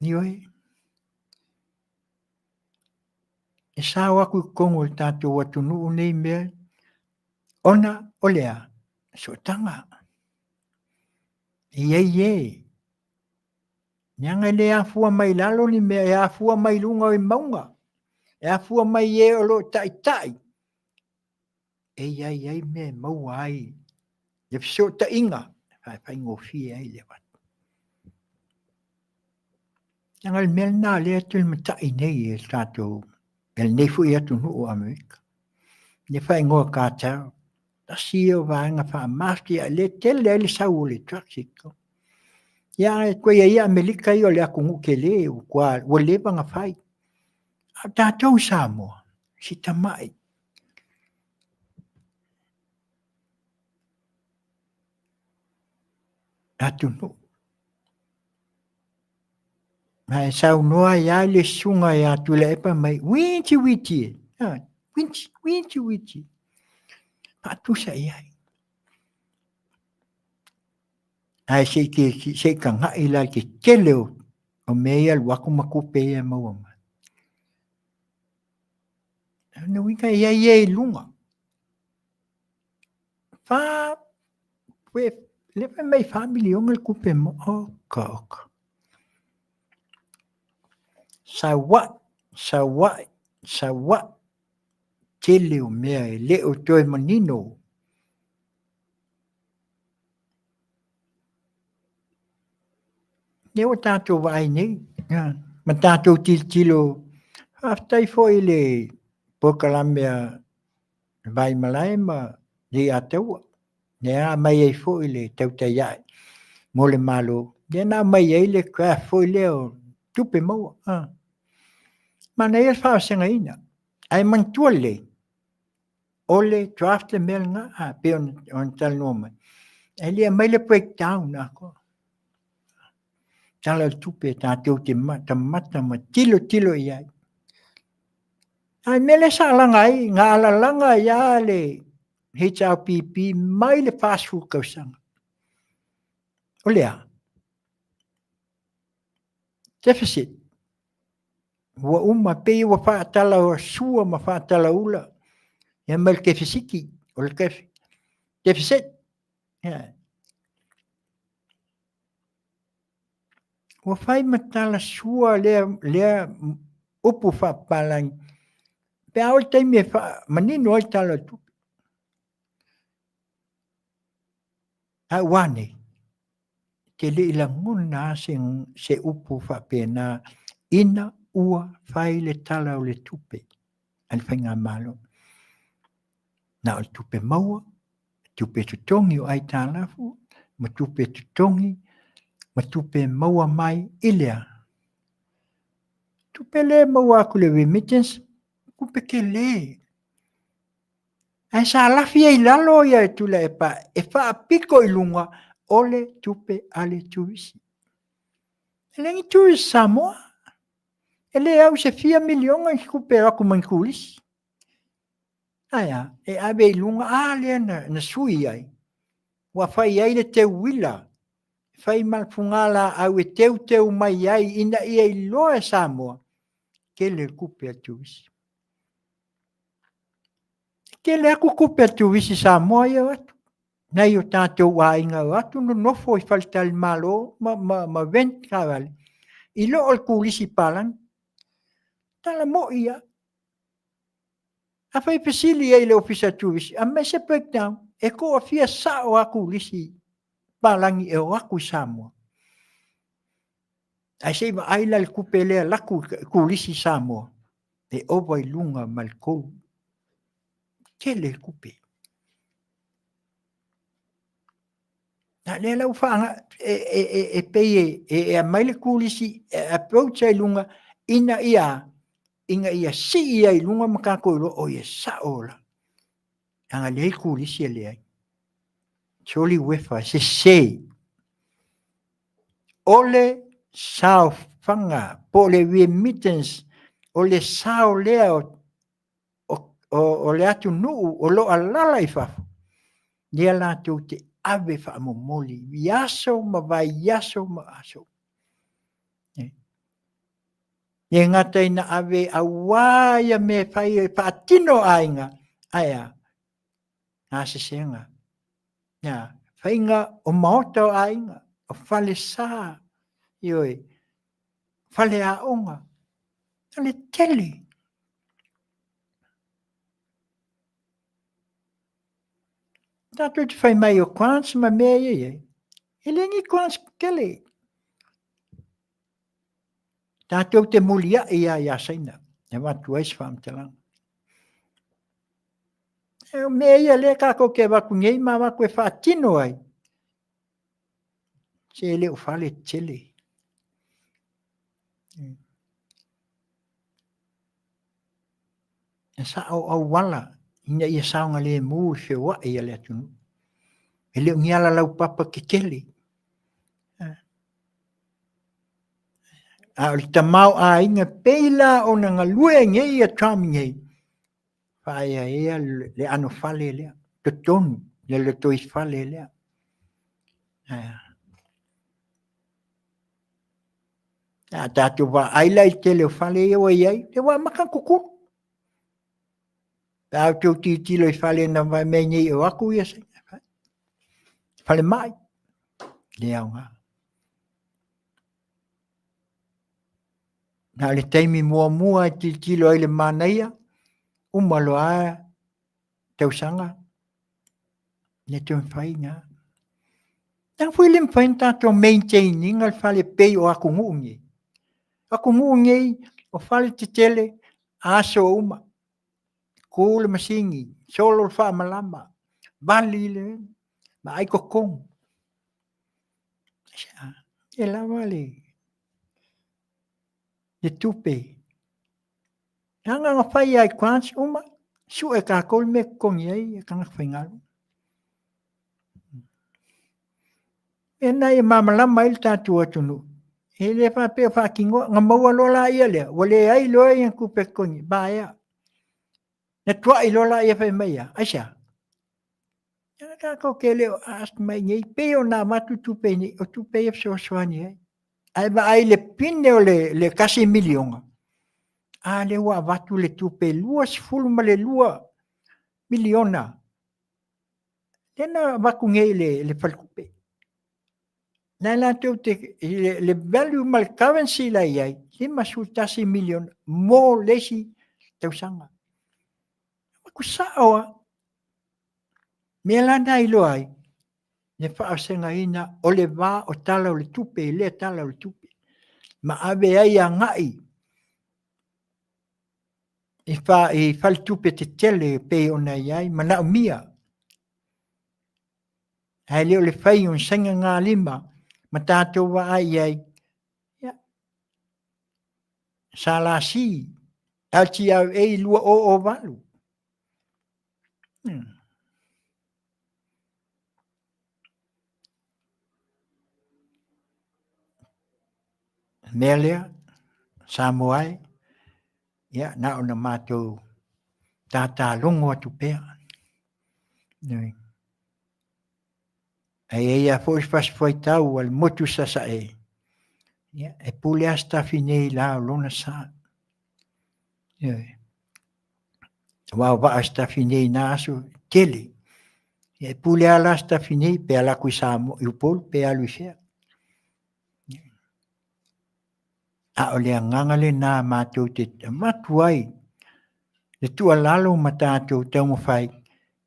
Ioe, e sao atu i totonu o le tatou atunuu nei mea, ona o le a? Sootaga. E i ai e, leaga e le afua mai i lalo ni mea, e afua mai i luga o mauga, e afua mai i e o lo o taitai, e i ai ai mea e maua ai le fesootaiga e faigofie ai le avatu. Leaga o le mea lena lea e tulimatai nei e le tatou, e lenei foi atunuu o Amerika. Le faaigoa cartel, tasi ia o vaega faa-mafia lea e tele ai le sau o le drugs i totonu. Ia ae toe ia Amerika ia o le atunuu tele ua leva ona fai. A o tatou i Samoa, si tamai atunuu. Ma e saunoa ai lava le susuga ia Tuilaepa mai, uiti uiti e, uiti, uiti uiti. Faatusa i ai. Ae se i tagai la i le tele o mea ia alu atu ma tupe ia e maua mai. O lona uiga e i ai e i luga. Fa, lea fai mai fa miliona le tupe maua. Oka, oka. Saua'i, saua'i, saua'i. Tele o mea e le o toe manino. Lea ua tatou vaai nei, ma tatou tilotilo, faafetai foi i le polokalame a Vaimalae ma Leiataua, lea na aumai ai foi le tautai ae mo le Malo, lea na aumai ai le graph foi lea o tupe maua. Manaia le faavasegaina, ae manatua lelei, o le draft le mea lena, e pei ona talanoa mai, e le aumai le breakdown atoa. Tala o le tupe tatou te matamata ma tilotilo i ai. A o le mea lea sa alaga ai, na alalaga ai lava le HRPP mai le 40 tausaga. O le a? Deficit. Ua uma, pei ua faatalasua ma faatalaula ia ma le kefesiti, o le deficit. Yeah. Ua fai ma tala sua lea, lea upu faapapalagi, pe a oo i le taimi e faamanino ai le Tala o le Tupe. A ua a nei? Te le i lagona lava se, se upu faapena ina ua fai le Tala o le Tupe a le Faigamalo. Na o le tupe maua, tupe totogi o aitalafu, ma tupe totogi, ma tupe maua mai i le a? Tupe lea e maua atu i le remittance, tupe tele. Ae sa lafi ai i lalo ia Tuilaepa e faapito i luga o le tupe a le turisi. E leai ni tourist Samoa. E le au i se fia miliona ni tupe e o atu ma ni turisi. Ae a? E ave i luga, a lea na, na sui ai. Ua fai ai le teuila, fai ma le fugalaau e teuteu mai ai ina ia iloa e Samoa, tele le tupe a le turisi. E tele atu tupe a le turisi Samoa ia o atu. Nai o tatou aiga o atu nonofo i faletalimalo ma, ma, ma rent taavale, i lo o le turisi palagi. Tala moi lava. Afai e fesili ai i le Ofisa o Turisi, aumai se breakdown e toafia sao lava turisi palagi e o atu i Samoa. Ae se i vaai la i le tupe lea e alu atu i turisi Samoa, e ova i luga ma le 3. Tele le tupe. A lea la ua faaga, e, e, e, e pei e, e, e aumai le turisi e approach ai i luga Ina ia, ina ia sii ai i luga ma tatou iloa, o ia sao la. Leaga e leai turisi e leai. Soli uefa e sese. O le saofaga po o le remittance, o le sao lea o, o, o le atunuu o lo o alala i fafo, lea latou te ave faamomoli i aso ma vaiaso ma aso. E gata ina ave aua ia mea e fai e faatino aiga, ae a? Gasesega. Ia, faiga o maota o aiga, o falesa, ioe, faleaoga, o le tele. Tatou te fai mai o grants ma mea ia i ai, e le ni grants tetele. Tatou te muliai lava ia Saina e avatu ai se faamatalaga. E o mea ia lea tatou te avatu nei ma avatu e faatino ai, se le o fale tetele. E sao auala ina ia saogalemu le feoai a le atunuu. E le o ni ala laupapa tetele. A o le tamaoaiga pei la ona galue ai nei ia Trump nei, faaeaea le anofale lea, totonu le lotoifale lea. A tatou vaai la i le tele o fale ia ua i ai, lea ua amata ona tutulu. Pe a outou tilotilo i fale na vaai mai nei e o atu ia falemai, le aoga. Na o le taimi muamua e tilotilo ai i le manaia, uma loa tausaga, le toe mafai na. Leaga foi le mafai ona tatou maintain ina le fale pei o atunuu nei. O atunuu nei, o fale tetele aso uma, tu le masini, solo le faamalama, vali le vaai totonu. Aisea? E lava le tupe. Leaga na fai lava i grants uma, sue e tatou le mea e totogi ai tagata faigaluega. E na ia malamalama ai le tatou atunuu, e le faapea o faatinoa, na maua loa laia lea, ua leai loa ni tupe e totogi, vaea. Na tuai loa laia fai mai e a? Aisea? Leaga tatou te le o ask mai i inei, pei ona avatu tupe i inei, o tupe ia e fesoasoani ai. Ae vaai i le pine o le $1 miliona, a lea ua avatu le tupe $22 miliona, lea na avatu nei i le faletupe. Na latou te, le value ma le currency la e i ai, $51 miliona mo le isi tausaga. Ua sao lava. Mea la na iloa ai, le faavasegaina o le va o tala o le tupe i lea tala o le tupe, ma ave ai agai i, fa, i faletupe tetele e pei ona i ai, manaomia. Ae le o le fai o ni sainagalima ma tatou vaai i ai, ia, SLC, LTRA 2008. Mea lea, Samoa e, ia, na ona matou tatalogo atu pea. Ae i ai lava foi se fasifuaitau a le motu Sasae, ia, e pule lava Sitafi nei i la o lona sa. Ioe. Aua o vaa o Sitafi nei i na aso, tele. Ia, e pule lava la Sitafi nei, pe alu atu i Samoa, i Upolu, pe alu i fea. A o le agaga lena matou te avatu ai le tuualalo ma tatou taumafai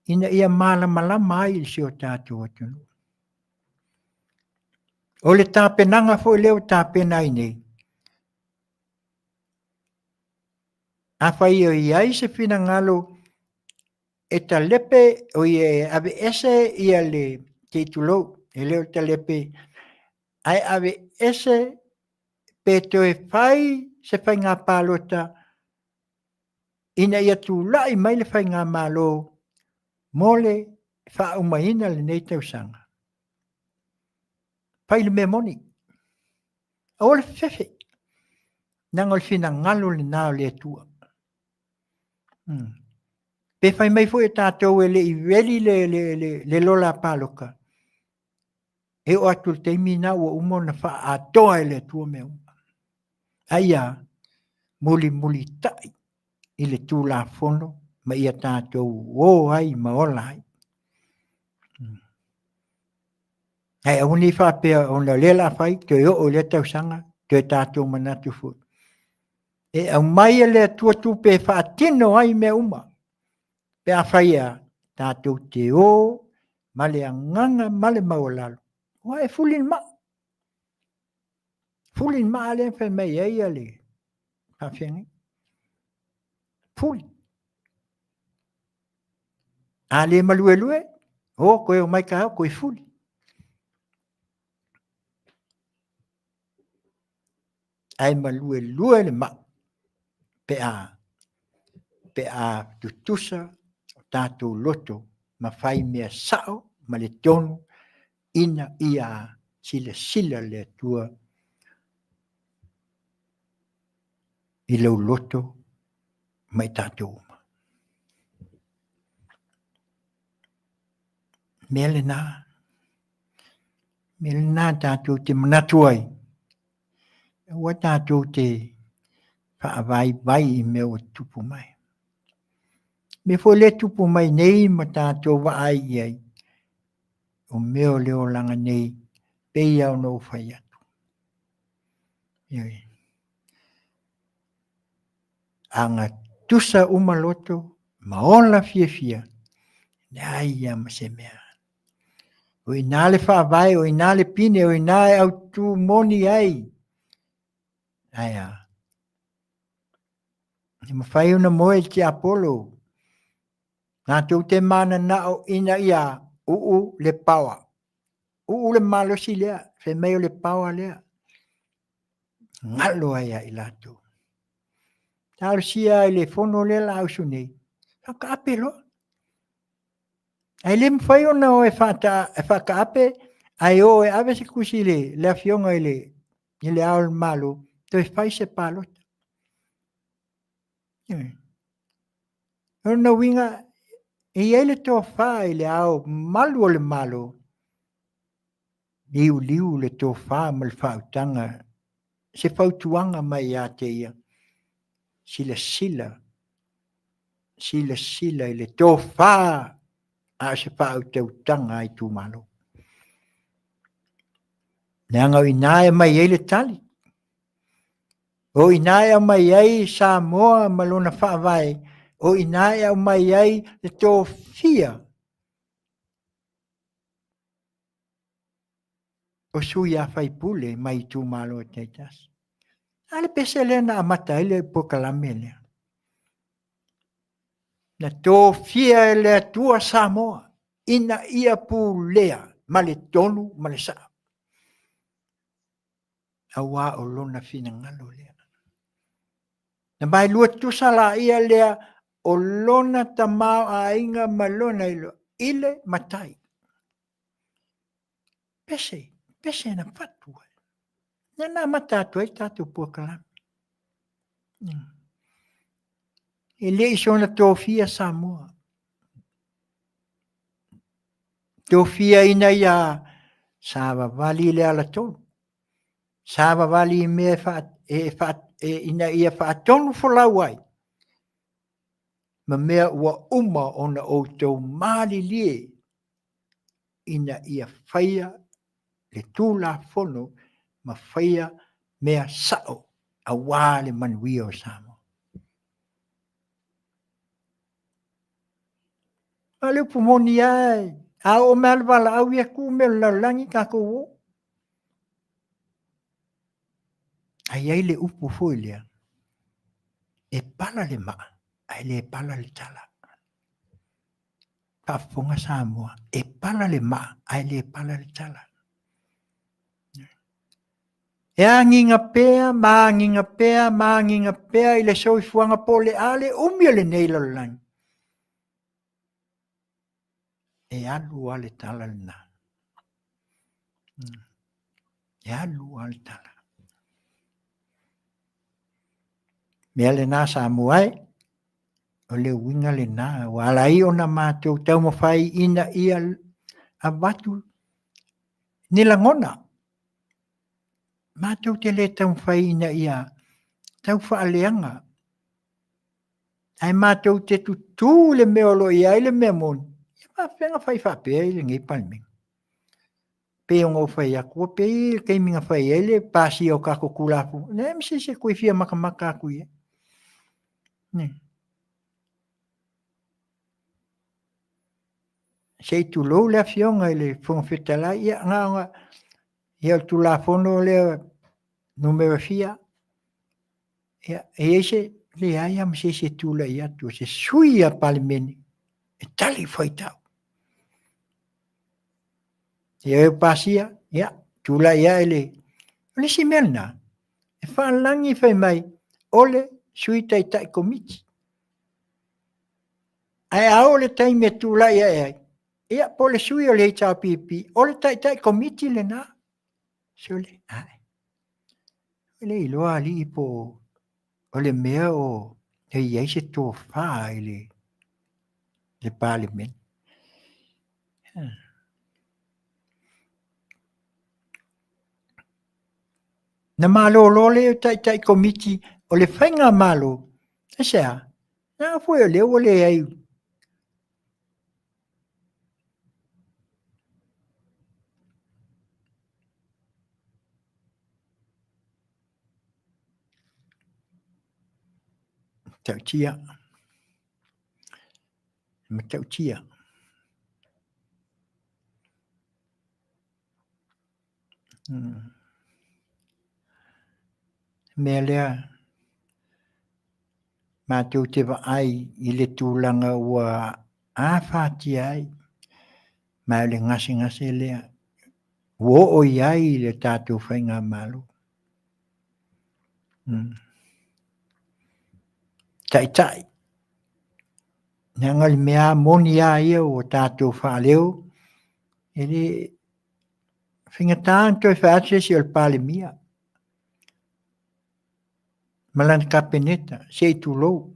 ina ia malamalama ai si o tatou atunuu. O le tapenaga foi lea ua tapena ai nei, afai o i ai se finagalo e talepe, o i e aveese ia le, se i tulou, e le o talepe, ae aveese pe toe fai se faiga palota ina ia tulai mai le faigamalo mo le faaumaina lenei tausaga. Fai le mea moni. Aua le fefefe. Leaga o le finagalo lena o le Atua. Pe fai mai foi o tatou e le i ready le lola palota, e oo atu i le taimi lena ua uma ona faaatoa e le Atua mea uma. Ae ia mulimulitai i le Tulafono ma ia tatou o ai ma ola ai. Ae aua ne i faapea ona o lea o le a fai, toe oo i lea tausaga, toe tatou manatu foi. E aumai e le Atua tupe e faatino ai mea uma, pe afai e a? Tatou te o ma le agaga ma le maualalo, aua e fuli le maa. Fuli le maa lea na fai mai ai le faafeagaiga. Fuli. A le maluelue, o toe omai taeao toe fuli. Ae maluelue le maa pe a tutusa o tatou loto ma fai mea sao ma le tonu ina ia silasila le Atua i lou loto ma i tatou uma. Mea lena, mea lena tatou te manatu ai, aua tatou te faavaivai i mea ua tutupu mai. Mea foi lea e tupu mai nei ma tatou vaai i ai, o mea o le olaga nei, pei lava ona ou fai atu. Ioe. Agatusa uma loto ma ola fiafia, leai lava ma se mea. O i ina le faavae, o i ina le pine, o i ina e autu moni ai. Ae a? E mafai ona moe le tiapolo. Tatou te mananao ina ia uu le power. Uu le malosi lea, fai mai o le power lea. Galo ai ia i latou. Talosia i le fono lea la usu nei, faataape loa. Ae le mafai ona o e faataape ae o e ave se tusi i le afioga i le Ao o le Malo, toe fai se palota. O lona uiga, e i ai le tofa i le Ao Mamalu o le Malo, liuliu le tofa ma le faautaga, se fautuaga mai ia te ia, silasila, silasila i le tofa a o se faautautaga a itumalo. Leaga o i ina e aumai ai le tali. O i ina e aumai ai Samoa ma lona faavae, o i ina e aumai ai le tofia o sui a faipule mai itumalo taitasi. A le pese lea na amata ai le polokalame lea. Na tofia e le Atua Samoa ina ia pulea ma le tonu ma le sao. Aua o lona finagalo lea. Na vaelua tutusa laia lea o lona tamaoaiga ma lona iloa i le Matai. Pese, pese na fatu ai. Lea na amata atu ai le tatou polokalame. E le i soona tofia Samoa. Tofia ina ia savavali i le alatonu. Savavali i mea e, e, e, ina ia faatonu folau ai ma mea ua uma ona outou malilie ina ia faia le Tulafono ma faia mea sao aua le manuia o Samoa. A o le upu moni lava, a oo mai lava le valaau ia, tuu mea o le lalolagi tatou o. Ae i ai le upu foi lea, e pala le maa, ae le pala le tala. Faafofoga Samoa, e pala le maa, ae le pala le tala. E agiga pea ma agiga pea ma agiga pea i le soifuaga po o le a le umi o lenei lalolagi, e alu lava le tala lena. E alu lava le tala. Mea lena Samoa e, o le uiga lena ua ala ai ona matou taumafai ina ia avatu ni lagona. Matou te le taumafai ina ia tau faaleaga, ae matou te tutu i le mea o lo o i ai le mea moni, e faapefea ona fai faapea lenei Palemene? Pei ona ou fai atu, ua pei le taimi na fai ai le pasia o tatou Tulafono, e leai ma se isi e toe fia matamata atu i ai. Se i tulou le Afioga i le Fofoga Fetalai, ia na ona, ia o le Tulafono lea numera fia, ia e i ai se, leai lava ma se isi e tulai atu o se sui usufono a le Palemene e talifuaitau. Ia e pasia, ia tulai ae le... O le isi mea lena, e faalagi fai mai, o le Sui Taitai Komiti. Ae a oo i le taimi e tulai ae ai, ia po o le sui o le HRPP, o le Taitai Komiti lena. Sole, ae. E le iloa alii po o le mea o e i ai se tofa i le Palemene. Na malolo lea o Taitai Komiti o le Faigamalo, aisea? Leaga foi o lea ua leai matautia, matautia. Mea lea, matou te vaai i le tulaga ua afatia ai, ma o le gasegase lea ua oo i ai le tatou faigamalo. Taitai, leaga o le mea moni lava ia ua tatou faaleo, e le faigata ona toe fai atu se isi o le Palemia ma lana Kapeneta, se i tulou.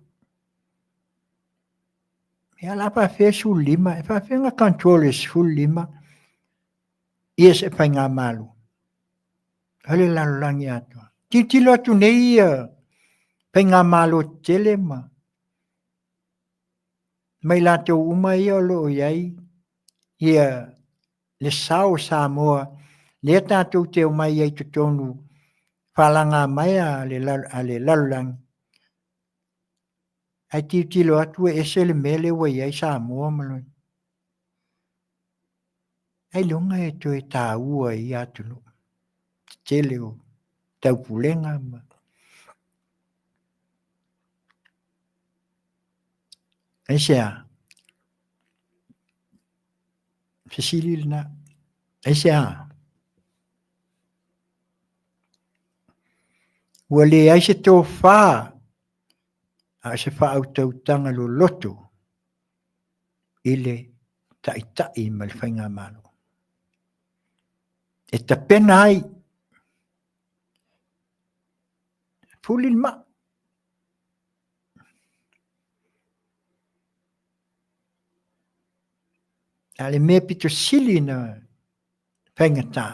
Ia o le a faapefea le 15, e faapefea ona control e le 15 ia se faigamalo? O le lalolagi atoa. Tilotilo atu nei ia faigamalo tetele ma i latou uma ia o lo o i ai ia le sao o Samoa lea tatou te omai ai i totonu falaga mai a le lalolagi, ae tilotilo atu e ese le mea lea ua i ai Samoa ma lona... Ailoga e toe taua i ia atunuu tetele o taupulega ma... Aisea? Fesili lena. Aisea? Ua leai se tofa a o se faautautaga loloto i le taitai ma le faigamalo. E tapena ai fuli le maa. A le mea pito sili na faigata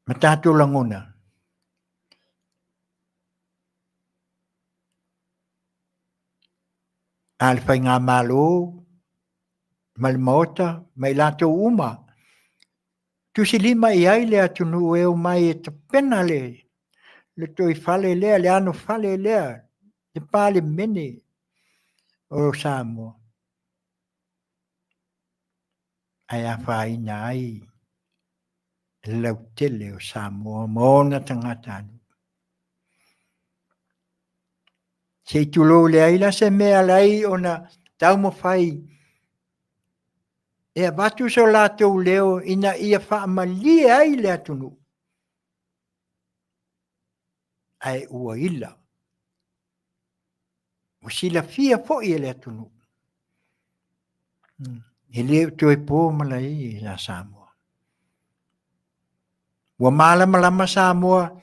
ma tatou lagona, a le Faigamalo ma le Maota ma i latou uma, tusilima i ai le atunuu e omai e tapena le lotoifale lea, le anofale lea, le Palemene o Samoa, ae afaina ai le lautele o Samoa ma ona tagatanuu. Se i tulou, leai la se mea e ala ai ona taumafai e e avatu so latou leo ina ia faamalie ai le atunuu, ae ua ila. Ua silafia foi e le atunuu, e le o toe po malae ia Samoa. Ua malamalama Samoa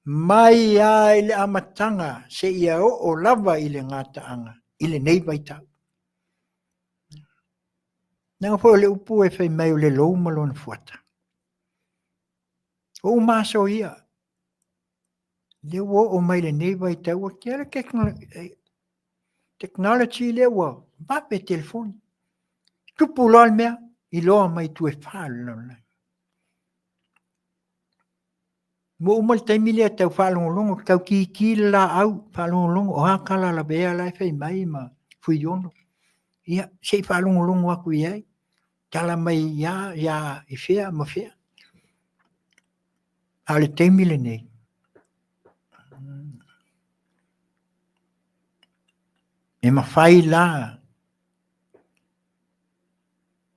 mai lava i le amataga seia oo lava i le gataaga i lenei vaitau. Leaga foi o le upu e fai mai o le lou ma lona fuata. Ua uma aso ia, lea ua oo mai lenei vaitau, ua tele technology lea ua vave telefoni. Tupu loa le mea, iloa mai i tua e fa o le lalolagi. Ua uma le taimi lea tau faalogologo, tau kiki le laau, faalogologo o a tala a Lavea la e fai mai ma Fuiono. Ia se i faalogologo atu i ai, tala mai ia i fea ma fea. A o le taimi lenei, e mafai la,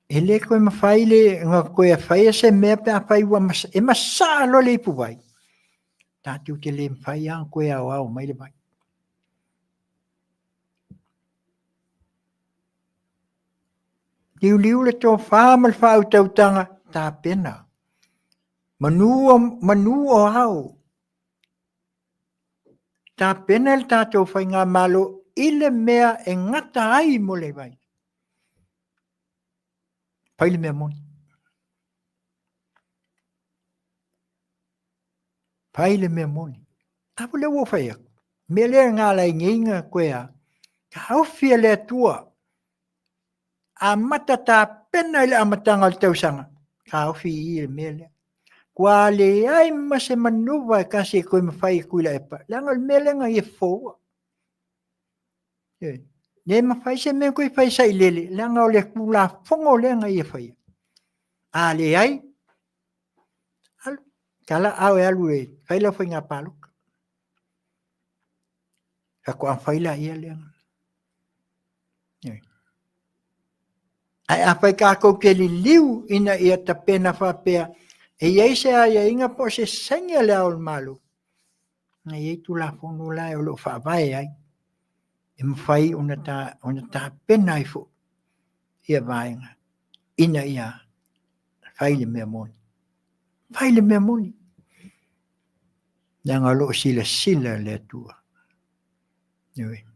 e le toe mafai ona toe faia se mea pe afai ua e masaa loa le ipuvai, tatou te le mafai lava ona toe aoao mai le vai. Liuliu le tofa ma le faautautaga, tapena, manu o ao, tapena le tatou faigamalo i le mea e gata ai mo le vai. Fai le mea moni. Fai le mea moni. A foi lea ua ou fai atu, o le mea lea na ala ai nei ona toe a, taofi e le Atua, amata tapena i le amataga o le tausaga, taofi i i le mea lea. Ua leai ma se manuva e tasi e toe mafai e Tuilaepa, leaga o le mea lea na ia fofoa. E le mafai se mea ona toe fai sailele, leaga o le Tulafono lea na ia faia. A leai, alu, tala au e alu e fai lau faiga palota. Faatoa fai lea lea. Ae afai tatou te liliu ina ia tapena faapea, e i ai se aiaiga po o se saini a Le Ao o le Malo, na i ai Tulafono la o lo o faavae ai, e mafai ona tapena ai foi ia vaega ina ia fai le mea moni. Fai le mea moni. Leaga o lo o silasila le Atua.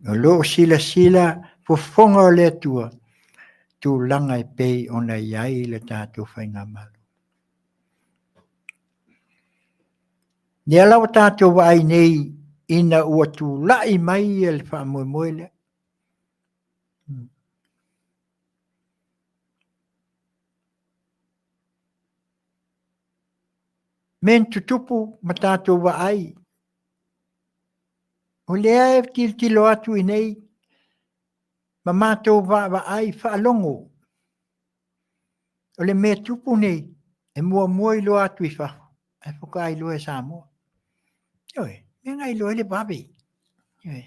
O lo o silasila fofoga o le Atua, tulaga e pei ona i ai le tatou faigamalo. Lea la ua tatou vaai nei ina ua tulai mai le faamoemoe lea. Mea na tutupu ma tatou vaai, o lea e tilotilo atu i inei ma matou vaavaai faalogo, o le mea tupu nei, e muamua iloa atu i fafo, ae faatoa iloa e Samoa. Ioe, mea na iloa ai le vave. Ioe.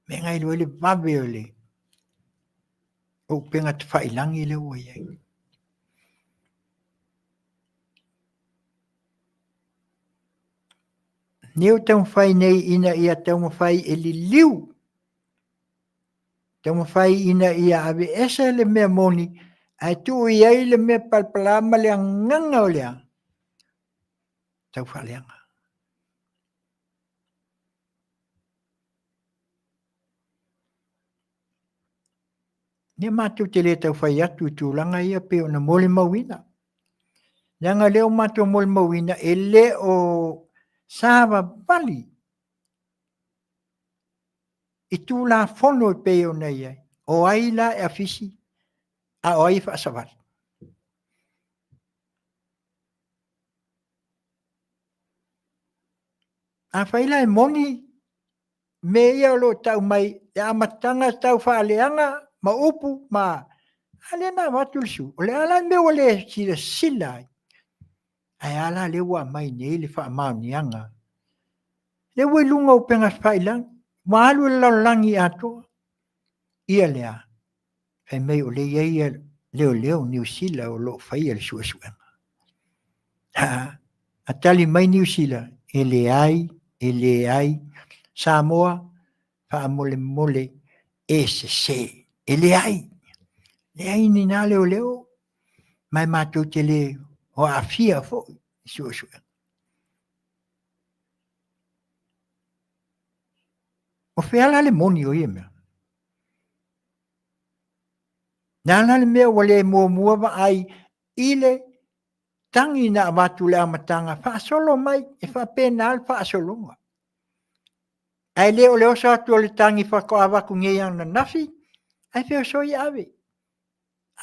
Mea na iloa ai le vave o le upega tafailagi lea ua i ai. Lea ua taumafai nei ina ia taumafai e liliu, taumafai ina ia aveese le mea moni ae tuu i ai le mea palapala ma le agaga o le a? Taufaaleaga. Ia matou te le tau fai atu i tulaga ia pei ona molimauina. Leaga o lea ua matou molimauina e le o savavali i Tulafono e pei ona i ai. O ai la e afisi a o ai e faasavali? Afai la e moni mea ia o lo o tau mai e amataga tau faaleaga ma upu ma a lea na avatu le sui? O le a la le mea ua le silasila ai? Ae a la lea ua aumai nei le faamaoniaga? Lea ua i luga o upega tafailagi, ua alu i le lalolagi atoa. Ia le a? Fai mai o lea e i ai leoleo Niu Sila o lo o faia le suesuega. Ha, a tali mai Niu Sila, e leai, e leai, Samoa, faamolemole e sese. E leai, leai ni nā leoleo, ma e matou te le o aafia foi i suesuega. O fea la le moni o ia mea? Le a la le mea ua le muamua vaai i le tagi na avatu i le amataga faasolo mai e faapena le faasologa. Ae le o le oso atu o le tagi faatoa avatu nei ananafi, ae feosoi ave.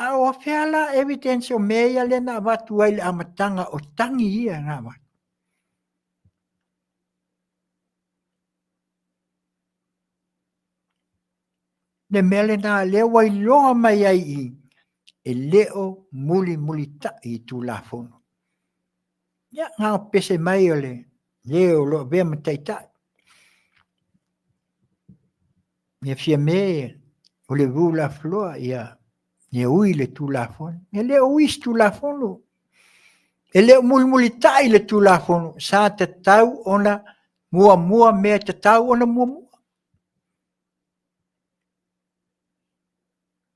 A o fea la evidence o mea ia lea na avatu ai i le amataga o tagi ia na avatu? Le mea lena lea ua iloa mai ai i i, e le o mulimulitai i Tulafono. Ia, na o pese mai o le le o lo o avea ma taitai. Ia Fiame o le rule of law, ia ui le Tulafono. E le o ui se Tulafono. E le o mulimulitai le Tulafono, sa tatau ona muamua mea e tatau ona muamua.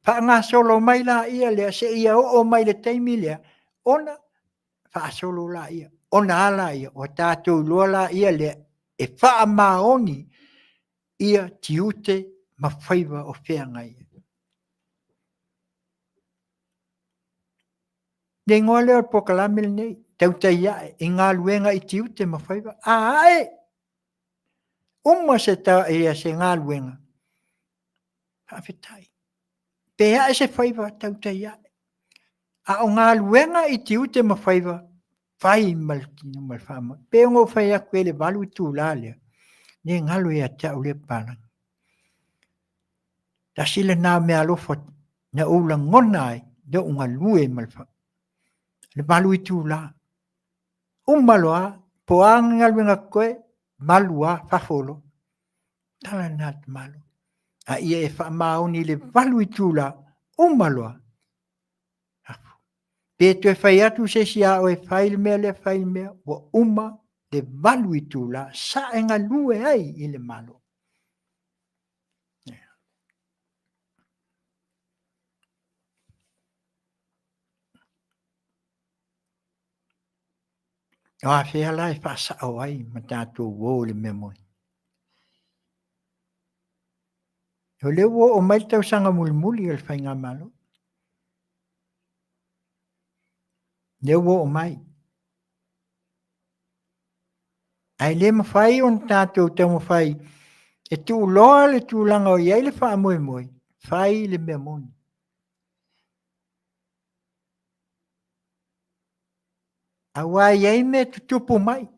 Faagasolo mai laia lea seia oo mai i le taimi lea ona faasolo laia. Ona a laia? Ua tatou iloa laia lea e faamaoni ia tiute ma faiva o feagai ai. Le igoa lea o le polokalame lenei, Tautai Ae i Galuega i Tiute ma Faiva. A ae, uma se galuega, faafetai. Pe ae se faiva, tautai ae. A o galuega i tiute ma faiva, fai ma le tino ma le faamaoni. E pei ona ou fai atu i le 8 itula lea, ne galo ia te au lea papalagi. Tasi lena meaalofa na ou lagona ai lou galue ma le 8 itula. Uma loa, po o a galuega totoe, 8 lava fafo loa. Tala lena a le tamaloa. A ia e faamaoni i le 8 itula, uma loa, Pe toe fai atu se isi ia oe, fai le mea lea, fai le mea, ua uma le 8 itula sa e galue ai i le Malo. O afea la e faasao ai ma tatou o i le mea moni? O lea ua oo mai le tausaga mulimuli o le Faigamalo. Lea ua oo mai. Ae le mafai ona tatou taumafai e tuuloa le tulaga o i ai le faamoemoe, fai le mea moni. Aua e i ai mea e tutupu mai.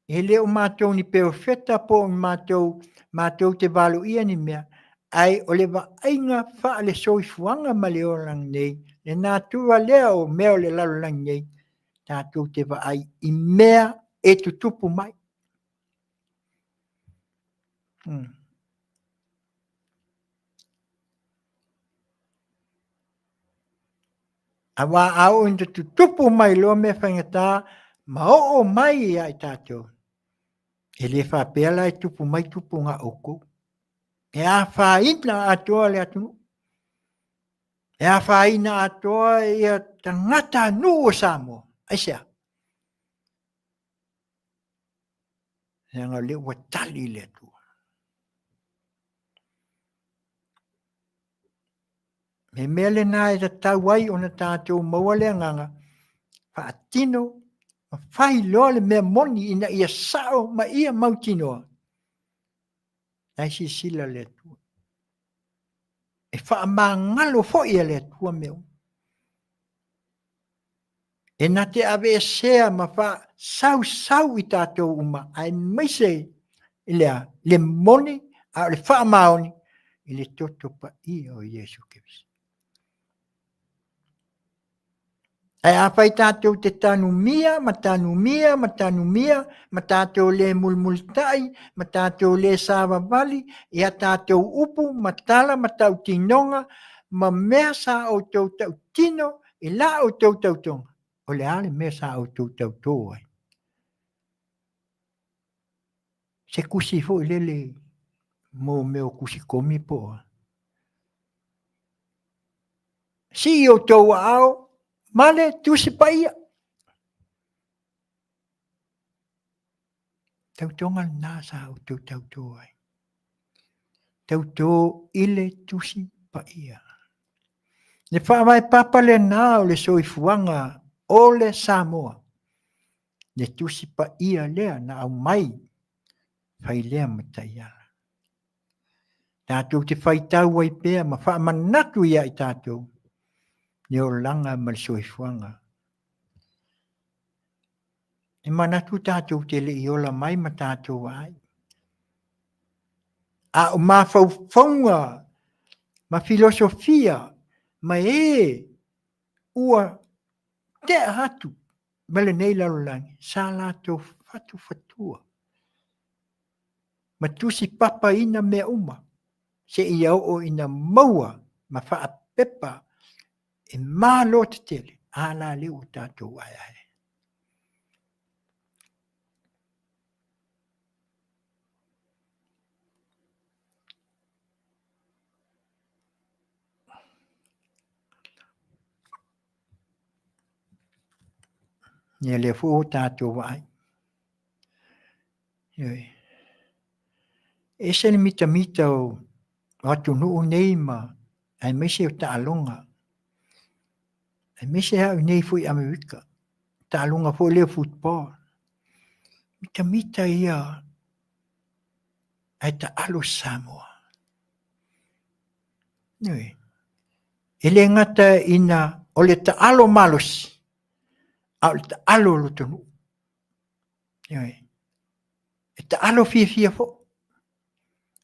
E le o matou ni perofeta po o matou, matou te valoia ni mea, ae o le vaaiga faale-soifuaga ma le olaga nei, le natura lea o mea o le lalolagi nei, tatou te vaai i mea e tutupu mai. Aua a oo ina tutupu mai loa mea faigata ma oo mai ia i tatou, e le faapea la e tupu mai tupu na o outou. E afaina atoa le atunuu. E afaina atoa ia tagatanuu o Samoa. Aisea? Leaga o lea ua tali le Atua. Le mea lena e tatau ai ona tatou maua le agaga faatino ma fai loa le mea moni ina ia sao ma ia mautinoa. La e silasila le Atua. E faamagalo foi e le Atua mea uma. E na te aveesea ma faasausau i tatou uma, aemaise i le a? Le moni a o le faamaoni i le toto paia o Iesu Keriso. Ae afai tatou te tanumia ma tanumia ma tanumia ma tatou le mulimulitai ma tatou le savavali i a tatou upu ma tala ma tautinoga ma mea sa outou tautino i la outou tautoga, o le a le mea sa outou tautō ai? Se kusi foi lele mo mea o kusi komi po o a. Sii outou aao ma le Tusi Paia. Tautoga lena sa outou tautō ai. Tautō i le Tusi Paia. Le faavae papa lena o le soifuaga o le Samoa. Le Tusi Paia lea na aumai, fai lea ma taiala. Tatou te faitau ai pea ma faamanatu ia i tatou le olaga ma le soifuaga. E manatu tatou te le i ola mai ma tatou vaai. A o mafaufauga ma filosofia ma e ua tea atu ma lenei lalolagi sa latou fatufatua ma tusipapaina mea uma seia oo ina maua ma faapepa e malo tetele a la lea ua tatou aeae. Ia lea foi ua tatou vaai. Ioe. E ese le mitamita o atunuu nei ma aemaise o taaloga. Aemaise lava i inei foi i Amerika, taaloga foi lea football. Mitamita ia ae taalo Samoa. Ioe. E le gata ina o le taalo malosi, a o le taalo lotonuu. Ioe. E taalo fiafia foi.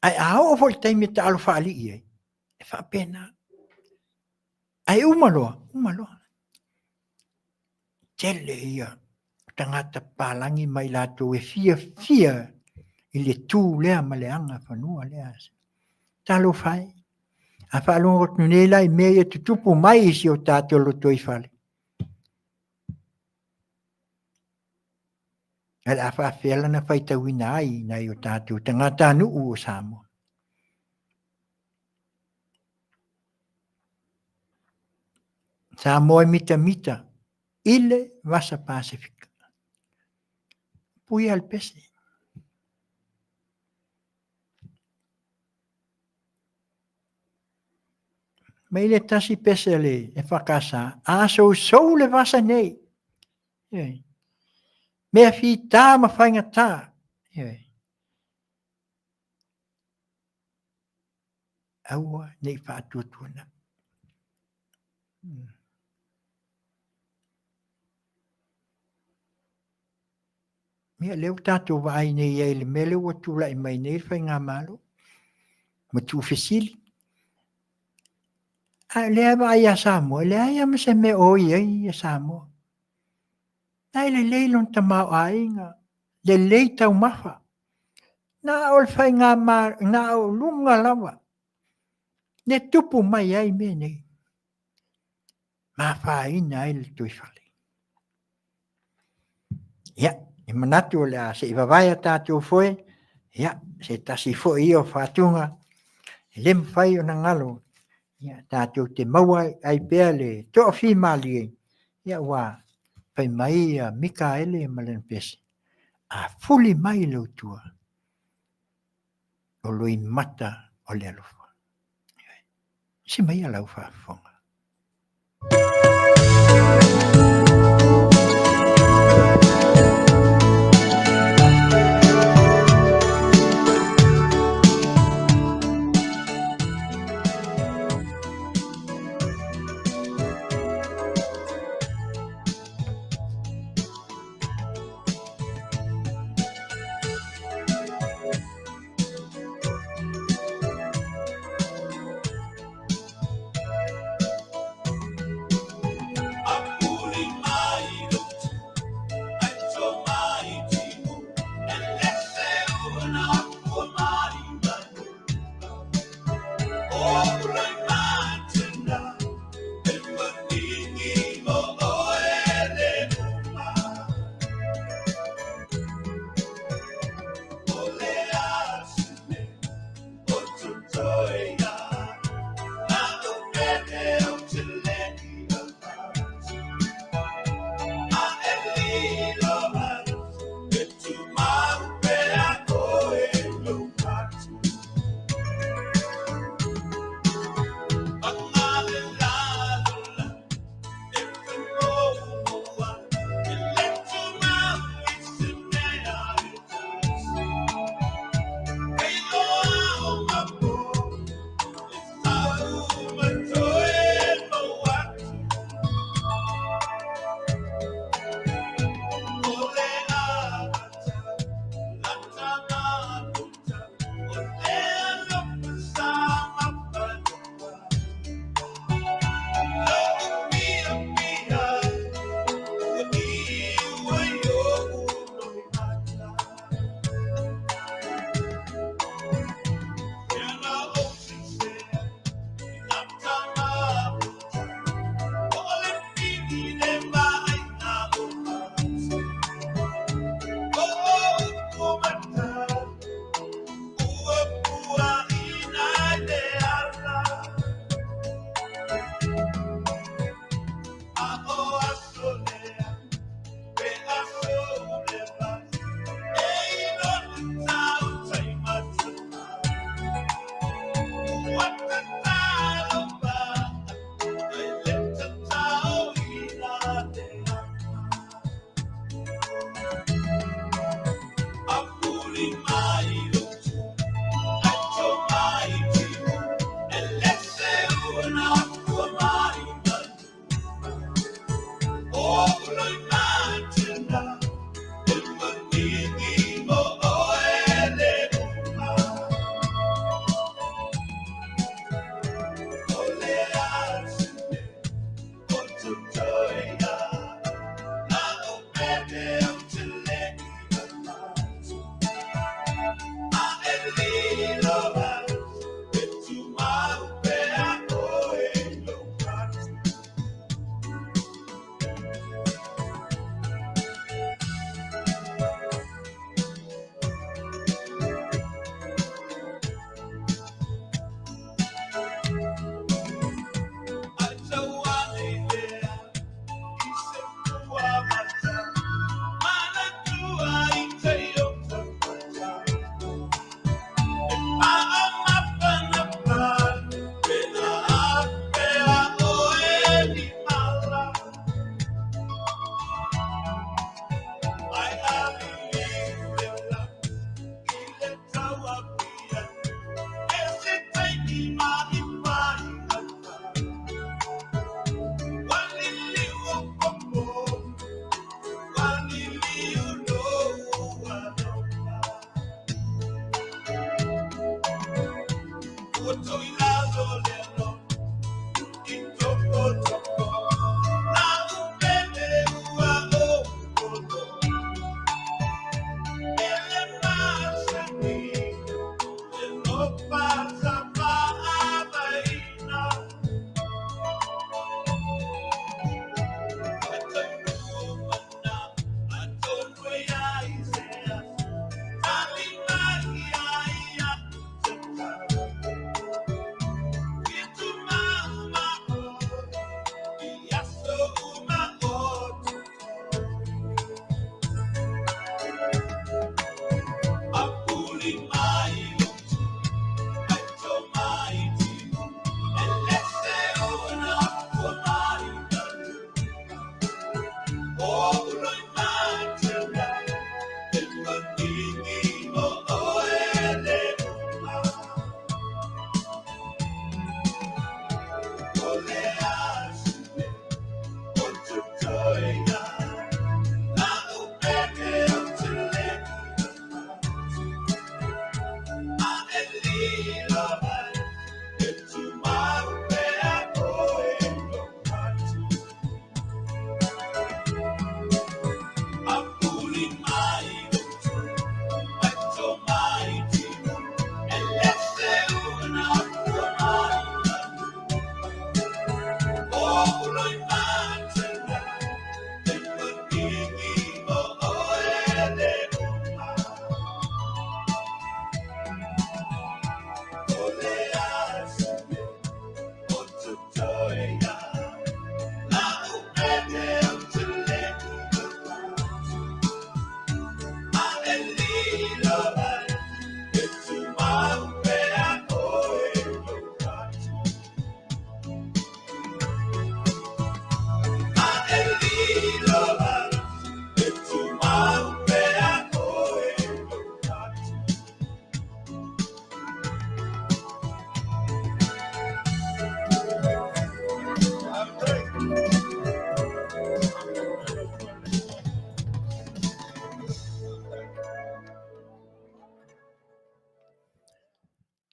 Ae a oo foi i le taimi e taalo faalii ai, e faapena. Ae uma loa, uma loa. Tele ia tagata papalagi ma i latou e fiafia i le tu lea ma le agafanua lea. Talofa e. A faalogo atu nei la i mea ia tutupu mai i si o tatou lotoifale. Ae o le a faafefea lana faitauina ai i nai o tatou tagatanuu o Samoa. Samoa e mitamita i le Vasa Pasefika. Puia le pese. Mai le tasi pese a le EFKS, a sousou le vasa nei. Ioe. Mea fita ma faigata. Ioe. Aua ne i faatuatuanai. Ia, lea ua tatou vaai nei i ai i le mea lea ua tulai mai nei le faigamalo ma tuufesili. A o lea e vaai ia Samoa, e leai lava ma se mea o oi ai ia Samoa. Na e lelei lona tamaoaiga, lelei taumafa. Na o le faigamalo, na o luga lava le tupu mai ai mea nei. Ma afaina ai le lotoifale. Ia, e manatu o le a se i vavae a tatou foe, ia, se tasi foi ia o fatuga, e le mafai ona galo, ia, tatou te maua ai pea le toafimalie, ia, ua fai mai ia Mikaele ma lana pese, a fuli mai lou tua, o loimata o le alofa. Se mai a lau faafofoga.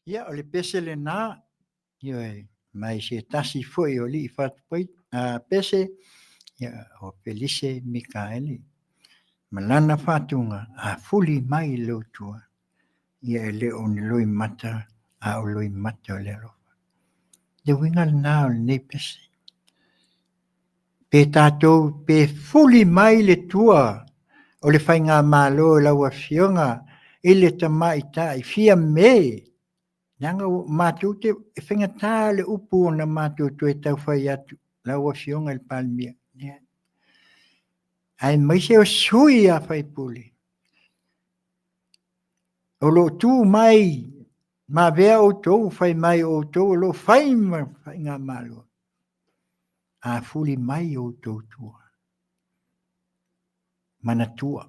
Ia, o le pese lena, ioe, mai se tasi foi o alii fatupai, a pese, ia, o Felise Mikaeli. Ma lana faatuga, a fuli mai lou tua, ia e le o ni loimata, a o loimata o le alofa. Le uiga lena o lenei pese. Pe tatou pe fuli mai le tua o le faigamalo i lau Afioga i le Tamaitai Fiame, leaga ua matou te, e faigata le upu ona matou toe tau fai atu. lau Afioga i le Palemia. Ia. Aemaise o sui a faipule o lo o tu mai ma avea outou fai mai o outou o lo o fai ma faigamalo, a fuli mai outou tua, manatua,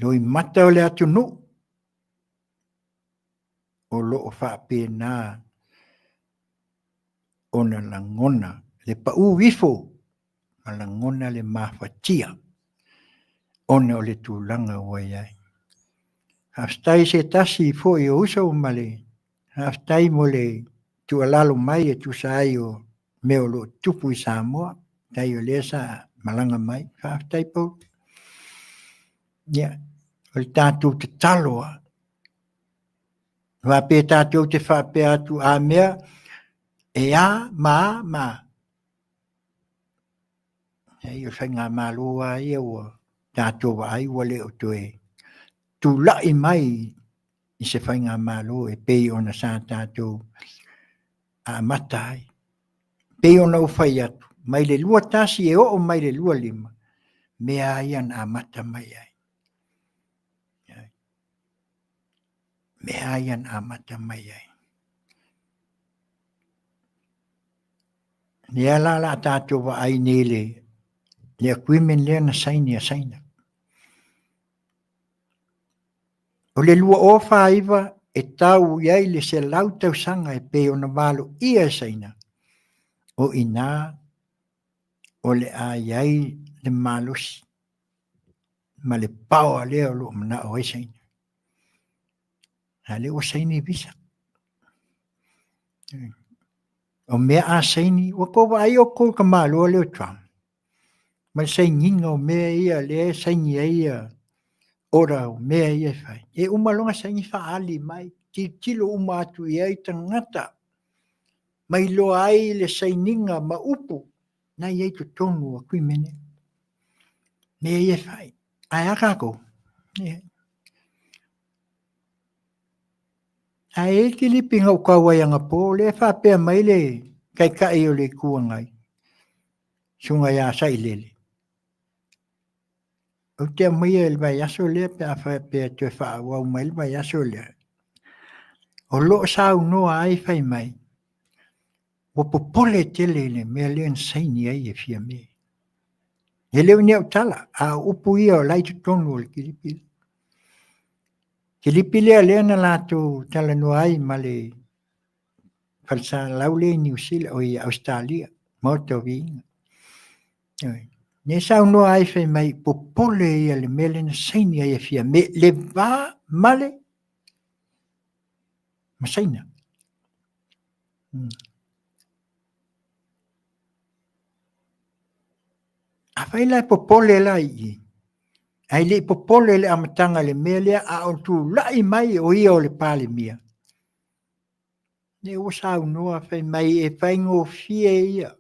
loimata o le atunuu o lo o faapena ona lagona le pau ifo ma lagona le mafatia ona o le tulaga ua i ai. Faafetai i se tasi foi o uso ma le faafetai mo le tuualalo mai e tusa ai o mea o lo o tupu i Samoa. Faafetai o lea sa malaga mai. Faafetai Paul. Ia, o le tatou tatalo lava. Aua pe tatou te faapea atu a mea e a ma a ma a. Leai, o le faigamalo lava ia ua tatou vaai ua le o toe tulai mai i se faigamalo e pei ona sa tatou amata ai. E pei ona ou fai atu, mai le 21 e oo mai le 25, mea lava ia na amata mai ai. Mea lava ia na amata mai ai. Lea la la tatou vaai nei le le agreement lea na saini a Saina. O le 2049 e tau i ai le 100 tausaga e pei ona valoia e Saina, o i ina o le a i ai le malosi ma le power lea o lo o manao ai Saina. A lea ua saini visa. O mea a saini, ua tou vaai outou i le tamaloa lea o Trump, ma le sainiga o mea ia lea e saini ai ia order o mea ia e fai. E uma loa ona saini faaali mai, tilotilo uma atu i ai tagata, ma iloa ai le sainiga ma upu na i ai i totonu o agreement ia. Mea ia e fai. Ae a tatou? Leai. Ae i ai le kilipi na ou tau ai anapo, lea e faapea mai le Taitai o le Itu Agai, Susuga ia Sailele, ou te aumaia i le vaiaso lea pe a faapea e toe faaauau mai le vaiaso lea, o lo o saunoa ai fai mai, ua popole tele i le mea lea na saini ai e Fiame. E le o ni au tala, a o upu ia o la e i totonu o le kilipi lea. Kilipi lea lea na latou talanoa ai ma le falesalau lea i Niu Sila, oi Ausetalia, Maota o Viiga. Lea saunoa ai fai mai, popole ia le mea lea na saini ai e Fiame, le va ma le ma Saina. Afai la e popole la i i, ae le i popole i le amataga i le mea lea, a o tulai mai o ia o le Palemia, lea ua saunoa fai mai e faigofie ia.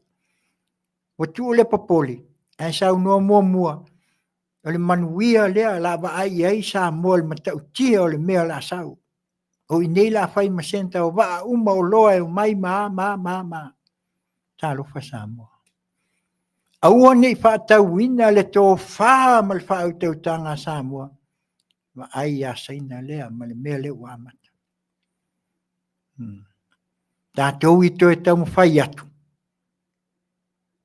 Ua tuu le popole, ae saunoa muamua, o le manuia lea o le a vaai i ai Samoa i le matautia o le mea o le a sau. O i inei o le a fai ma centre o vaa uma o oloa e omai ma a ma a ma a. Talofa Samoa. Aua ne i faatauina le tofa ma le faautautaga a Samoa, vaai ia Saina lea ma le mea lea ua amata. Tatou i toe taumafai atu,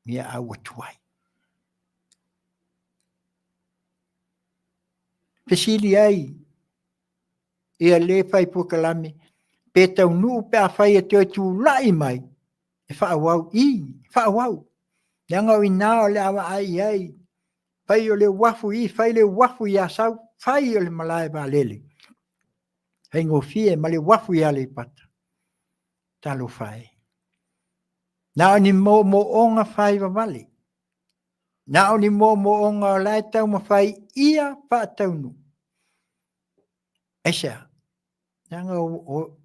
ia a ua tuai. Fesili ai ia le fai polokalame pe taunuu pe afai e toe tulai mai e faaauau i faaauau leaga o i ina o le a vaai i ai fai o le uafu i fai le uafu i Asau fai o le malae vaalele faigofie ma le uafu i Aleipata talofa e na o ni moomooga faivavale na o ni moomooga o la e taumafai ia faataunuu Aisea? Leaga o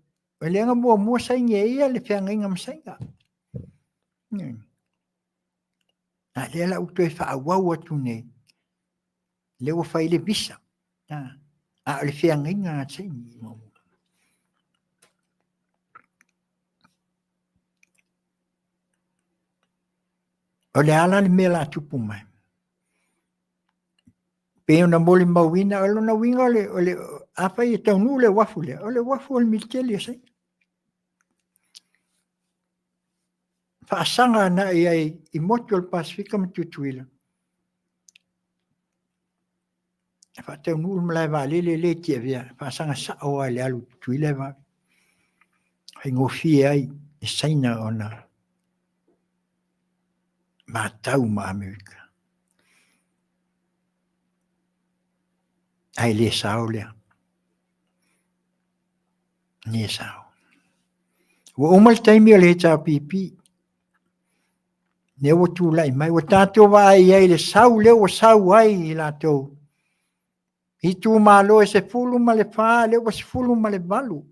lea na muamua saini e ia le feagaiga ma Saina. A lea la ua toe faaauau atu nei, lea ua fai le visa. A o le feagaiga a saini muamua. O le a la le mea o le a tupu mai? Pei ona molimauina, o lona uiga o le, o le, afai e taunuu le uafu lea, o le uafu o le militeli a Saina. Faasaga agai i ai i motu o le Pasefika ma Tutuila, e faataunuu le malae vaalele lea i Tiavea, e faasaga sao lava i le alu i Tutuila e vave. Faigofie ai i Saina ona matau ma Amerika. Ae le sao lea. Le sao. Ua uma le taimi o le HRPP. Lea ua tulai mai, ua tatou vaai ai i le sau lea ua sau ai i latou. Itumalo e 14, lea ua 18.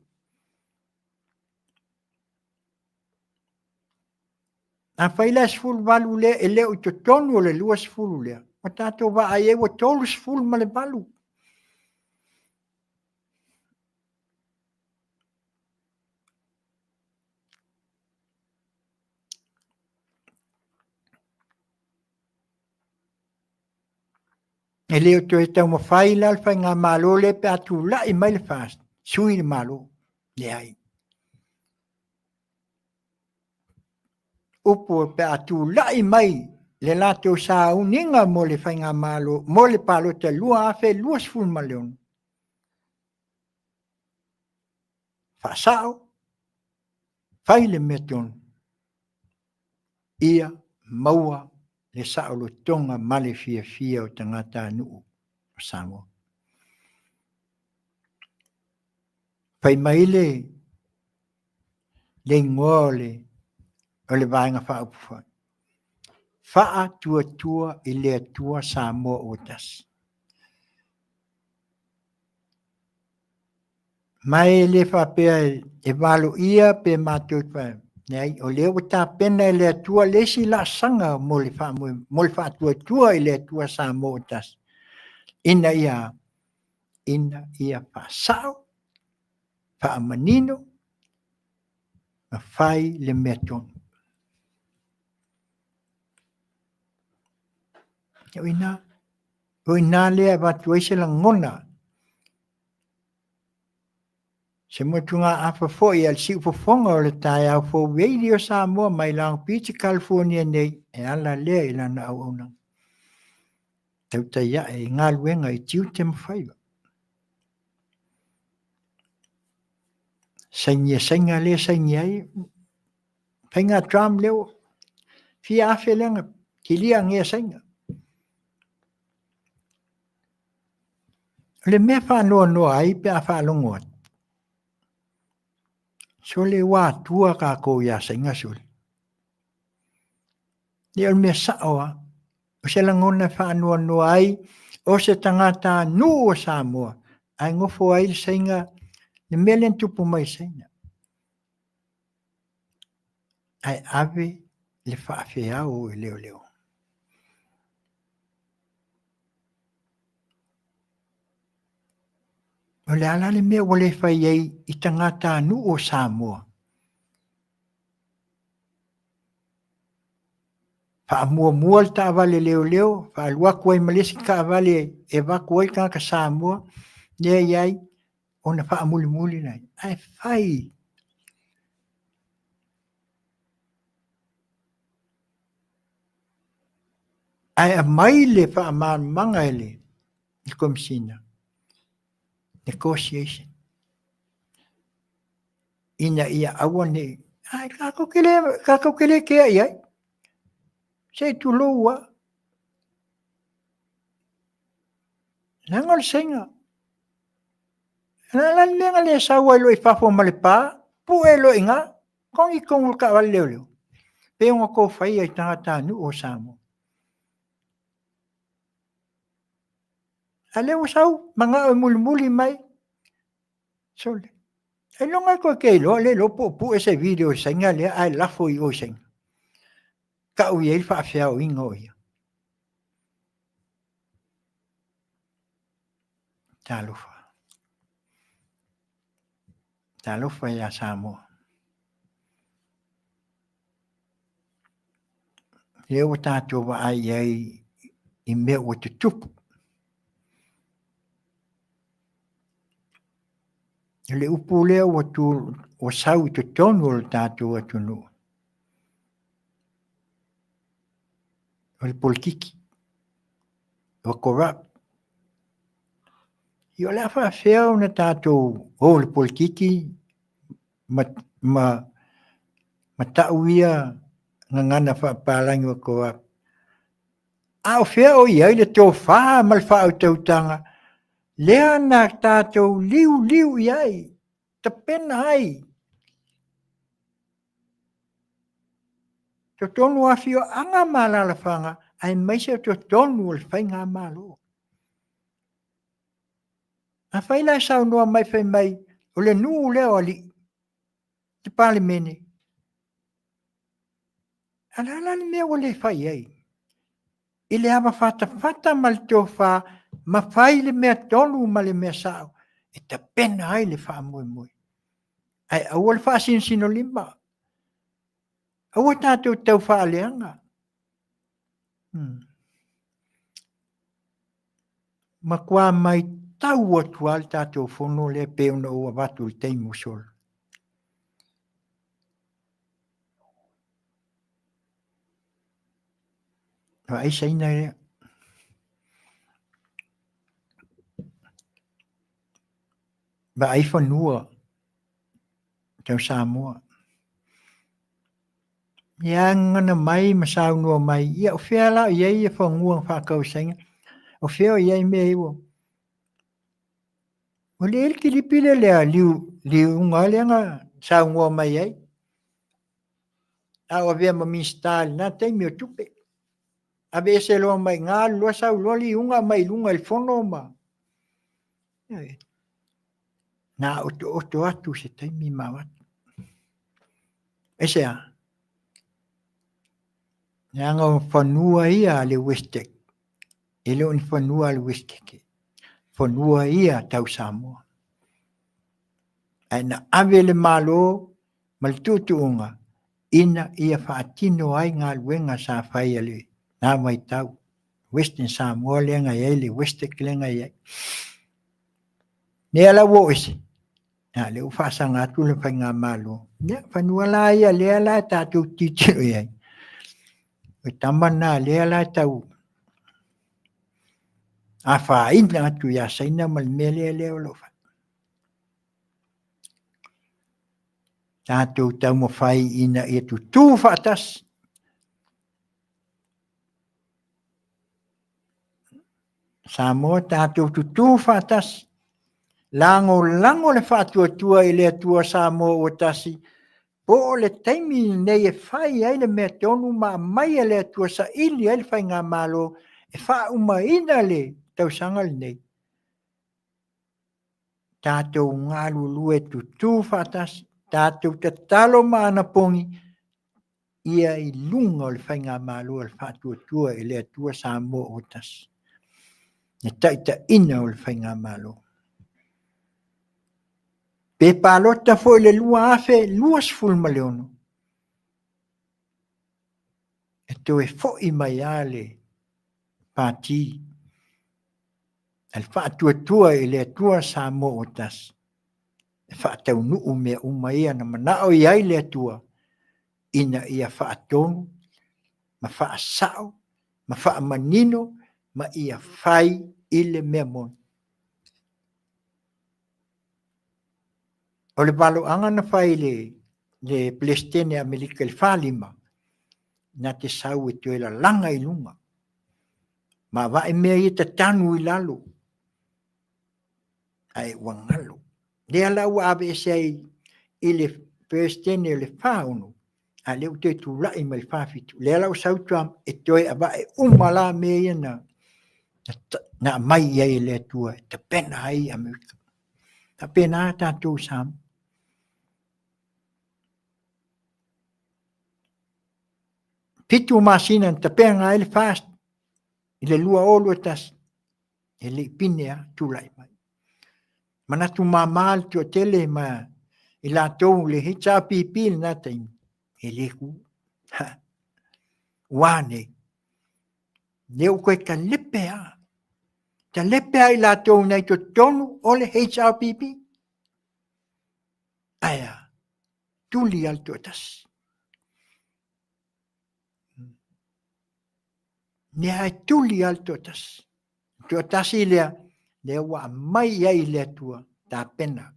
Afai la e 18 lea e le o i totonu o le 20 lea, ua tatou vaai ai ua 38. E le o toe taumafai la le faigamalo lea pe a tulai mai le FAST, sui le Malo. Leai. Upu pe a tulai mai le latou sauniga mo le faigamalo mo le palota 2026, faasao, fai le mea tonu, ia maua le saolotoga ma le fiafia o tagatanuu o Samoa. Fai mai le igoa o le Vaega Faaupufai, Faatuatua i le Atua Samoa ua Tasi. Ma e le faapea e valoia pe matou te, leai, o lea ua tapena e le Atua le isi laasaga mo le faatuatua i le Atua Samoa ua tasi, ina ia a? Ina ia faasao, faamanino, ma fai le mea tonu. O i ina, o i ina lea e avatu ai se lagona, se motugaafa foi a le siufofoga o le taeao fou Radio Samoa mai Long Beach, California nei, e ala lea i lana auaunaga. Tautai ae i galuega i tiute ma faiva. Sainia saina lea saini ai, faiga Trump lea ua fia afe lea na kilia ngea saina. O le mea faanoanoa ai pe a faalogo atu, sole ua atua tatou ia Saina sole. Ia o le mea sao lava, o se lagona e faanoanoa ai o se tagatanuu o Samoa ae nofo ai le Saina, le mea lea na tupu mai i Saina. Ae ave le faafeao i leoleo. O le a la le mea ua le fai ai i tagatanuu o Samoa? Faamuamua le taavale leoleo, faalu atu ai ma le isi taavale e avatu ai le tagata Samoa lea e i ai, ona faamulimuli lea. Ae fai ae aumai le faamalamalamaga e le Komesina, negotiation, ina ia aua ne i, ae tatou te le, tatou te le kea i ai, se i tulou lava. Leaga o le Saina, o le a la le mea na le sau ai loa i fafo ma le pa, pue loa i ina, togi totonu o le taavale leoleo, pei ona outou faia i tagatanuu o Samoa. A lea ua sau, manao e mulimuli mai, sole, ailoga e toe te iloa le iloa po o pue se video i le Saina lea ae lafo i o i Saina. Tau i ai le faafeaoina o ia. Talofa. Talofa ia Samoa. Lea ua tatou vaai i ai i mea ua tutupu. O le upu lea ua, tu, ua sau i totonu o le tatou atunuu, o le polokiki, ua corrupt. Ia o le a faafefea ona tatou o i le polokiki ma, ma, ma tau ia gagana faapapalagi ua corrupt. A o fea o i ai le tofa ma le faautautaga lea na tatou liuliu i ai, tapena ai totonu o afioaga ma alaalafaga aemaise o totonu o le faigamalo. Afai la e saunoa mai fai mai o le nuu lea o alii, le Palemene, a o le a la le mea ua le fai ai? I le ava fatafata ma le tofa ma fai le mea tonu ma le mea sao e tapena ai le faamoemoe. Ae aua le faasinosinolima, aua tatou te tau faaleaga. Matua maitau atu lava le tatou fono lea pei ona ou avatu i le taimi ua sola. Vaai Saina ia. Vaai fanua tau Samoa. Ia gagana mai ma saunoa mai, ia o fea la o i ai ia fanua na faatau e Saina? O fea o i ai mea ia ua... Ua leai le kilipi lea le liuga lea na saunoa mai ai. A o avea ma Minisita i lena taimi o tupe. Aveese loa mai i ina, alu loa sau loa liuga aumai i luga i le fono ma... Na otooto atu se taimi ma avatu. Aisea? Leaga o fanua ia a le Westec, e le o ni fanua a le Westec, fanua ia tau Samoa. Ae na ave le Malo ma le tuutuuga ina ia faatino ai galuega sa fai a lena vaitau. Western Samoa lea na i ai le Westec lea na i ai. Lea la ua oo ese, a lea ua faasaga atu le faigamalo. Ia, fanua la ia lea la e tatou tilotilo i ai. O tama na lea la e tau afaina atu ia Saina ma le mea lea lea o lo o fai. Tatou taumafai ina ia tutū faatasi. Samoa tatou tutū faatasi. Lagolago le faatuatua i le Atua Samoa ua tasi, po o le taimi lenei e fai ai le mea tonu ma aumai e le Atua saili ai le faigamalo e faaumaina le tausaga lenei. Tatou galulue tutū faatasi, tatou tatalo ma anapogi ia i luga o le faigamalo a le Faatuatua i le Atua Samoa ua tasi, le taitaiina o le faigamalo. Pe palota foi i le 2026, e toe foi mai lava le Pati a le Faatuatua i le Atua Samoa ua tasi, e faataunuu mea uma ia na manao i ai le Atua ina ia faatonu ma faasao ma faamanino ma ia fai i le mea moni. O le valoaga na fai i le, le Peresetene a Amerika i le 45, na te sau e toe lalaga i luga. Ma vae mea ia tatanu i lalo. Ae ua galo. Lea la ua aveese ai i le Peresetene o le 46, a lea ua toe tulai mai le 47. Lea la ua sau Trump e toe avae uma la mea ia na, na aumai i ai e le Atua e tapena ai Amerika. Faapena tatou Samoa. 7 masina na tapena ai le FAST i le 2021, e le i pine lava tulai mai. Manatu mama le toatele ma i latou le HRPP i lena taimi, e le ku. Ua a nei? Lea ua toe talepe lava. Talepe lava i latou na i totonu o le HRPP. Ae a? Tuli lava le toatasi. Lea e tuli lava le toatasi. Le toatasi lea, lea ua aumai i ai le Atua tapena.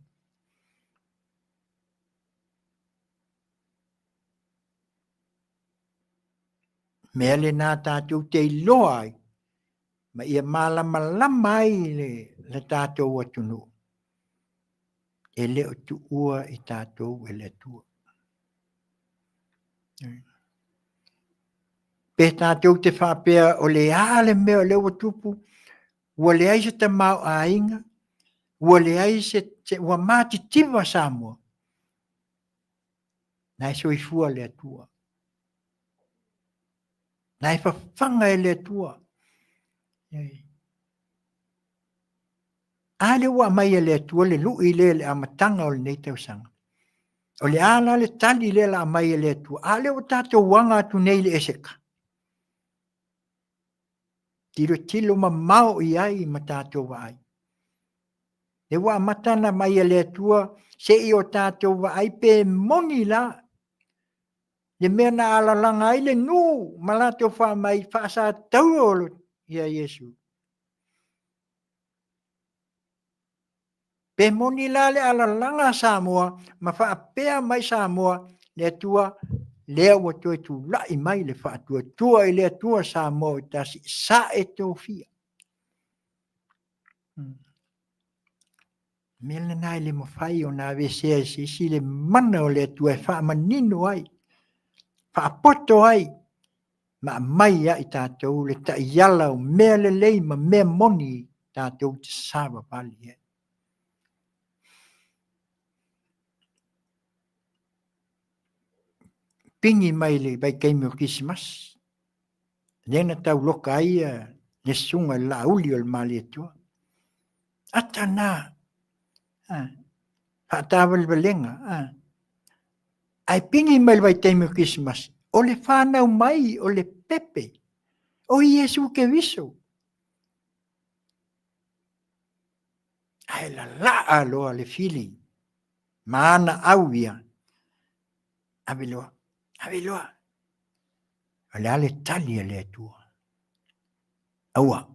Mea lena tatou te iloa ai ma ia malamalama ai le, le tatou atunuu e le o tuua i tatou e le Atua. Pe tatou te faapea o le a le mea o lea ua tupu, ua leai se tamaoaiga, ua leai se, se ua matitiva Samoa, na e soifua le Atua. Na e fafaga e le Atua. A lea ua aumai e le Atua le lui lea i le amataga o lenei tausaga. O le a la le tali lea la aumai e le Atua? A lea ua tatou aga atu nei i le Eseka. Tilotilo mamao i ai ma tatou vaai. Lea ua amata ona aumai e le Atua se i o tatou vaai pe moni la le mea na alalaga ai le nuu ma latou faamai faasatauro ia Iesu. Pe moni la le alalaga a Samoa ma faapea mai Samoa, le Atua, lea ua toe tulai mai le faatuatua i le Atua Samoa o tasi, sae tofia. Mea lena e le mafai ona aveesea e se isi le mana o le Atua e faamanino ai, faapoto ai, ma aumai ia i tatou le taiala o mea lelei ma mea moni tatou te savavali ai. Pigi mai le vaitaimi o Kerisimasi, lea na tauloka ai le susuga i le Laauli o le Malietoa. Ata na, faatavalevalega, ae pigi mai le vaitaimi o Kerisimasi, o le fanau mai o le pepe, o Iesu Keriso. Ae lalaa loa le fili ma ana au ia, ave loa, ave loa. O le a le tali a le Atua? Aua,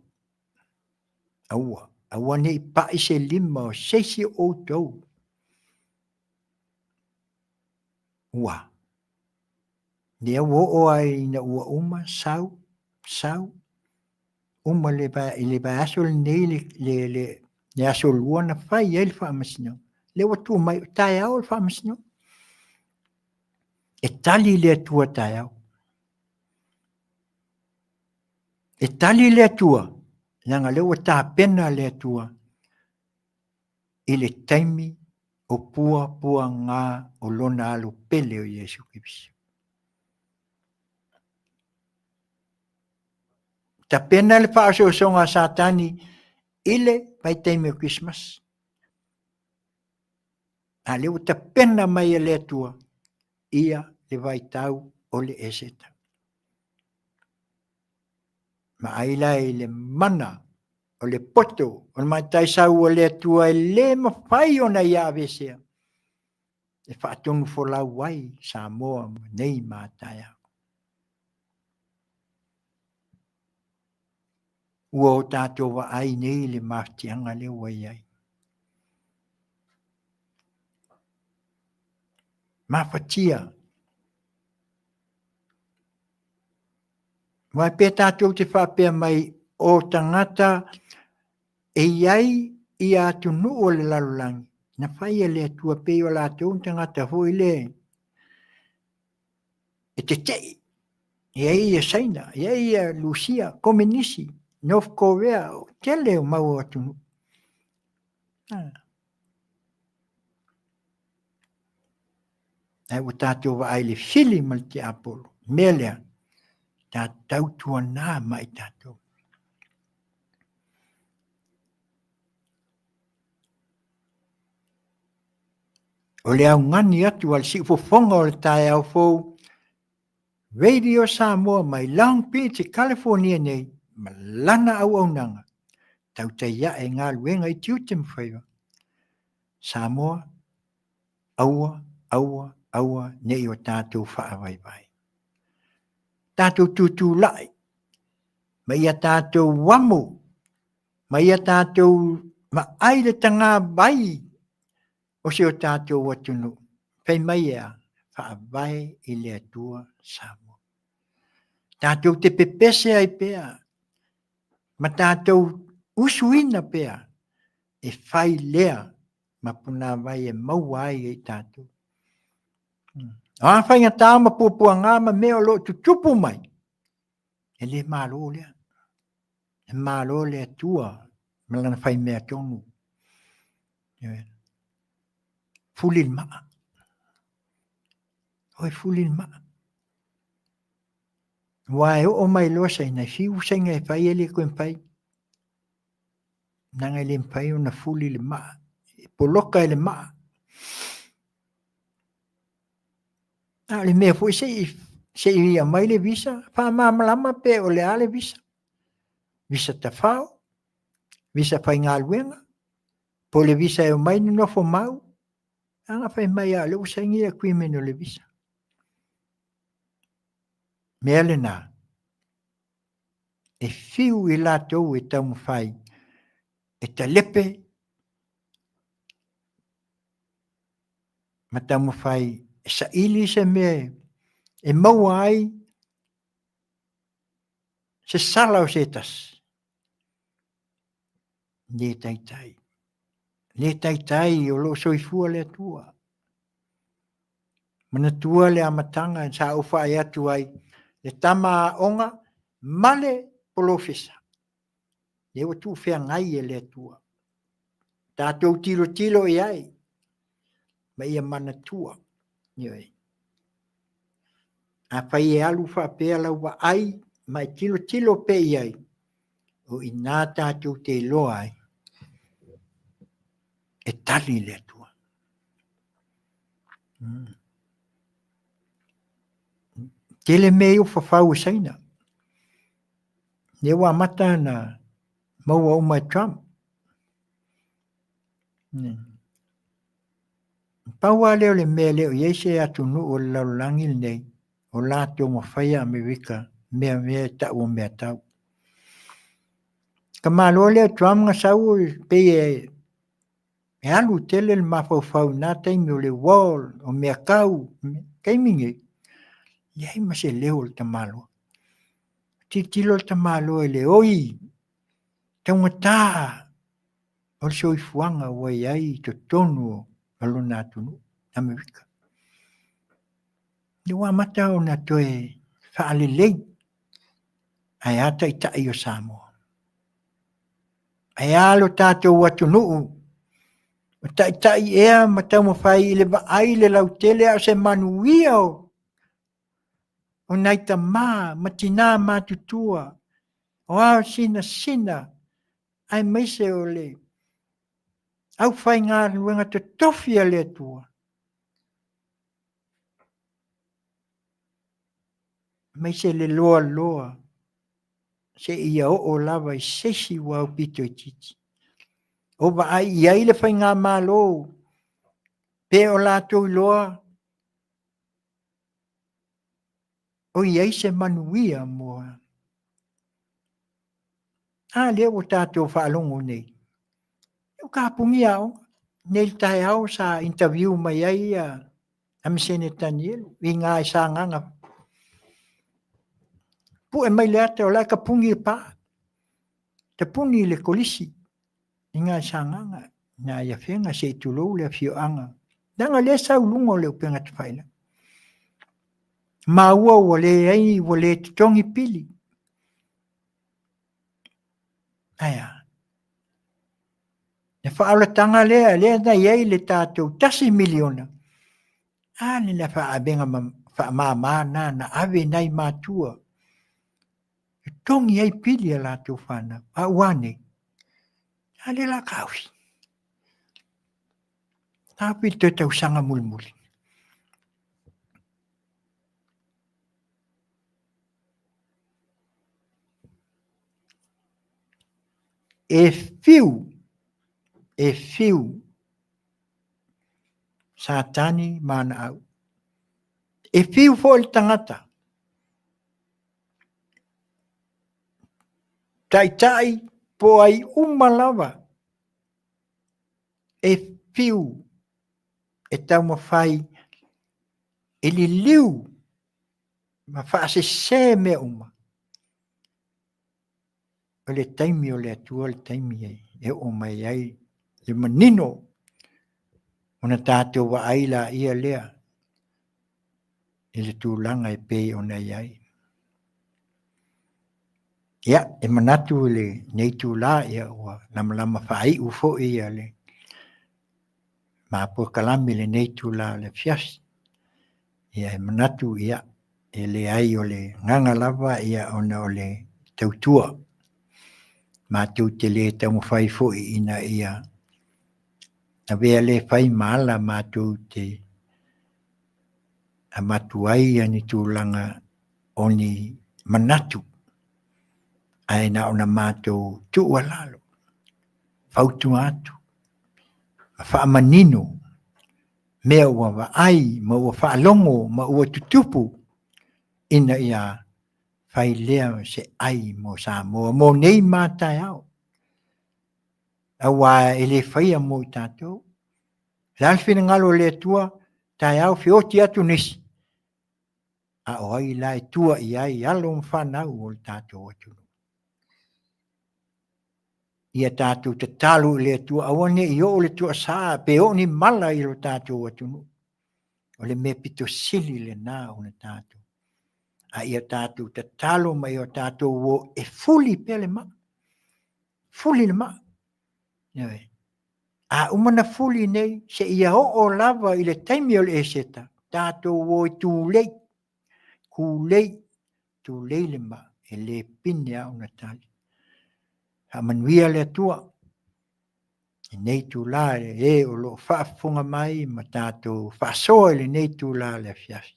aua, aua ne i pai se lima o se isi o outou. Ua, lea ua oo ai ina ua uma, sau, sau, uma le, i le vaiaso lenei le, le, le, le aso lua na fai ai le faamasinoga. Lea ua tuu mai, o taeao le faamasinoga. E tali le Atua taeao. E tali le Atua, leaga lea ua tapena le Atua i le taimi o puapuaga o lona alo pele o Iesu Keriso. Tapena le faaosoosoga a Satani i le vaitaimi o Kerisimasi. A lea ua tapena mai e le Atua ia le vaitau o le Eseta. Vaai la i le mana o le poto o le mataisau o le Atua e le mafai ona ia aveesea e faatonufolau ai Samoa ma nei ma a taeao. Ua o tatou vaai nei i le mafatiaga lea ua i ai. Mafatia. Aua pe tatou te faapea mai o tagata e i ai ia atunuu o le lalolagi, na fai e le Atua pei o latou ni tagata foi le e tetei. E i ai ia Saina, e i ai ia Lusia, Komenisi, North Korea, tele o mau atunuu. Ae ua tatou vaai i le fili ma le tiapolo. Mea lea, ta tautuana ma i tatou. O le augani atu a le siufofoga o le taeao fou, Radio Samoa mai Long Beach i California nei ma lana auaunaga, tautai ae i galuega i tiute ma faiva. Samoa, aua, aua, aua ne i o tatou faavaivai. Tatou tutulai ma ia tatou amo ma ia tatou vaai le tagavai o si o tatou atunuu, fai mai e a? Faavae i le Atua Samoa. Tatou te pepese ai pea ma tatou usuina pea e fai lea ma punavai e maua ai e i tatou. O a faigata ma puapuaga ma mea o lo o tutupu mai, e le malo lea. E malo le Atua ma lana faimea tonu. Fuli le maa. Oi fuli le maa. Ua e oo mai loa saina, e fiu saina e fai e le koe mafai. Leaga e le mafai ona fuli le maa. E poloka e le maa. A o le mea foi se i se i aumai le visa, faamalamalama pe o le a le visa. Visa tafao, visa faigaluega, po o le visa e omai nonofo mau. A na fai mai lava o lea ua saini le agreement o le visa. Mea lena, e fiu i latou e taumafai e talepe ma taumafai e saili se mea e maua ai se sala o se tasi. Le taitai. Le taitai o lo o soifua le Atua. Manatua le amataga sa ou faai atu ai le tama aoga ma le polofesa. Lea ua tuufeagai e le Atua. Tatou tilotilo i ai ma ia manatua. Ioe. Afai e alu faapea lau vaai ma e tilotilo pea i ai, o i ina tatou te iloa ai e tali le Atua. Tele mea ia ua fafau e Saina. Lea ua amata ona maua uma e Trump. Pau lava lea o le mea e le o i ai se atunuu o le lalolagi lenei o latou mafaia Amerika mea mea e tau o mea tau. Ka malo lea o Trump na sau e pei e e alu tele le mafaufau i na taimi o le wall, o mea tau, taimi nei, leai ma se leo o le tamaloa. Tilotilo le tamaloa i le oi taugata o le soifuaga ua i ai i totonu o lona atunuu, Amerika. Lea ua amata ona toe faalelei, ae a taitai o Samoa? Ae a lo tatou atunuu? O taitai ea ma taumafai i le vaai i le lautele a o se manuia o nai tama ma tina matutua, o ao sinasina aemaise o le aufaigaluega totofi a le Atua. Aemaise le loaloa seia oo lava i se isi ua aupito itiiti. O vaai i ai le faigamalo pe o latou iloa o i ai se manuia mo a lea ua tatou faalogo nei. Ua tapuni aoga. Nei le taeao sa interview mai ai a Amisene Tanielu i ina i Sagaga. Pue mai le ata o la e tapuni le pa. Tapuni le kolisi i ina i Sagaga. Na i Afega se i tulou le afioaga. Leaga lea sau luga o le upega tafailagi. Maua ua leai, ua le totogi pili. Ae a? Le faaolataga lea, lea na i ai le tatou $1 miliona, a le la faaavega faamama na na ave i nai matua e togi ai pili a latou fanau. A ua a nei? A lea la taofi. Taofi le toe tausaga mulimuli. E fiu, e fiu Satani ma ana au. E fiu foi le tagata. Taitai po ai uma lava e fiu e taumafai e liliu ma faasese mea uma. O le taimi o le Atua le taimi e oo mai ai le manino ona tatou vaai laia lea i le tulaga e pei ona i ai. Ia, e manatu i lenei itula ua lamalama faaiu foi le ma polokalame i lenei itula o le afiafi. Ia e manatu ia e leai o le agaga lava ia ona o le tautua. Matou te le taumafai foi ina ia avea le fai ma ala matou te avatu ai ia ni tulaga o ni manatu ae na ona matou tuualalo, fautua atu ma faamanino mea ua vaai ma ua faalogo ma ua tutupu ina ia fai lea se ai mo Samoa mo nei ma taeao. Aua e le faia mo i tatou. O le a le finagalo o le Atua, taeao feoti atu nisi, a o ai la e tua i ai alo ma fanau o le tatou atunuu. Ia tatou tatalo i le Atua, aua ne i oo le tuasa pe oo ni mala i lo tatou atunuu. O le mea pito sili lena ona tatou. A ia tatou tatalo ma ia tatou o e fuli pea le maa. Fuli le maa. Ioe. A uma na fuli nei, seia oo lava i le taimi o le Eseta, tatou o e tulei, tulei, tulei le maa, e le pine lava ona tali. Faamanuia le Atua i lenei itula i e o lo o faafofoga mai ma tatou faasoa i lenei itula o le afiafi.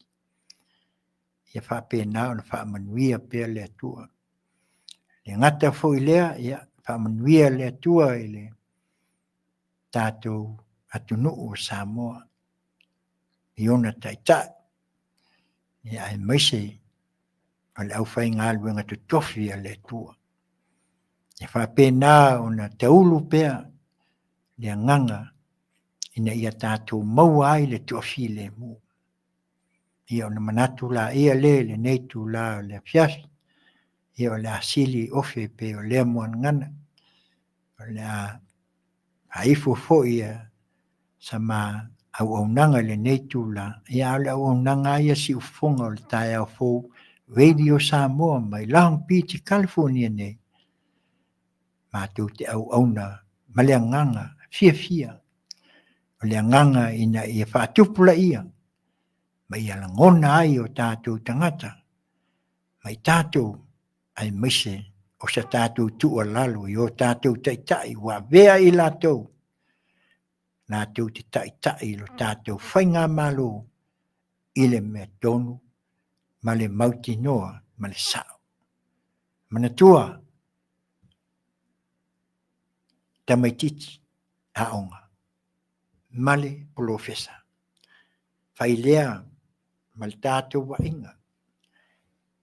Ia faapena ona faamanuia pea le Atua. E le gata foi i lea, ia faamanuia le Atua i le tatou atunuu o Samoa i ona taitai, ia aemaise o le aufaigaluega totofi a le Atua. Ia faapena ona taulu pea le agaga ina ia tatou maua ai le toafilemu. Ia ona manatu laia lea i lenei itula o le afiafi, ia o le a sili ofe pei o lea muagagana, o le a faaifo foi sama auaunaga i lenei itula, ia a o le auaunaga lava ia siufofoga o le taeao fou Radio Samoa mai Long Beach, California nei, matou te auauna ma le agaga fiafia, o le agaga ina ia faatupulaia ma ia lagona ai o tatou tagata ma i tatou aemaise o sa tatou tuualalo i o tatou taitai ua avea i latou latou te taitai i lo tatou faigamalo i le mea tonu ma le mautinoa ma le sao. Manatua, tamaitiiti aoga ma le polofesa. Fai lea ma le tatou vaaiga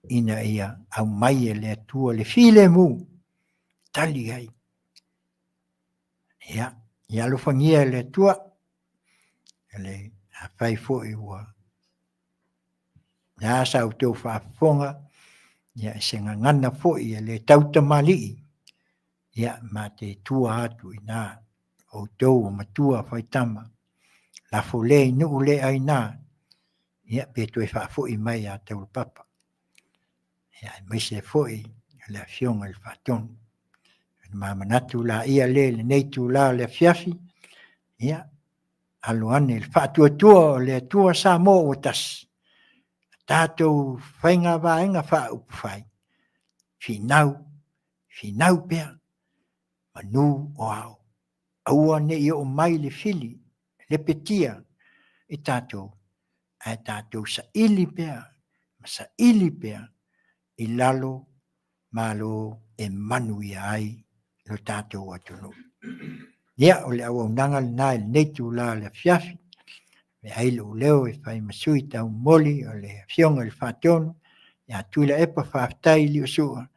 ina ia aumai e le Atua le filemu tali ai. Ia, ia alofagia e le Atua, le afai foi ua le a sa outou faafofoga, ia se gagana foi e le tautamalii, ia ma te tua atu i ina, outou o matua faitama, lafo lea i nuu le aina, ia pe toe faafoi mai ia Taulapapa. Ia aemaise foi o le Afioga i le Faatonu. Ma manatu laia le i lenei itula o le afiafi, ia alo ane i le faatuatua o le Atua Samoa ua tasi, tatou faiga vaega faaupufai, finau, finau pea, manu o ao. Aua ne i oo mai le fili, lepetia i tatou, ae tatou saili pea ma saili pea i lalo Malo e manuia ai. lo tatou atunuu. Ia, o le auaunaga lena i lenei itula o le afiafi. E ai lou leo e fai ma sui taumoli o le Afioga i le Faatonu ia Tuilaepa, faafetai Liusua,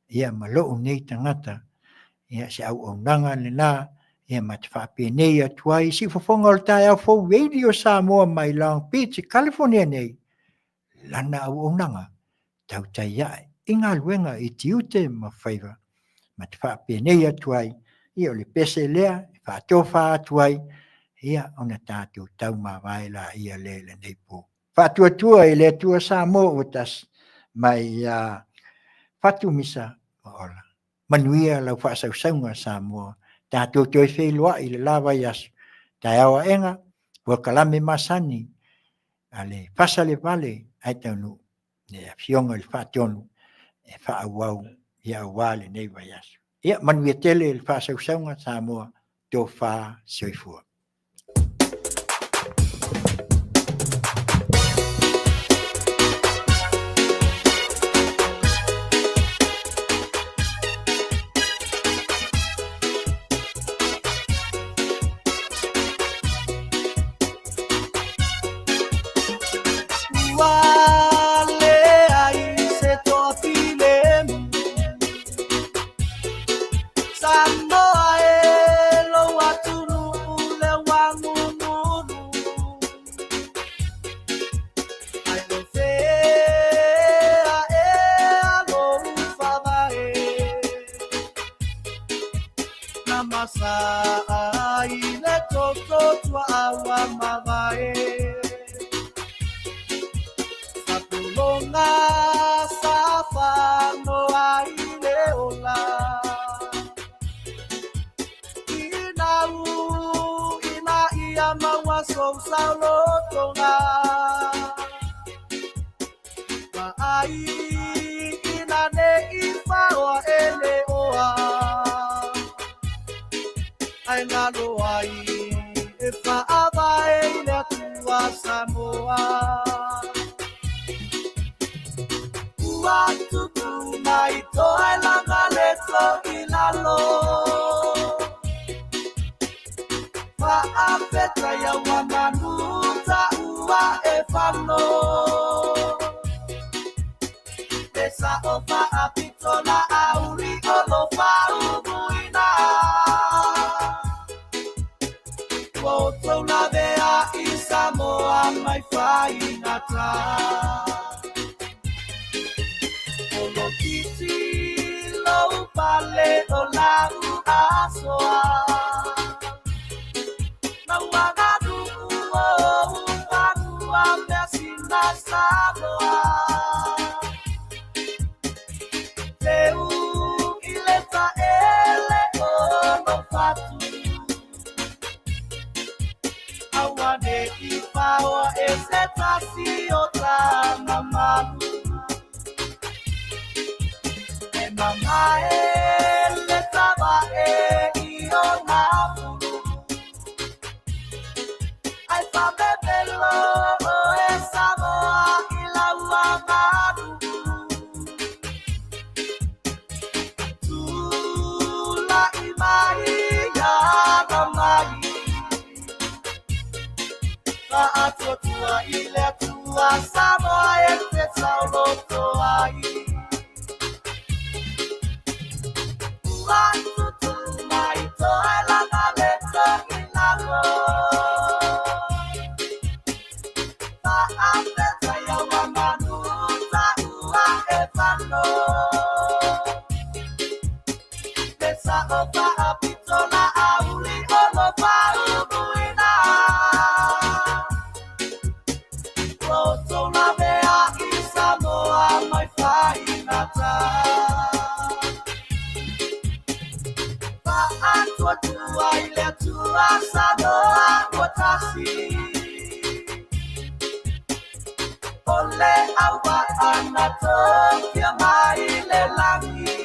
ia ma lou nei tagata. Ia, se auaunaga lena, ia ma te faapenei atu ai i siufofoga o le taeao fou Radio Samoa mai Long Beach, California nei, lana auaunaga tautai ae i galuega i tiute ma faiva, ma te faapenei atu ai, ia o le pese lea e faatofa atu ai, ia ona tatou taumavae laia lea i lenei po. Faatuatua i le Atua Samoa ua tasi, mai ia fatu misa ma ola. Manuia lau faasausauga Samoa, tatou toe feiloai i le la vaiaso, taeao aena, polokalame masani a le fasalevale ae taunuu le Afioga i le Faatonu e faaauau aua lenei vaiaso. Ia manuia tele le faasausauga Samoa, tofa soifua. Ua leai se toafilemu Samoa e lou atunuu lea ua nununu Ai o fea ea lou faavae Na masa ai le toto tuaa ua mavae Sa pologa sa fano ai le ola Ina u ina ia maua sou saolotoga Ma ai ina nei faoa e le oa Ai lalo ai e faavae i le Atua Samoa Ua tupu mai toelaga le toilalo Faafetai ua manu taua e fano E sa'o faapito la auli o lo faumuina Ua outou lavea i Samoa mai faigata O lo kiti lou pale o lau asoa Lau aganuu o ou fanua measina Samoa Teu i le taele o lou fatu Aua nei paoa e se tasi o tama malu E mamae le tavae i ona pulu Ai famevelo oe Samoa i lau aganuu Tula'i mai ala mai Faatuatua i le Atua Samoa e te saoloto ai Ua tutu mai toelaga le toilalo Faafetai ua manu taua e fano Le sa'o faapito la auli o lo faumuina Ua outou lavea i Samoa mai faigata Faatuatua i le Atua Samoa ua tasi O le auvaa na tofia mai le lagi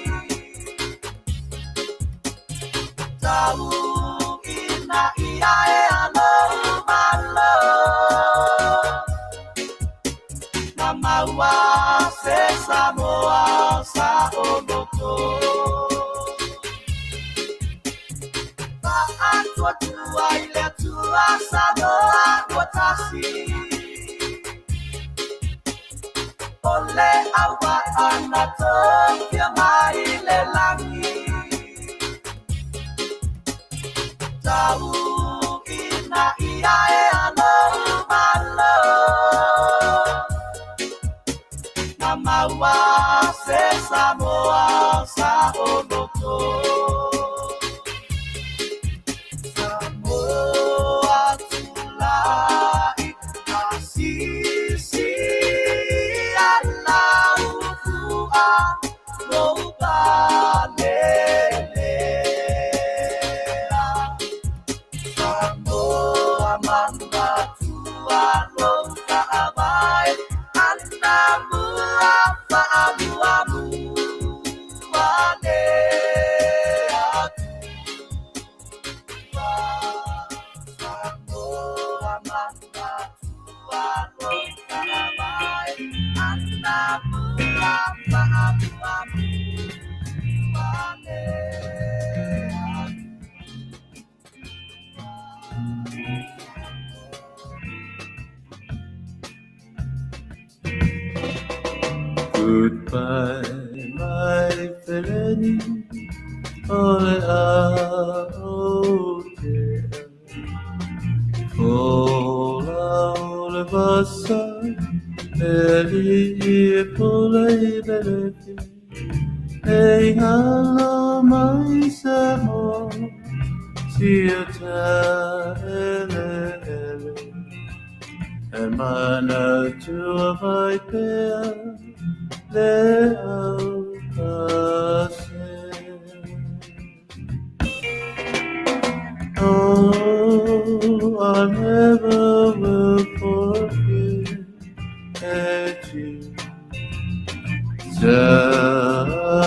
Tau ina ia e alo malo Na maua se Samoa saoloto. faamua i le Atua Samoa ua tasi. O le auvaa na tofia mai le lagi. Tau ina ia e alo malo. Na maua se Samoa sa oloto. Samoa tulai masisi ala ufua lou palele. Samoa manatua lou faavae anamua faamuamua le Atua. Samoa manatua lou faavae anamua faamuamua le Atua. Goodbye, my feleni, o le a o te Fola o le vasa, e li i pule i belefi, e ngalo mai sa mo, sia ta ele ele. E mana tua vai pea, le au pase. Oh, I never will forget you. Samoa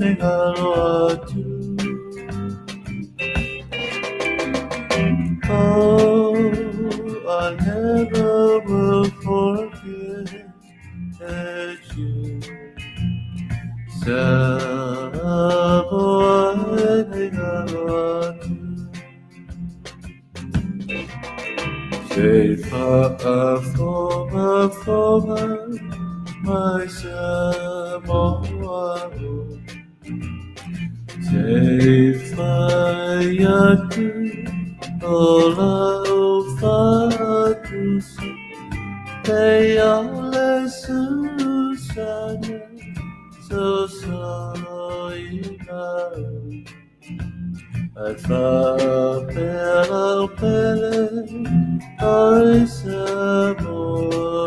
ni ngalo atu. Oh, I never will forget you. Samoa ni ngalo atu. Se faafofoga foga mai Samoa o. Se fai atu o lau fatusi, e ia le susana, so solo ina. Ai faapea lau pele, oi Samoa.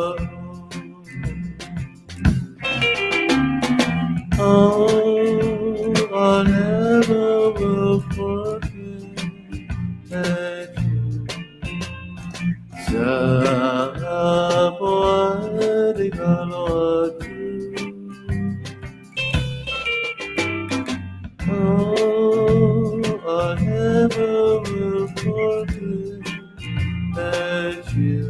Oh, I never will forget you. Samoa ni ngalo atu. Oh, I never will forget you.